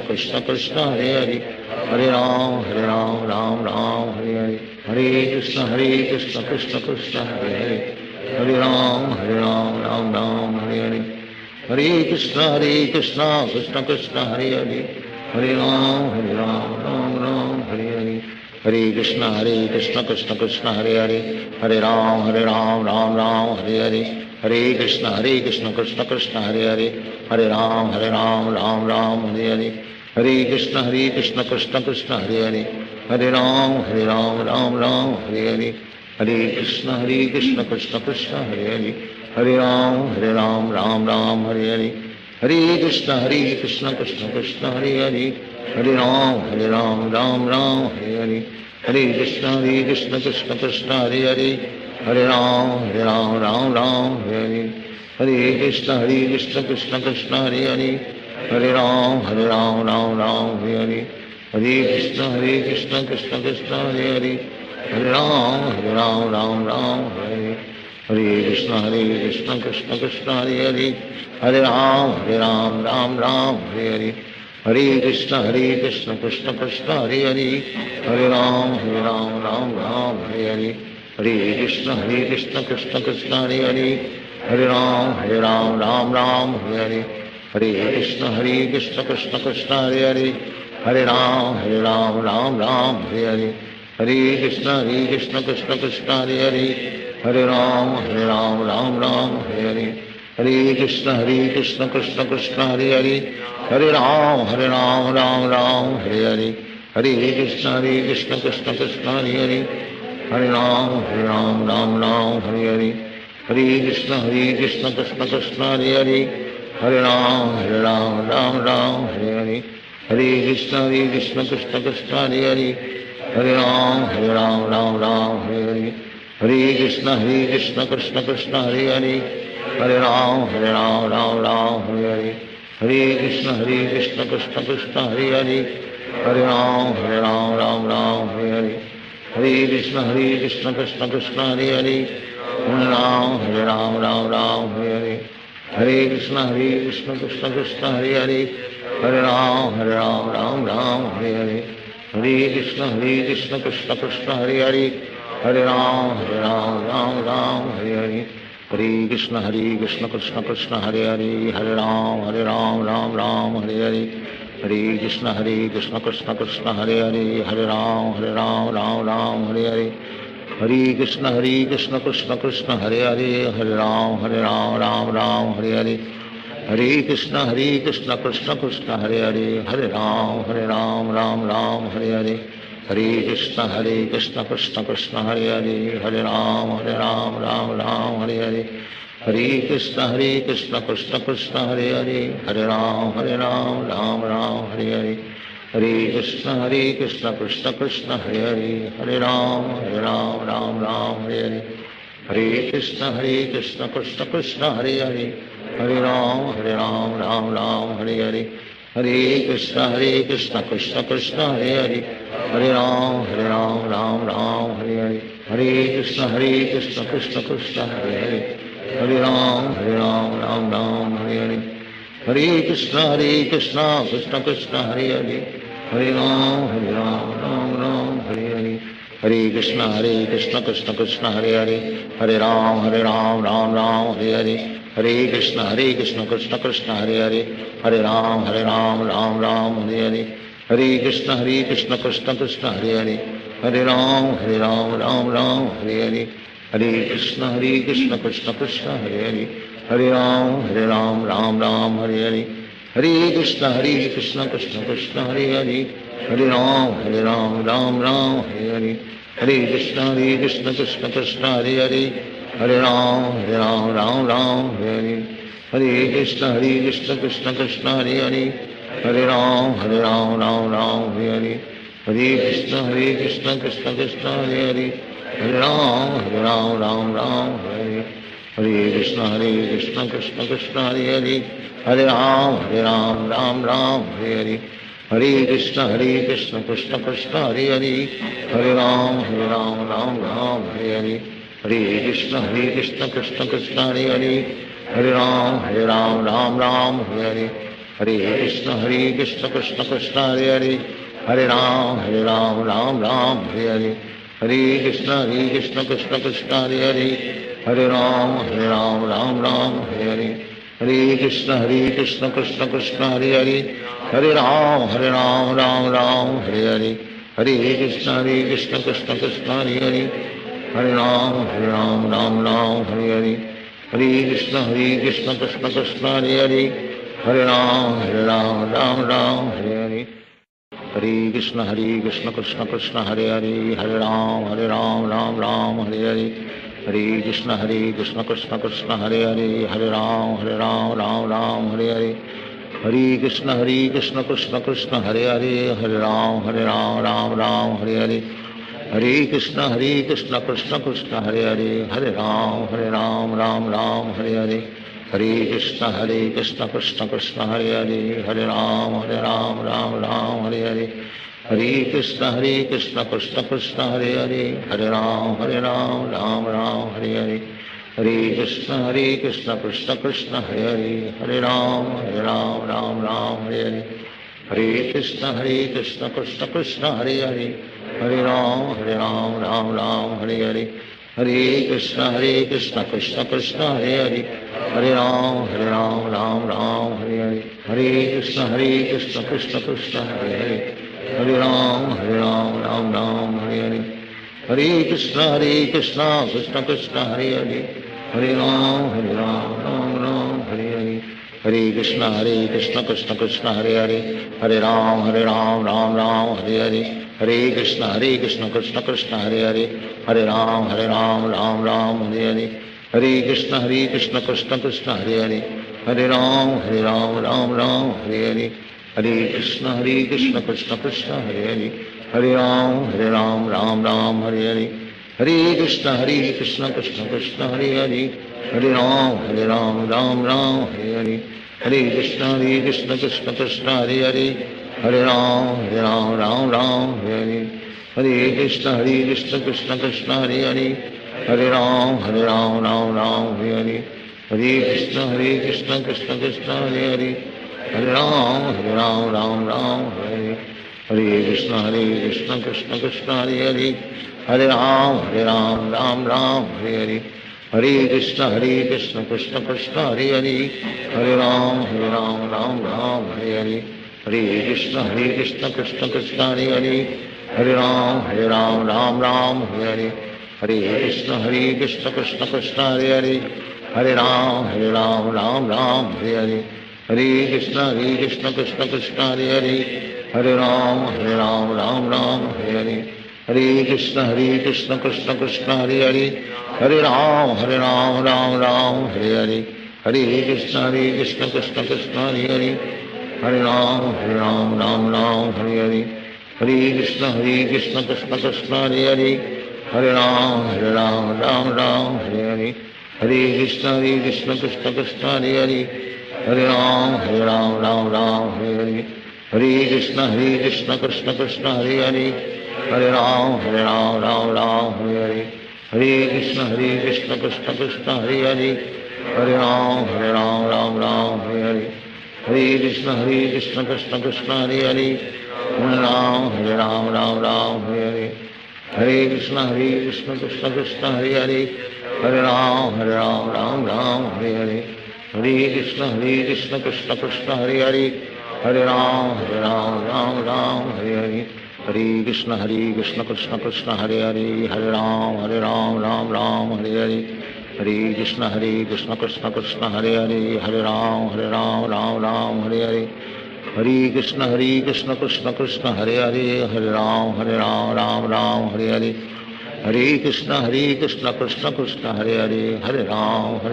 Krishna Krishna Hare Hare Hare Ram Ram Hare Hare Hare Krishna Krishna Krishna Hare Hare Hare Ram Ram Hare Hare Hare Krishna Krishna Krishna Hare Hare Hare Ram Ram Hare Hare Hare Krishna Krishna Krishna Hare Hare Hare Ram Ram Hare Hare Hare Krishna Krishna Krishna Hare Hare Hare Ram Ram Hare Hare Hare Krishna Krishna Krishna Hare Hare Hare Ram Ram Hare Hare Hare Krishna Krishna Krishna Hare Hare Hare Ram Ram Hare Hare Hare Krishna Krishna Krishna Hare Hare Hare Ram Ram Hare Hare Hare Krishna Krishna Krishna Hare Hare Hare Ram Ram Hare Hare Hare Krishna Krishna Krishna Hare Hare Hare Ram Ram Hare Hare Hare Krishna Krishna Krishna Hare Hare Hare Ram Ram Hare Hare Hare Krishna Krishna Krishna Hare Hare Hare Ram Ram Ram Hare Hare. Hare Krishna Krishna Krishna Hare Hare. Hare Ram Ram Ram Hare Hare. Hare Krishna Krishna Krishna Hare Hare. Hare Ram Ram Ram Hare Hare. Hare Krishna Krishna Krishna Hare Hare. Hare Ram Ram Ram Hare Hare. Hare Krishna Krishna Krishna Hare Hare. Hare Ram Ram Ram Hare Hare. Hare Krishna Krishna Krishna Hare Hare. Hare Ram Ram Ram Hare Hare. Hare Krishna Krishna Krishna Hare Hare. Hare Ram Ram Ram Hare Hare. Hare Krishna Krishna Krishna Hare Hare. Hare Ram Ram Ram Hare Hare. Hare Krishna Krishna Krishna Hare Hare. Hare Ram Ram Ram Hare Hare. Hare Krishna Krishna Krishna Hare Hare. Hare Ram Ram Ram Hare Hare. Hare Krishna Krishna Krishna Hare Hare. Hare Ram Ram Ram Hare Hare. Hare Krishna Krishna Krishna Hare Hare. Hare Ram Ram Hare Hare. Hare Krishna Krishna Krishna Hare Hare. Hare Ram Ram Ram Hare Hare. Hare Krishna Krishna Krishna Hare Hare. Hare Ram Ram Ram Hare Hare. Hare Krishna Krishna Krishna Hare Hare. Hare Ram Ram Ram Hare Hare. Hare Krishna Krishna Krishna Hare Hare. Hare Ram Ram Ram Hare Hare. Hare Krishna Krishna Krishna Hare Hare. Hare Ram Ram Ram Hare Hare. Hare Krishna Krishna Krishna Hare Hare. Hare Ram Ram Ram Hare Hare. Hare Krishna Krishna Krishna Hare Hare. Hare Ram Ram Ram Hare Hare. Hare Krishna Krishna Krishna Hare Hare. Hare Ram Ram Ram Hare Hare. Hare Krishna Krishna Krishna Hare Hare. Hare Ram Ram Ram Hare Hare. Hare Krishna Krishna Krishna Hare Hare. Hare Ram Ram Hare Hare. Hare Krishna Krishna Krishna Hare Hare. Hare Ram Ram Hare Hare. Hare Krishna Krishna Krishna Hare Hare. Hare Ram Ram Ram Hare Hare. Hare Krishna Krishna Krishna Hare Hare. Hare Ram Ram Ram Hare Hare. Hare Krishna Krishna Krishna Hare Hare. Hare Ram Ram Ram Hare Hare. Hare Krishna Krishna Krishna Hare Hare. Hare Ram Ram Ram Hare Hare. Hare Krishna Krishna Krishna Hare Hare. Hare Ram Ram Ram Hare Hare. Hare Krishna Krishna Krishna Hare Hare. Hare Ram Ram Hare Hare. Hare Krishna Krishna Krishna Hare Hare. Hare Ram Ram Hare Hare. Hare Krishna Krishna Krishna Hare Hare. Hare Ram Ram Hare Hare. Hare Krishna Krishna Krishna Hare Hare. Hare Ram Ram Hare Hare. Hare Krishna Krishna Krishna Hare Hare. Hare Ram Ram Hare Hare. Hare Krishna Krishna Krishna Hare Hare. Hare Ram Ram Hare Hare. Hare Krishna Krishna Krishna Hare Hare. Hare Ram Ram Hare Hare. Hare Krishna Krishna Krishna Hare Hare. Hare Ram Ram Hare Hare. Hare Krishna Krishna Krishna Hare Hare. Hare Ram Ram Hare Hare. Hare Krishna Krishna Krishna Hare Hare. Hare Ram Ram Hare Hare. Hare Krishna Krishna Krishna Hare Hare. Hare Ram Ram Hare Hare. Hare Krishna Krishna Krishna Hare Hare. Hare Ram Ram Hare Hare. Hare Krishna Krishna Krishna Hare Hare. Hare Ram Ram Hare Hare. Hare Krishna Krishna Krishna Hare Hare. Hare Ram Ram Hare Hare. Hare Krishna Krishna Krishna Hare Hare. Hare Ram Ram Ram Hare Hare. Hare Krishna Krishna Krishna Hare Hare. Hare Ram Ram Hare Hare. Hare Krishna Krishna Krishna Hare Hare. Hare Ram Ram Hare Hare. Hare Krishna Krishna Krishna Hare Hare. Hare Ram Ram Hare Hare. Hare Krishna Krishna Krishna Hare Hare. Hare Ram Ram Hare Hare. Hare Krishna Krishna Krishna Hare Hare, Hare Ram Ram Ram Hare Hare. Hare Krishna Krishna Krishna Hare Hare, Hare Ram Ram Ram Hare Hare. Hare Krishna Krishna Krishna Hare Hare, Hare Ram Ram Ram Hare Hare. Hare Krishna Krishna Krishna Hare Hare, Hare Ram Ram Ram Hare Hare. Hare Krishna Krishna Krishna Hare Hare, Hare Ram Ram Ram Hare Hare. Hare Krishna Krishna Krishna Hare Hare, Hare Ram Ram Ram Hare Hare. Hare Krishna Krishna Krishna Hare Hare, Hare Ram Ram Ram Hare Hare. Hare Krishna Krishna Krishna Hare Hare, Hare Ram Ram Ram Hare Hare. Hare Krishna Krishna Krishna Hare Hare, Hare Ram Ram Hare Hare. Hare Krishna Krishna Krishna Hare Hare, Hare Ram Ram Hare Hare. Hare Krishna Krishna Krishna Hare Hare, Hare Ram Ram Hare Hare. Hare Krishna Krishna Krishna Hare Hare, Hare Ram Ram Hare Hare. Hare Krishna Krishna Krishna Hare Hare, Hare Ram Ram Hare Hare. Hare Krishna Krishna Krishna Hare Hare, Hare Ram Ram Hare Hare. Hare Krishna Krishna Krishna Hare Hare, Hare Ram Ram Hare Hare. Hare Krishna Krishna Krishna Hare Hare, Hare Ram Ram Hare Hare. Hare Krishna Krishna Krishna Hare Hare, Hare Ram Ram Hare Hare. Hare Krishna Krishna Krishna Hare Hare, Hare Ram Ram Hare Hare. Hare Krishna Krishna Krishna Hare Hare, Hare Ram Ram Hare Hare. Hare Krishna Krishna Krishna Hare Hare, Hare Ram Ram Hare Hare. Hare Krishna Krishna Krishna Hare Hare, Hare Ram Ram Hare Hare. Hare Krishna Krishna Krishna Hare Hare, Hare Ram Ram Hare Hare. Hare Krishna Krishna Krishna Hare Hare, Hare Ram Ram Hare Hare. Hare Krishna Krishna Krishna Hare Hare, Hare Ram Ram Hare Hare. Hare Krishna Krishna Krishna Hare Hare, Hare Ram Ram Hare Hare. Hare Krishna Krishna Krishna Hare Hare, Hare Ram Ram Hare Hare. Hare Krishna Krishna Krishna Hare Hare, Hare Ram Ram Hare Hare. Hare Krishna Krishna Krishna Hare Hare, Hare Ram Ram Hare Hare. Hare Krishna Krishna Krishna Hare Hare, Hare Ram Ram Hare Hare. Hare Krishna Krishna Krishna Hare Hare, Hare Ram Ram Hare Hare. Hare Krishna Krishna Krishna Hare Hare, Hare Ram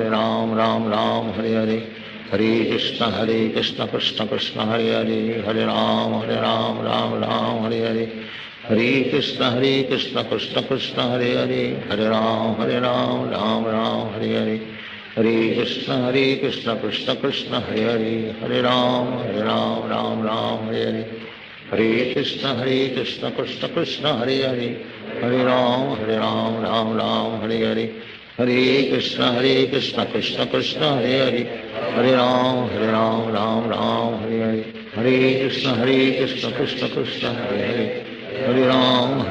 Ram Hare Hare. Hare Krishna Krishna Krishna Hare Hare, Hare Ram Ram Hare Hare. Hare Krishna Krishna Krishna Hare Hare, Hare Ram Ram Hare Hare. Hare Krishna Krishna Krishna Hare Hare, Hare Ram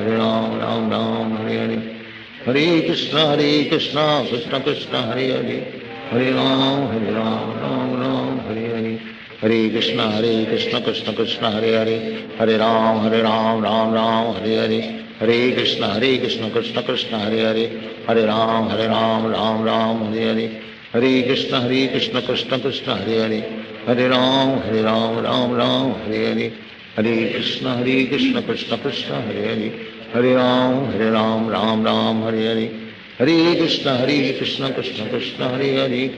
Ram Hare Hare. Hare Krishna Krishna Krishna Hare Hare, Hare Ram Ram Hare Hare. Hare Krishna Krishna Krishna Hare Hare, Hare Ram Ram Hare Hare. Hare Krishna Krishna Krishna Hare Hare, Hare Ram Ram Hare Hare. Hare Krishna Krishna Krishna Hare Hare, Hare Ram Ram Hare Hare. Hare Krishna Krishna Krishna Hare Hare, Hare Ram Ram Hare Hare. Hare Krishna Krishna Krishna Hare Hare,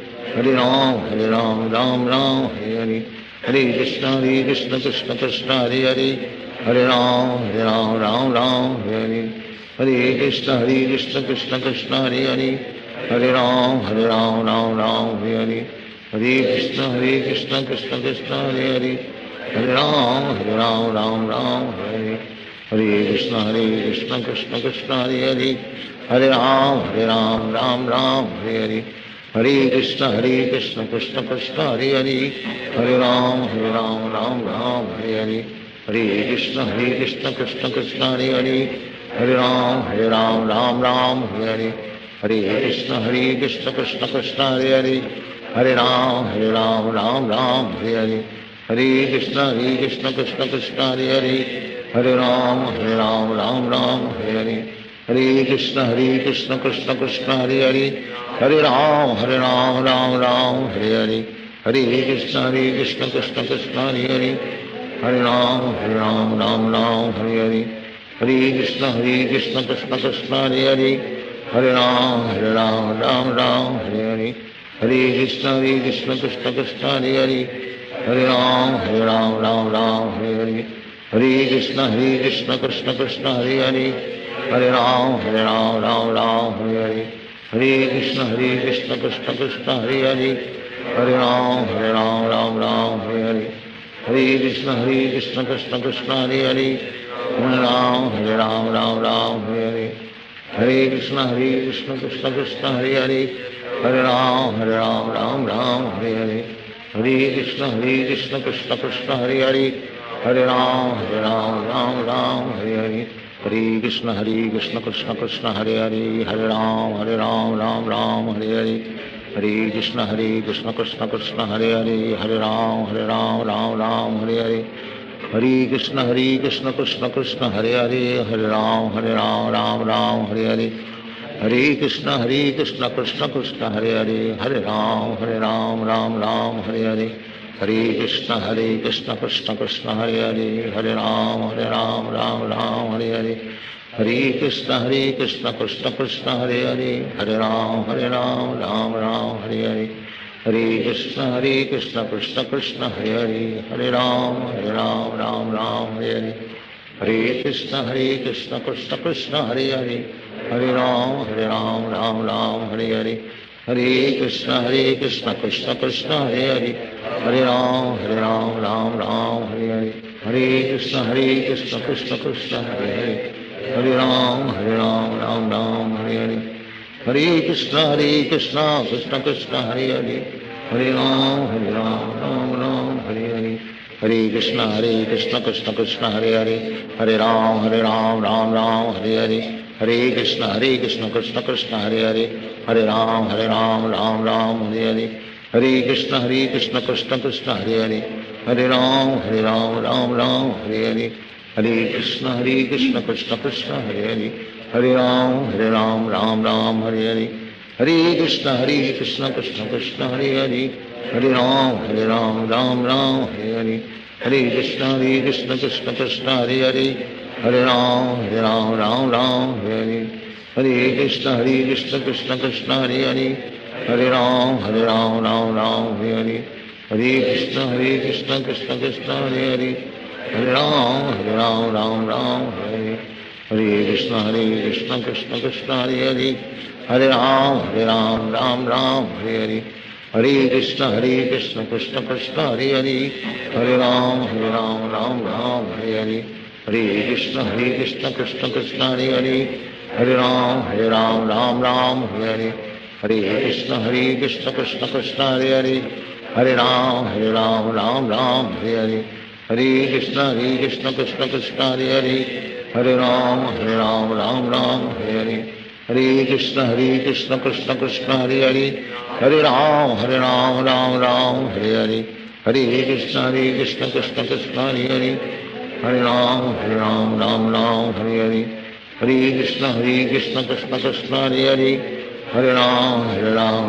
Hare Ram Ram Hare Hare. Hare Krishna Krishna Krishna Hare Hare, Hare Ram Ram Hare Hare. Hare Krishna Krishna Krishna Hare Hare, Hare Ram Ram Hare Hare. Hare Krishna Krishna Krishna Hare Hare, Hare Ram Ram Hare Hare. Hare Krishna Krishna Krishna Hare Hare, Hare Ram Ram Hare Hare. Hare Krishna Krishna Krishna Hare Hare, Hare Ram Ram Hare Hare. Hare Krishna Krishna Krishna Hare Hare, Hare Ram Ram Hare Hare. Hare Krishna Krishna Krishna Hare Hare, Hare Ram Ram Hare Hare. Hare Krishna Krishna Krishna Hare Hare, Hare Ram Ram Ram Hare Hare. Hare Krishna Krishna Krishna Hare Hare, Hare Ram Ram Ram Hare Hare. Hare Krishna Krishna Krishna Hare Hare, Hare Ram Ram Ram Hare Hare. Hare Krishna Krishna Krishna Hare Hare, Hare Ram Ram Ram Hare Hare. Hare Krishna Krishna Krishna Hare Hare, Hare Ram Ram Ram Hare Hare. Hare Krishna Krishna Krishna Hare Hare, Hare Ram Ram Ram Hare Hare. Hare Krishna Krishna Krishna Hare Hare, Hare Ram Ram Ram Hare Hare. Hare Krishna Krishna Krishna Hare Hare, Hare Ram Ram Ram Hare Hare. Hare Krishna Krishna Krishna Hare Hare, Hare Ram Ram Ram Hare Hare. Hare Krishna Krishna Krishna Hare Hare, Hare Ram Ram Ram Hare Hare. Hare Krishna Krishna Krishna Hare Hare, Hare Ram Ram Ram Hare Hare. Hare Krishna Krishna Krishna Hare Hare, Hare Ram Ram Ram Hare Hare. Hare Krishna Krishna Krishna Hare Hare, Hare Ram Ram Ram Hare Hare. Hare Krishna Krishna Krishna Hare Hare, Hare Ram Ram Ram Hare Hare. Hare Krishna Krishna Krishna Hare Hare, Hare Ram Ram Ram Hare Hare. Hare Krishna Krishna Krishna Hare Hare, Hare Ram Ram Ram Hare Hare. Hare Krishna Krishna Krishna Hare Hare, Hare Ram Ram Ram Hare Hare. Hare Krishna Krishna Krishna Hare Hare, Hare Ram Ram Ram Hare Hare. Hare Krishna Krishna Krishna Hare Hare, Hare Ram Ram Ram Hare Hare. Hare Krishna Krishna Krishna Hare Hare, Hare Ram Ram Ram Hare Hare. Hare Krishna Krishna Krishna Hare Hare, Hare Ram Ram Ram Hare Hare. Hare Krishna Krishna Krishna Hare Hare, Hare Ram Ram Hare Hare. Hare Krishna Krishna Krishna Hare Hare, Hare Ram Ram Ram Hare Hare. Hare Krishna Krishna Krishna Hare Hare, Hare Ram Ram Ram Hare Hare. Hare Krishna Krishna Krishna Hare Hare, Hare Ram Ram Ram Hare Hare. Hare Krishna Krishna Krishna Hare Hare, Hare Ram Ram Ram Hare Hare. Hare Krishna Krishna Krishna Hare Hare, Hare Ram Ram Ram Hare Hare. Hare Krishna Krishna Krishna Hare Hare, Hare Ram Ram Ram Hare Hare. Hare Krishna Krishna Krishna Hare Hare, Hare Ram Ram Ram Hare Hare. Hare Krishna Krishna Krishna Hare Hare, Hare Ram Ram Ram Hare Hare. Hare Krishna Krishna Krishna Hare Hare, Hare Ram Ram Ram Hare Hare. Hare Krishna Krishna Krishna Hare Hare, Hare Ram Ram Ram Hare Hare. Hare Krishna Krishna Krishna Hare Hare, Hare Ram Ram Ram Hare Hare. Hare Krishna Krishna Krishna Hare Hare, Hare Ram Ram Ram Hare Hare. Hare Krishna Krishna Krishna Hare Hare, Hare Ram Ram Ram Hare Hare. Hare Krishna Krishna Krishna Hare Hare, Hare Ram Ram Ram Hare Hare. Hare Krishna Krishna Krishna Hare Hare, Hare Ram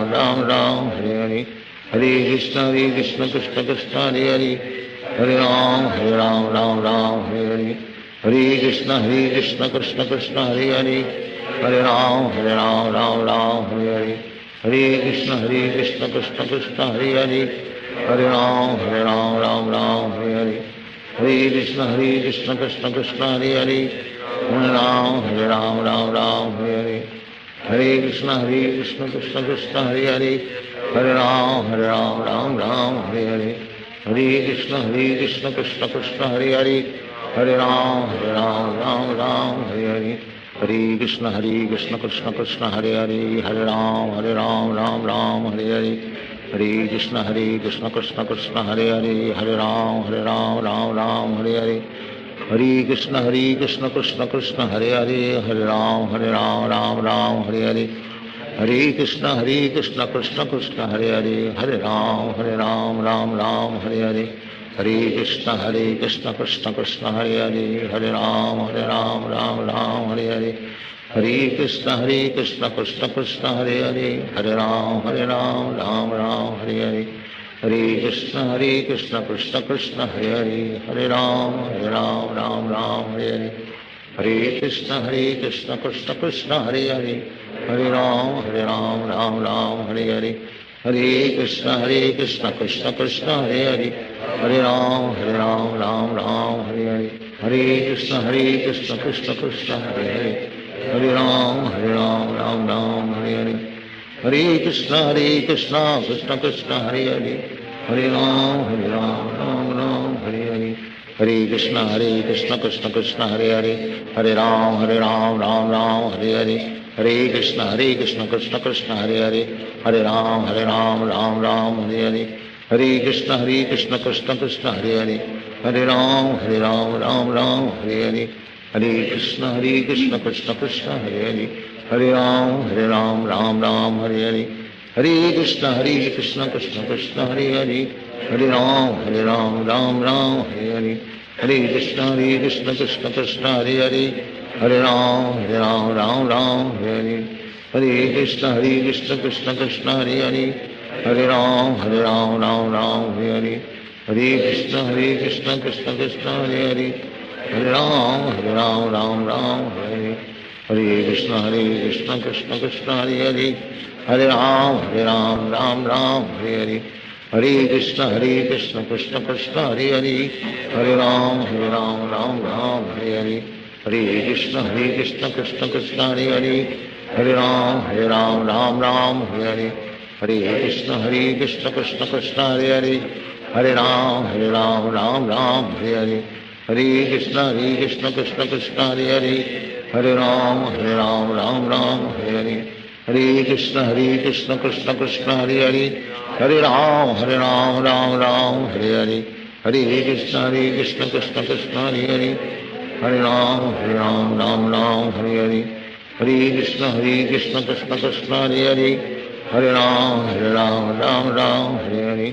Ram Ram Hare Hare. Hare Krishna Krishna Krishna Hare Hare, Hare Ram Ram Ram Hare Hare. Hare Krishna Krishna Krishna Hare Hare, Hare Ram Ram Ram Hare Hare. Hare Krishna Krishna Krishna Hare Hare, Hare Ram Ram Ram Hare Hare. Hare Krishna Krishna Krishna Hare Hare, Hare Ram Ram Ram Hare Hare. Hare Krishna Krishna Krishna Hare Hare, Hare Ram Ram Ram Hare Hare. Hare Krishna Krishna Krishna Hare Hare, Hare Ram Ram Ram Hare Hare. Hare Krishna Krishna Krishna Hare Hare, Hare Ram Ram Ram Hare Hare. Hare Krishna Krishna Krishna Hare Hare, Hare Ram Ram Ram Hare Hare. Hare Krishna Krishna Krishna Hare Hare, Hare Ram Ram Ram Hare Hare. Hare Krishna Krishna Krishna Hare Hare, Hare Ram Ram Ram Hare Hare. Hare Krishna, Krishna Krishna, Hare Hare, Hare Ram, Ram Ram, Hare Hare. Hare Krishna, Krishna Krishna, Hare Hare, Hare Ram, Ram Ram, Hare Hare. Hare Krishna, Krishna Krishna, Hare Hare, Hare Ram, Ram Ram, Hare Hare. Hare Krishna, Krishna Krishna, Hare Hare, Hare Ram, Ram Ram, Hare Hare. Hare Krishna, Krishna Krishna, Hare Hare, Hare Ram, Ram Ram, Hare Hare. Hare Krishna, Krishna Krishna, Hare Hare, Hare Ram, Ram Ram, Hare Hare. Hare Krishna, Krishna Krishna, Hare Hare, Hare Ram, Ram Ram, Hare Hare. Hare Krishna, Krishna Krishna, Hare Hare, Hare Ram, Ram Ram, Hare Hare. Hare Krishna, Krishna Krishna, Hare Hare, Hare Ram, Ram Ram, Hare Hare. Hare Krishna, Krishna Krishna, Hare Hare, Hare Ram, Ram Ram, Hare Hare. Hare Krishna, Krishna Krishna, Hare Hare, Hare Ram, Ram Ram, Hare Hare. Hare Krishna, Krishna Krishna, Hare Hare, Hare Ram, Ram Ram, Hare Hare. Hare Krishna, Krishna Krishna, Hare Hare, Hare Ram, Ram Ram, Hare Hare. Hare Krishna, Krishna Krishna, Hare Hare, Hare Ram, Ram Ram, Hare Hare. Hare Krishna, Krishna Krishna, Hare Hare, Hare Ram, Ram Ram, Hare Hare. Hare Krishna, Krishna Krishna, Hare Hare, Hare Ram, Ram Ram, Hare Hare. Hare Krishna, Krishna Krishna, Hare Hare, Hare Ram, Ram Ram, Hare Hare. Hare Krishna, Krishna Krishna, Hare Hare, Hare Ram, Ram Ram, Hare Hare. Hare Krishna, Krishna Krishna, Hare Hare, Hare Ram, Ram Ram, Hare Hare. Hare Krishna, Krishna Krishna, Hare Hare, Hare Ram, Ram Ram, Hare Hare. Hare Krishna, Krishna Krishna, Hare Hare, Hare Ram, Ram Ram, Hare Hare. Hare Krishna, Krishna Krishna, Hare Hare, Hare Ram, Ram Ram, Hare Hare. Hare Krishna, Krishna Krishna, Hare Hare, Hare Ram, Ram Ram, Hare Hare. Hare Krishna, Krishna Krishna, Hare Hare, Hare Ram, Ram Ram, Hare Hare. Hare Krishna, Krishna Krishna, Hare Hare, Hare Ram, Ram Ram, Hare Hare. Hare Krishna, Krishna Krishna, Hare Hare, Hare Ram, Ram Ram, Hare Hare.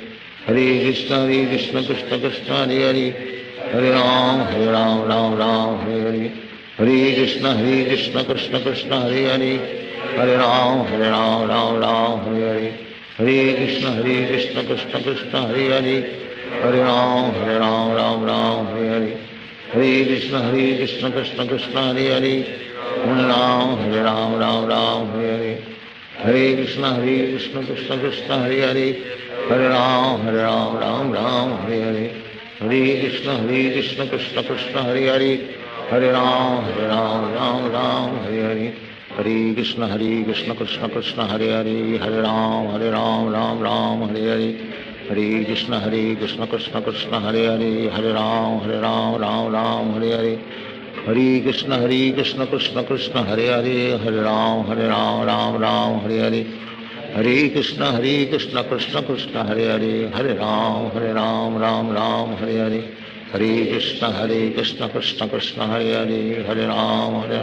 Hare Krishna, Krishna Krishna, Hare Hare, Hare Ram, Ram Ram, Hare Hare. Hare Krishna, Krishna Krishna, Hare Hare, Hare Ram, Ram Ram, Hare Hare. Hare Krishna, Krishna Krishna, Hare Hare, Hare Ram, Ram Ram, Hare Hare. Hare Krishna, Krishna Krishna, Hare Hare, Hare Ram, Ram Ram, Hare Hare. Hare Krishna, Krishna Krishna, Hare Hare, Hare Ram, Ram Ram, Hare Hare. Hare Krishna, Krishna Krishna, Hare Hare, Hare Ram, Ram Ram, Hare Hare. Hare Krishna, Krishna Krishna, Hare Hare, Hare Ram, Ram Ram, Hare Hare. Hare Krishna, Krishna Krishna, Hare Hare, Hare Ram, Ram Ram, Hare Hare. Hare Krishna, Krishna Krishna, Hare Hare, Hare Ram, Ram Ram, Hare Hare. Hare Krishna, Krishna Krishna, Hare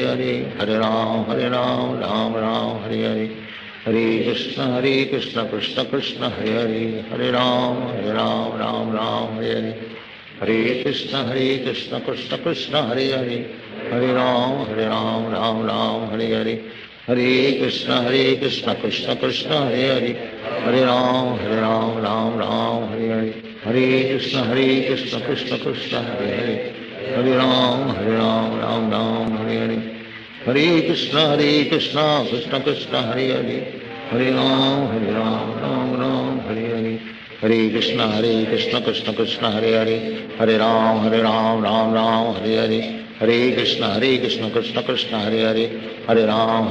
Hare, Hare Ram, Ram Ram, Hare Hare. Hare Krishna, Krishna Krishna, Hare Hare, Hare Ram, Ram Ram, Hare Hare. Hare Krishna, Krishna Krishna, Hare Hare, Hare Ram, Ram Ram, Hare Hare. Hare Krishna, Krishna Krishna, Hare Hare, Hare Ram, Ram Ram, Hare Hare. Hare Krishna, Krishna Krishna, Hare Hare, Hare Ram, Ram Ram, Hare Hare. Hare Krishna, Krishna Krishna, Hare Hare, Hare Ram, Ram Ram, Hare Hare. Hare Krishna, Krishna Krishna, Hare Hare, Hare Ram, Ram Ram, Hare Hare. Hare Krishna, Krishna Krishna, Hare Hare, Hare Ram,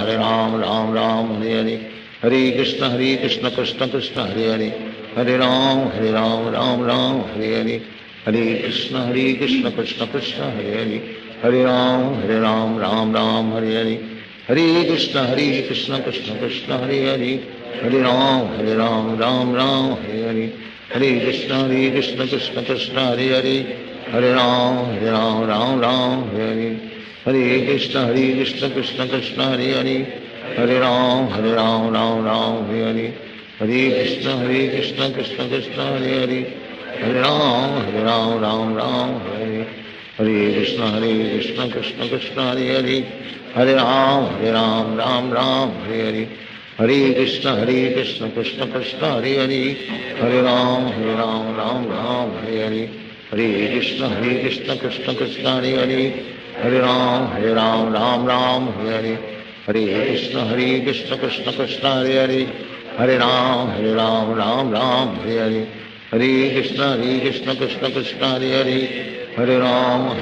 Ram Ram, Hare Hare. Hare Krishna, Krishna Krishna, Hare Hare, Hare Ram, Ram Ram, Hare Hare. Hare Krishna, Krishna Krishna, Hare Hare, Hare Ram, Ram Ram, Hare Hare. Hare Krishna, Krishna Krishna, Hare Hare, Hare Ram, Ram Ram, Hare Hare. Hare Krishna, Krishna Krishna, Hare Hare, Hare Ram, Ram Ram, Hare Hare. Hare Krishna Krishna Krishna Hare Hare, Hare Ram Ram Ram Hare Hare. Hare Krishna Krishna Krishna Hare Hare, Hare Ram Ram Ram Hare Hare. Hare Krishna Krishna Krishna Hare Hare, Hare Ram Ram Ram Hare Hare. Hare Krishna Krishna Krishna Hare Hare, Hare Ram Ram Ram Hare Hare. Hare Krishna Krishna Krishna Hare Hare, Hare Ram Ram Ram Hare Hare. Hare Krishna Krishna Krishna Hare Hare, Hare Ram Ram Ram Hare Hare. Hare Krishna Krishna Krishna Hare Hare, Hare Ram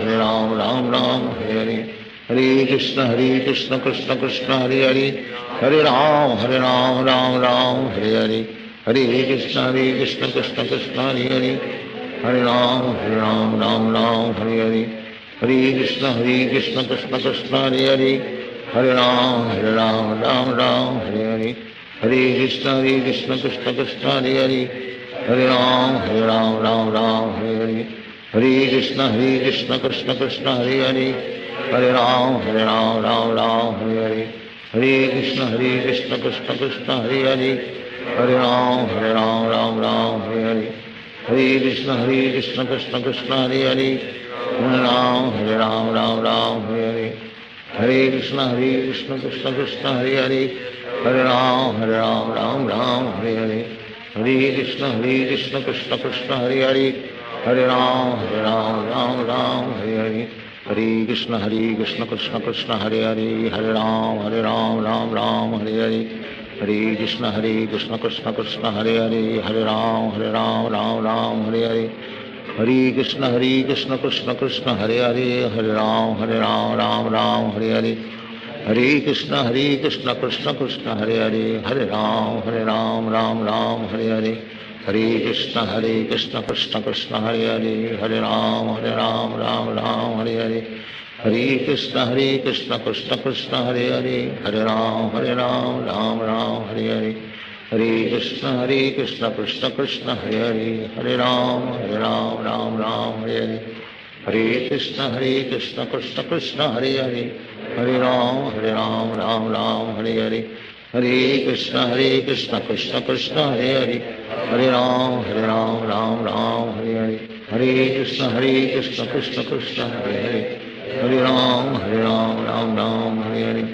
Ram Ram Hare Hare. Hare Krishna Krishna Krishna Hare Hare, Hare Ram Ram Ram Hare Hare. Hare Krishna Krishna Krishna Hare Hare, Hare Ram Ram Ram Hare Hare. Hare Krishna Krishna Krishna Hare Hare, Hare Ram Ram Ram Hare Hare. Hare Krishna Krishna Krishna Hare Hare, Hare Ram Ram Ram Hare Hare. Hare Krishna Krishna Krishna Hare Hare, Hare Ram Ram Ram Hare Hare. Hare Krishna Krishna Krishna Hare Hare, Hare Ram Ram Ram Hare Hare. Hare Krishna Krishna Krishna Hare Hare, Hare Ram Ram Hare Hare. Hare Krishna Krishna Krishna Hare Hare, Hare Ram Ram Hare Hare. Hare Krishna Krishna Krishna Hare Hare, Hare Ram Ram Hare Hare. Hare Krishna Krishna Krishna Hare Hare, Hare Ram Ram Ram Hare Hare. Hare Krishna Krishna Krishna Hare Hare, Hare Ram Ram Hare Hare. Hare Krishna Krishna Krishna Hare Hare, Hare Ram Ram Hare Hare. Hare Krishna Krishna Krishna Hare Hare, Hare Ram Ram Hare Hare. Hare Krishna Krishna Krishna Hare Hare, Hare Ram Ram Hare Hare. Hare Krishna Krishna Krishna Hare Hare, Hare Ram Ram Ram Hare Hare. Hare Krishna Krishna Krishna Hare Hare, Hare Ram Ram Ram Hare Hare. Hare Krishna Krishna Krishna Hare Hare, Hare Ram Ram Ram Hare Hare. Hare Krishna Krishna Krishna Hare Hare, Hare Ram Ram Ram Hare Hare. Hare Krishna Krishna Krishna Hare Hare, Hare Ram Ram Ram Hare Hare. Hare Krishna Krishna Krishna Hare Hare, Hare Ram Ram Ram Hare Hare.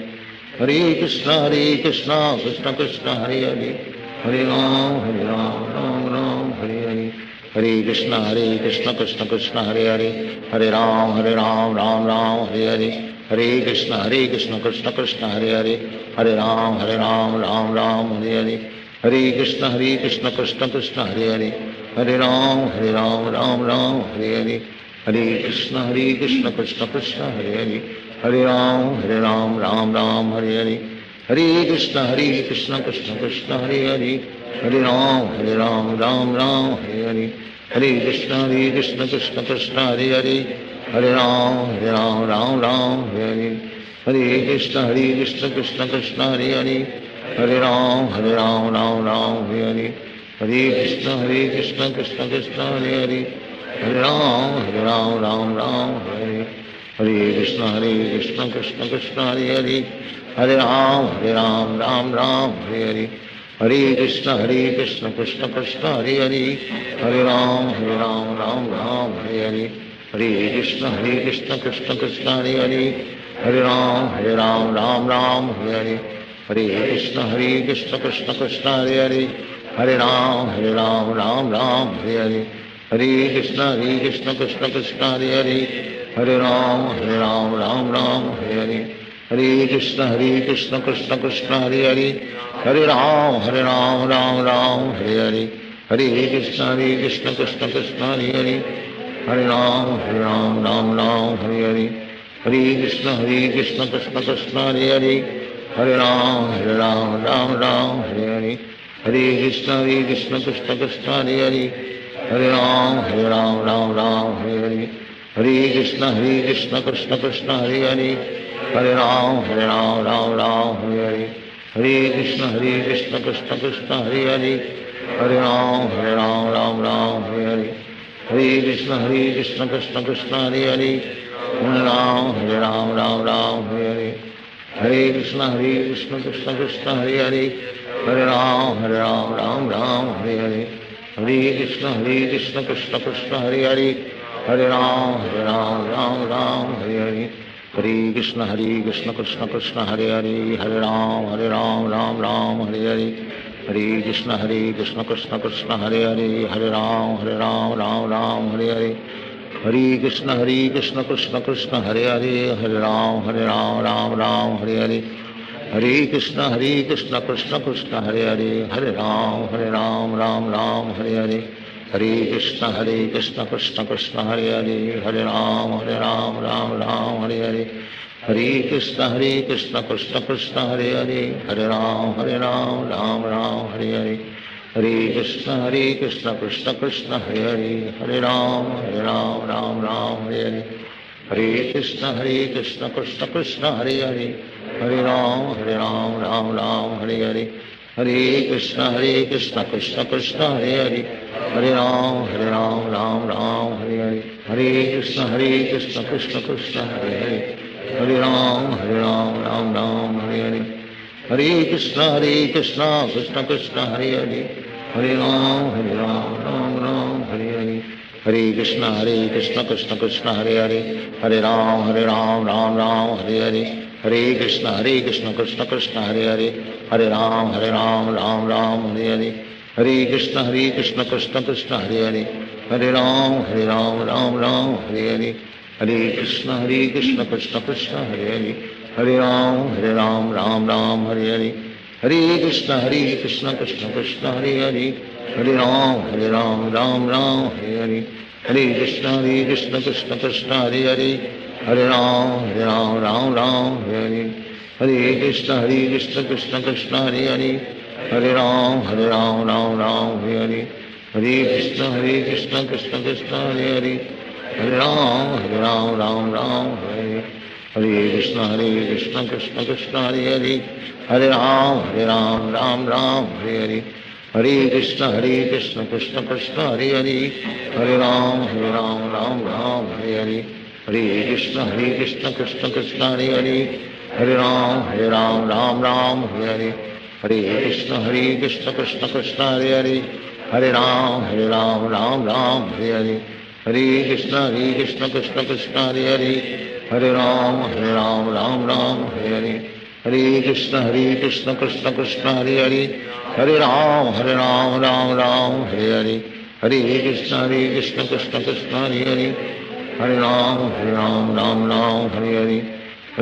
Hare Krishna Krishna Krishna Hare Hare, Hare Ram Ram Ram Hare Hare. Hare Krishna Krishna Krishna Hare Hare, Hare Ram Ram Ram Hare Hare. Hare Krishna Krishna Krishna Hare Hare, Hare Ram Ram Ram Hare Hare. Hare Krishna Krishna Krishna Hare Hare, Hare Ram Ram Ram Hare Hare. Hare Krishna Krishna Krishna Hare Hare, Hare Ram Ram Ram Hare Hare. Hare Krishna Krishna Krishna Hare Hare, Hare Ram Ram Ram Hare Hare. Hare Krishna Krishna Krishna Hare Hare, Hare Ram Ram Ram Hare Hare. Hare Krishna Krishna Krishna Hare Hare, Hare Ram Ram Ram Hare Hare. Hare Krishna Krishna Krishna Hare Hare, Hare Ram Ram Ram Hare Hare. Hare Krishna Krishna Krishna Hare Hare, Hare Ram Ram Ram Hare Hare. Hare Krishna Krishna Krishna Hare Hare, Hare Ram Ram Ram Hare Hare. Hare Krishna Krishna Krishna Hare Hare, Hare Ram Ram Ram Hare Hare. Hare Krishna Krishna Krishna Hare Hare, Hare Ram Ram Ram Hare Hare. Hare Krishna Krishna Krishna Hare Hare, Hare Ram Ram Ram Hare Hare. Hare Krishna Krishna Krishna Hare Hare, Hare Ram Ram Ram Hare Hare. Hare Krishna Krishna Krishna Hare Hare, Hare Ram Ram Ram Hare Hare. Hare Krishna Krishna Krishna Hare Hare, Hare Ram Ram Ram Hare Hare. Hare Krishna Krishna Krishna Hare Hare, Hare Ram Ram Ram Hare Hare. Hare Krishna Krishna Krishna Hare Hare, Hare Ram Ram Ram Hare Hare. Hare Krishna Krishna Krishna Hare Hare, Hare Ram Ram Ram Hare Hare. Hare Krishna Hare Krishna Krishna Krishna Hare Hare. Hare Ram Hare Ram Ram Ram Hare Hare. Hare Krishna Hare Krishna Krishna Krishna Hare Hare. Hare Ram Hare Ram Ram Ram Hare Hare. Hare Krishna Hare Krishna Krishna Krishna Hare Hare. Hare Ram Hare Ram Ram Ram Hare Hare. Hare Krishna Hare Krishna Krishna Krishna Hare Hare. Hare Ram Hare Ram Ram Ram Hare Hare. Hare Krishna Hare Krishna Krishna Krishna Hare Hare. Hare Ram Hare Ram Ram Ram Hare Hare. Hare Krishna Hare Krishna Krishna Krishna Hare Hare. Hare Ram Hare Ram Ram Ram Hare Hare. Hare Krishna Hare Krishna Krishna Krishna Hare Hare. Hare Ram Hare Ram Ram Ram Hare Hare. Hare Krishna Hare Krishna Krishna Krishna Hare Hare. Hare Ram Hare Ram Ram Ram Hare Hare. Hare Krishna Hare Krishna Krishna Krishna Hare Hare. Hare Ram Hare Ram Ram Ram Hare Hare. Hare Krishna Hare Krishna Krishna Krishna Hare Hare. Hare Ram Hare Ram Ram Ram Hare Hare. Hare Krishna Hare Krishna Krishna Krishna Hare Hare. Hare Ram Hare Ram Ram Ram Hare Hare. Hare Krishna Hare Krishna Krishna Krishna Hare Hare. Hare Ram Hare Ram Ram Ram Hare Hare. Hare Krishna Hare Krishna Krishna Krishna Hare Hare. Hare Ram Hare Ram Ram Ram Hare Hare. Hare Krishna Hare Krishna Krishna Krishna Hare Hare. Hare Ram Hare Ram Ram Ram Hare Hare. Hare Krishna Hare Krishna Krishna Krishna Hare Hare. Hare Ram Hare Ram Ram Ram Hare Hare. Hare Krishna Hare Krishna Krishna Krishna Hare Hare. Hare Ram Hare Ram Ram Ram Hare Hare. Hare Krishna Hare Krishna Krishna Krishna Hare Hare. Hare Ram Hare Ram Ram Ram Hare Hare. Hare Krishna Hare Krishna Krishna Krishna Hare Hare. Hare Ram Hare Ram Ram Ram Hare Hare. Hare Krishna Hare Krishna Krishna Krishna Hare Hare. Hare Ram Hare Ram Ram Ram Hare Hare. Hare Krishna Hare Krishna Krishna Krishna Hare Hare. Hare Ram Hare Ram Ram Ram Hare Hare. Hare Krishna Hare Krishna Krishna Krishna Hare Hare. Hare Ram Hare Ram Ram Ram Hare Hare. Hare Krishna Hare Krishna Krishna Krishna Hare Hare. Hare Ram Hare Ram Ram Ram Hare Hare. Hare Krishna Hare Krishna Krishna Krishna Hare Hare. Hare Ram Hare Ram Ram Ram Hare Hare. Hare Krishna Hare Krishna Krishna Krishna Hare Hare. Hare Ram Hare Ram Ram Ram Hare Hare. Hare Krishna Hare Krishna Krishna Krishna Hare Hare. Hare Ram Hare Ram Ram Ram Hare Hare. Hare Krishna Hare Krishna Krishna Krishna Hare Hare. Hare Ram Hare Ram Ram Ram Hare Hare. Hare Krishna Hare Krishna Krishna Krishna Hare Hare. Hare Ram Hare Ram Ram Ram Hare Hare. Hare Krishna Hare Krishna Krishna Krishna Hare Hare. Hare Ram Hare Ram Ram Ram Hare Hare. Hare Krishna Hare Krishna Krishna Krishna Hare Hare. Hare Ram Hare Ram Ram Ram Hare Hare.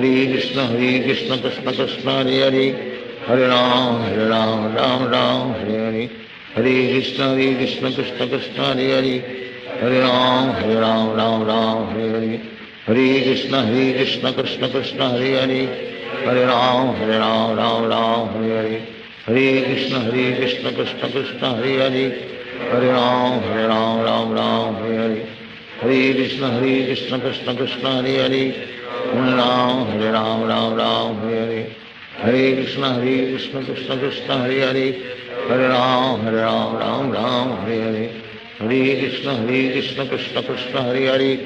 Hare Krishna Hare Krishna Krishna Krishna Hare Hare. Hare Ram Hare Ram Ram Ram Hare Hare. Hare Krishna Hare Krishna Krishna Krishna Hare Hare. Hare Ram Hare Ram Ram Ram Hare Hare. Hare Krishna Hare Krishna Krishna Krishna Hare Hare. Hare Ram Hare Ram Ram Ram Hare Hare. Hare Krishna Hare Krishna Krishna Krishna Hare Hare. Hare Ram Hare Ram Ram Ram Hare Hare. Hare Krishna Hare Krishna Krishna Krishna Hare Hare. Hare Ram Hare Ram Ram Ram Hare Hare. Hare Krishna Hare Krishna Krishna Krishna Hare Hare. Hare Ram Hare Ram Ram Ram Hare Hare. Hare Krishna Hare Krishna Krishna Krishna Hare Hare.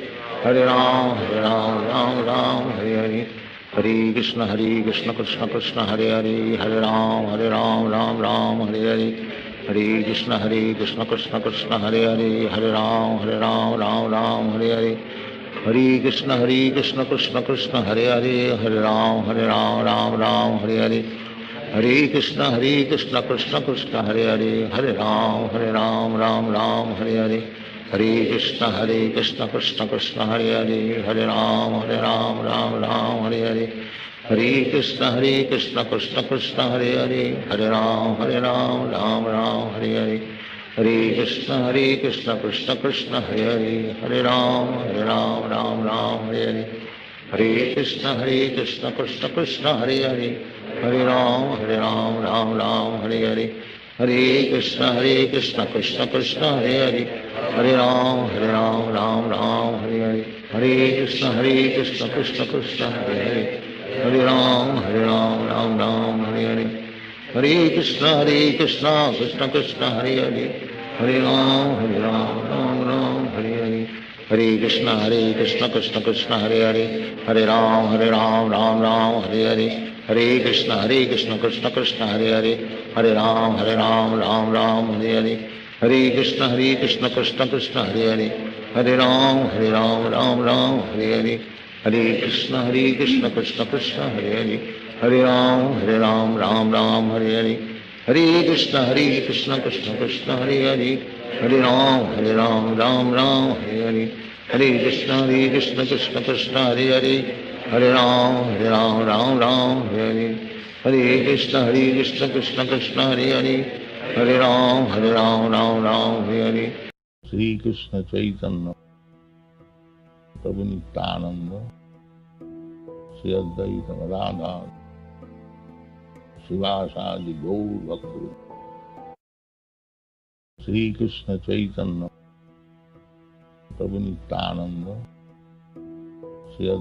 Hare Ram Hare Ram Ram Ram Hare Hare. Hare Krishna Hare Krishna Krishna Krishna Hare Hare. Hare Ram Hare Ram Ram Ram Hare Hare. Hare Krishna Hare Krishna Krishna Krishna Hare Hare. Hare Ram Hare Ram Ram Ram Hare Hare. Hare Krishna Hare Krishna Krishna Krishna Hare Hare. Hare Ram Hare Ram Ram Ram Hare Hare. Hare Krishna Hare Krishna Krishna Krishna Hare Hare. Hare Ram Hare Ram Ram Ram Hare Hare. Hare Krishna Hare Krishna Krishna Krishna Hare Hare. Hare Ram Hare Ram Ram Ram Hare Hare. Hare Krishna Hare Krishna Krishna Krishna Hare Hare. Hare Ram Hare Ram Ram Ram Hare Hare. Hare Krishna Hare Krishna Krishna Krishna Hare Hare. Hare Ram Hare Ram Ram Ram Hare Hare. Hare Krishna Hare Krishna Krishna Krishna Hare Hare. Hare Ram Hare Ram Ram Ram Hare Hare. Hare Krishna Hare Krishna Krishna Krishna Hare Hare. Hare Ram Hare Ram Ram Ram Hare Hare. Hare Krishna Hare Krishna Krishna Krishna Hare Hare. Hare Ram Hare Ram Ram Ram Hare Hare. Hare Krishna Hare Krishna Krishna Krishna Hare Hare Hare Ram Hare Ram Ram Ram Hare Hare Hare Krishna Hare Krishna Krishna Krishna Hare Hare Hare Ram Hare Ram Ram Ram Hare Hare Hare Krishna Hare Krishna Krishna Krishna Hare Hare Hare Ram Hare Ram Ram Ram Hare Hare Hare Krishna Hare Krishna Krishna Krishna Hare Hare Hare Ram Hare Ram Ram Ram Hare Hare Hare Krishna Hare Krishna Krishna Krishna Hare Hare Hare Ram Hare Ram Ram Ram Hare Hare Hare Krishna Hare Krishna Krishna Krishna Hare Hare Hare Ram Hare Ram Ram Ram Hare Hare Hare Krishna Hare Krishna Krishna Krishna Hare Hare Hare Ram Hare Ram Ram Ram Hare Hare Shri Krishna Chaitanya Prabhu Nityananda Shri Advaita Radha Srivasadi Gaur Bhakta Shri Krishna Chaitanya Prabhu Nityananda Shri.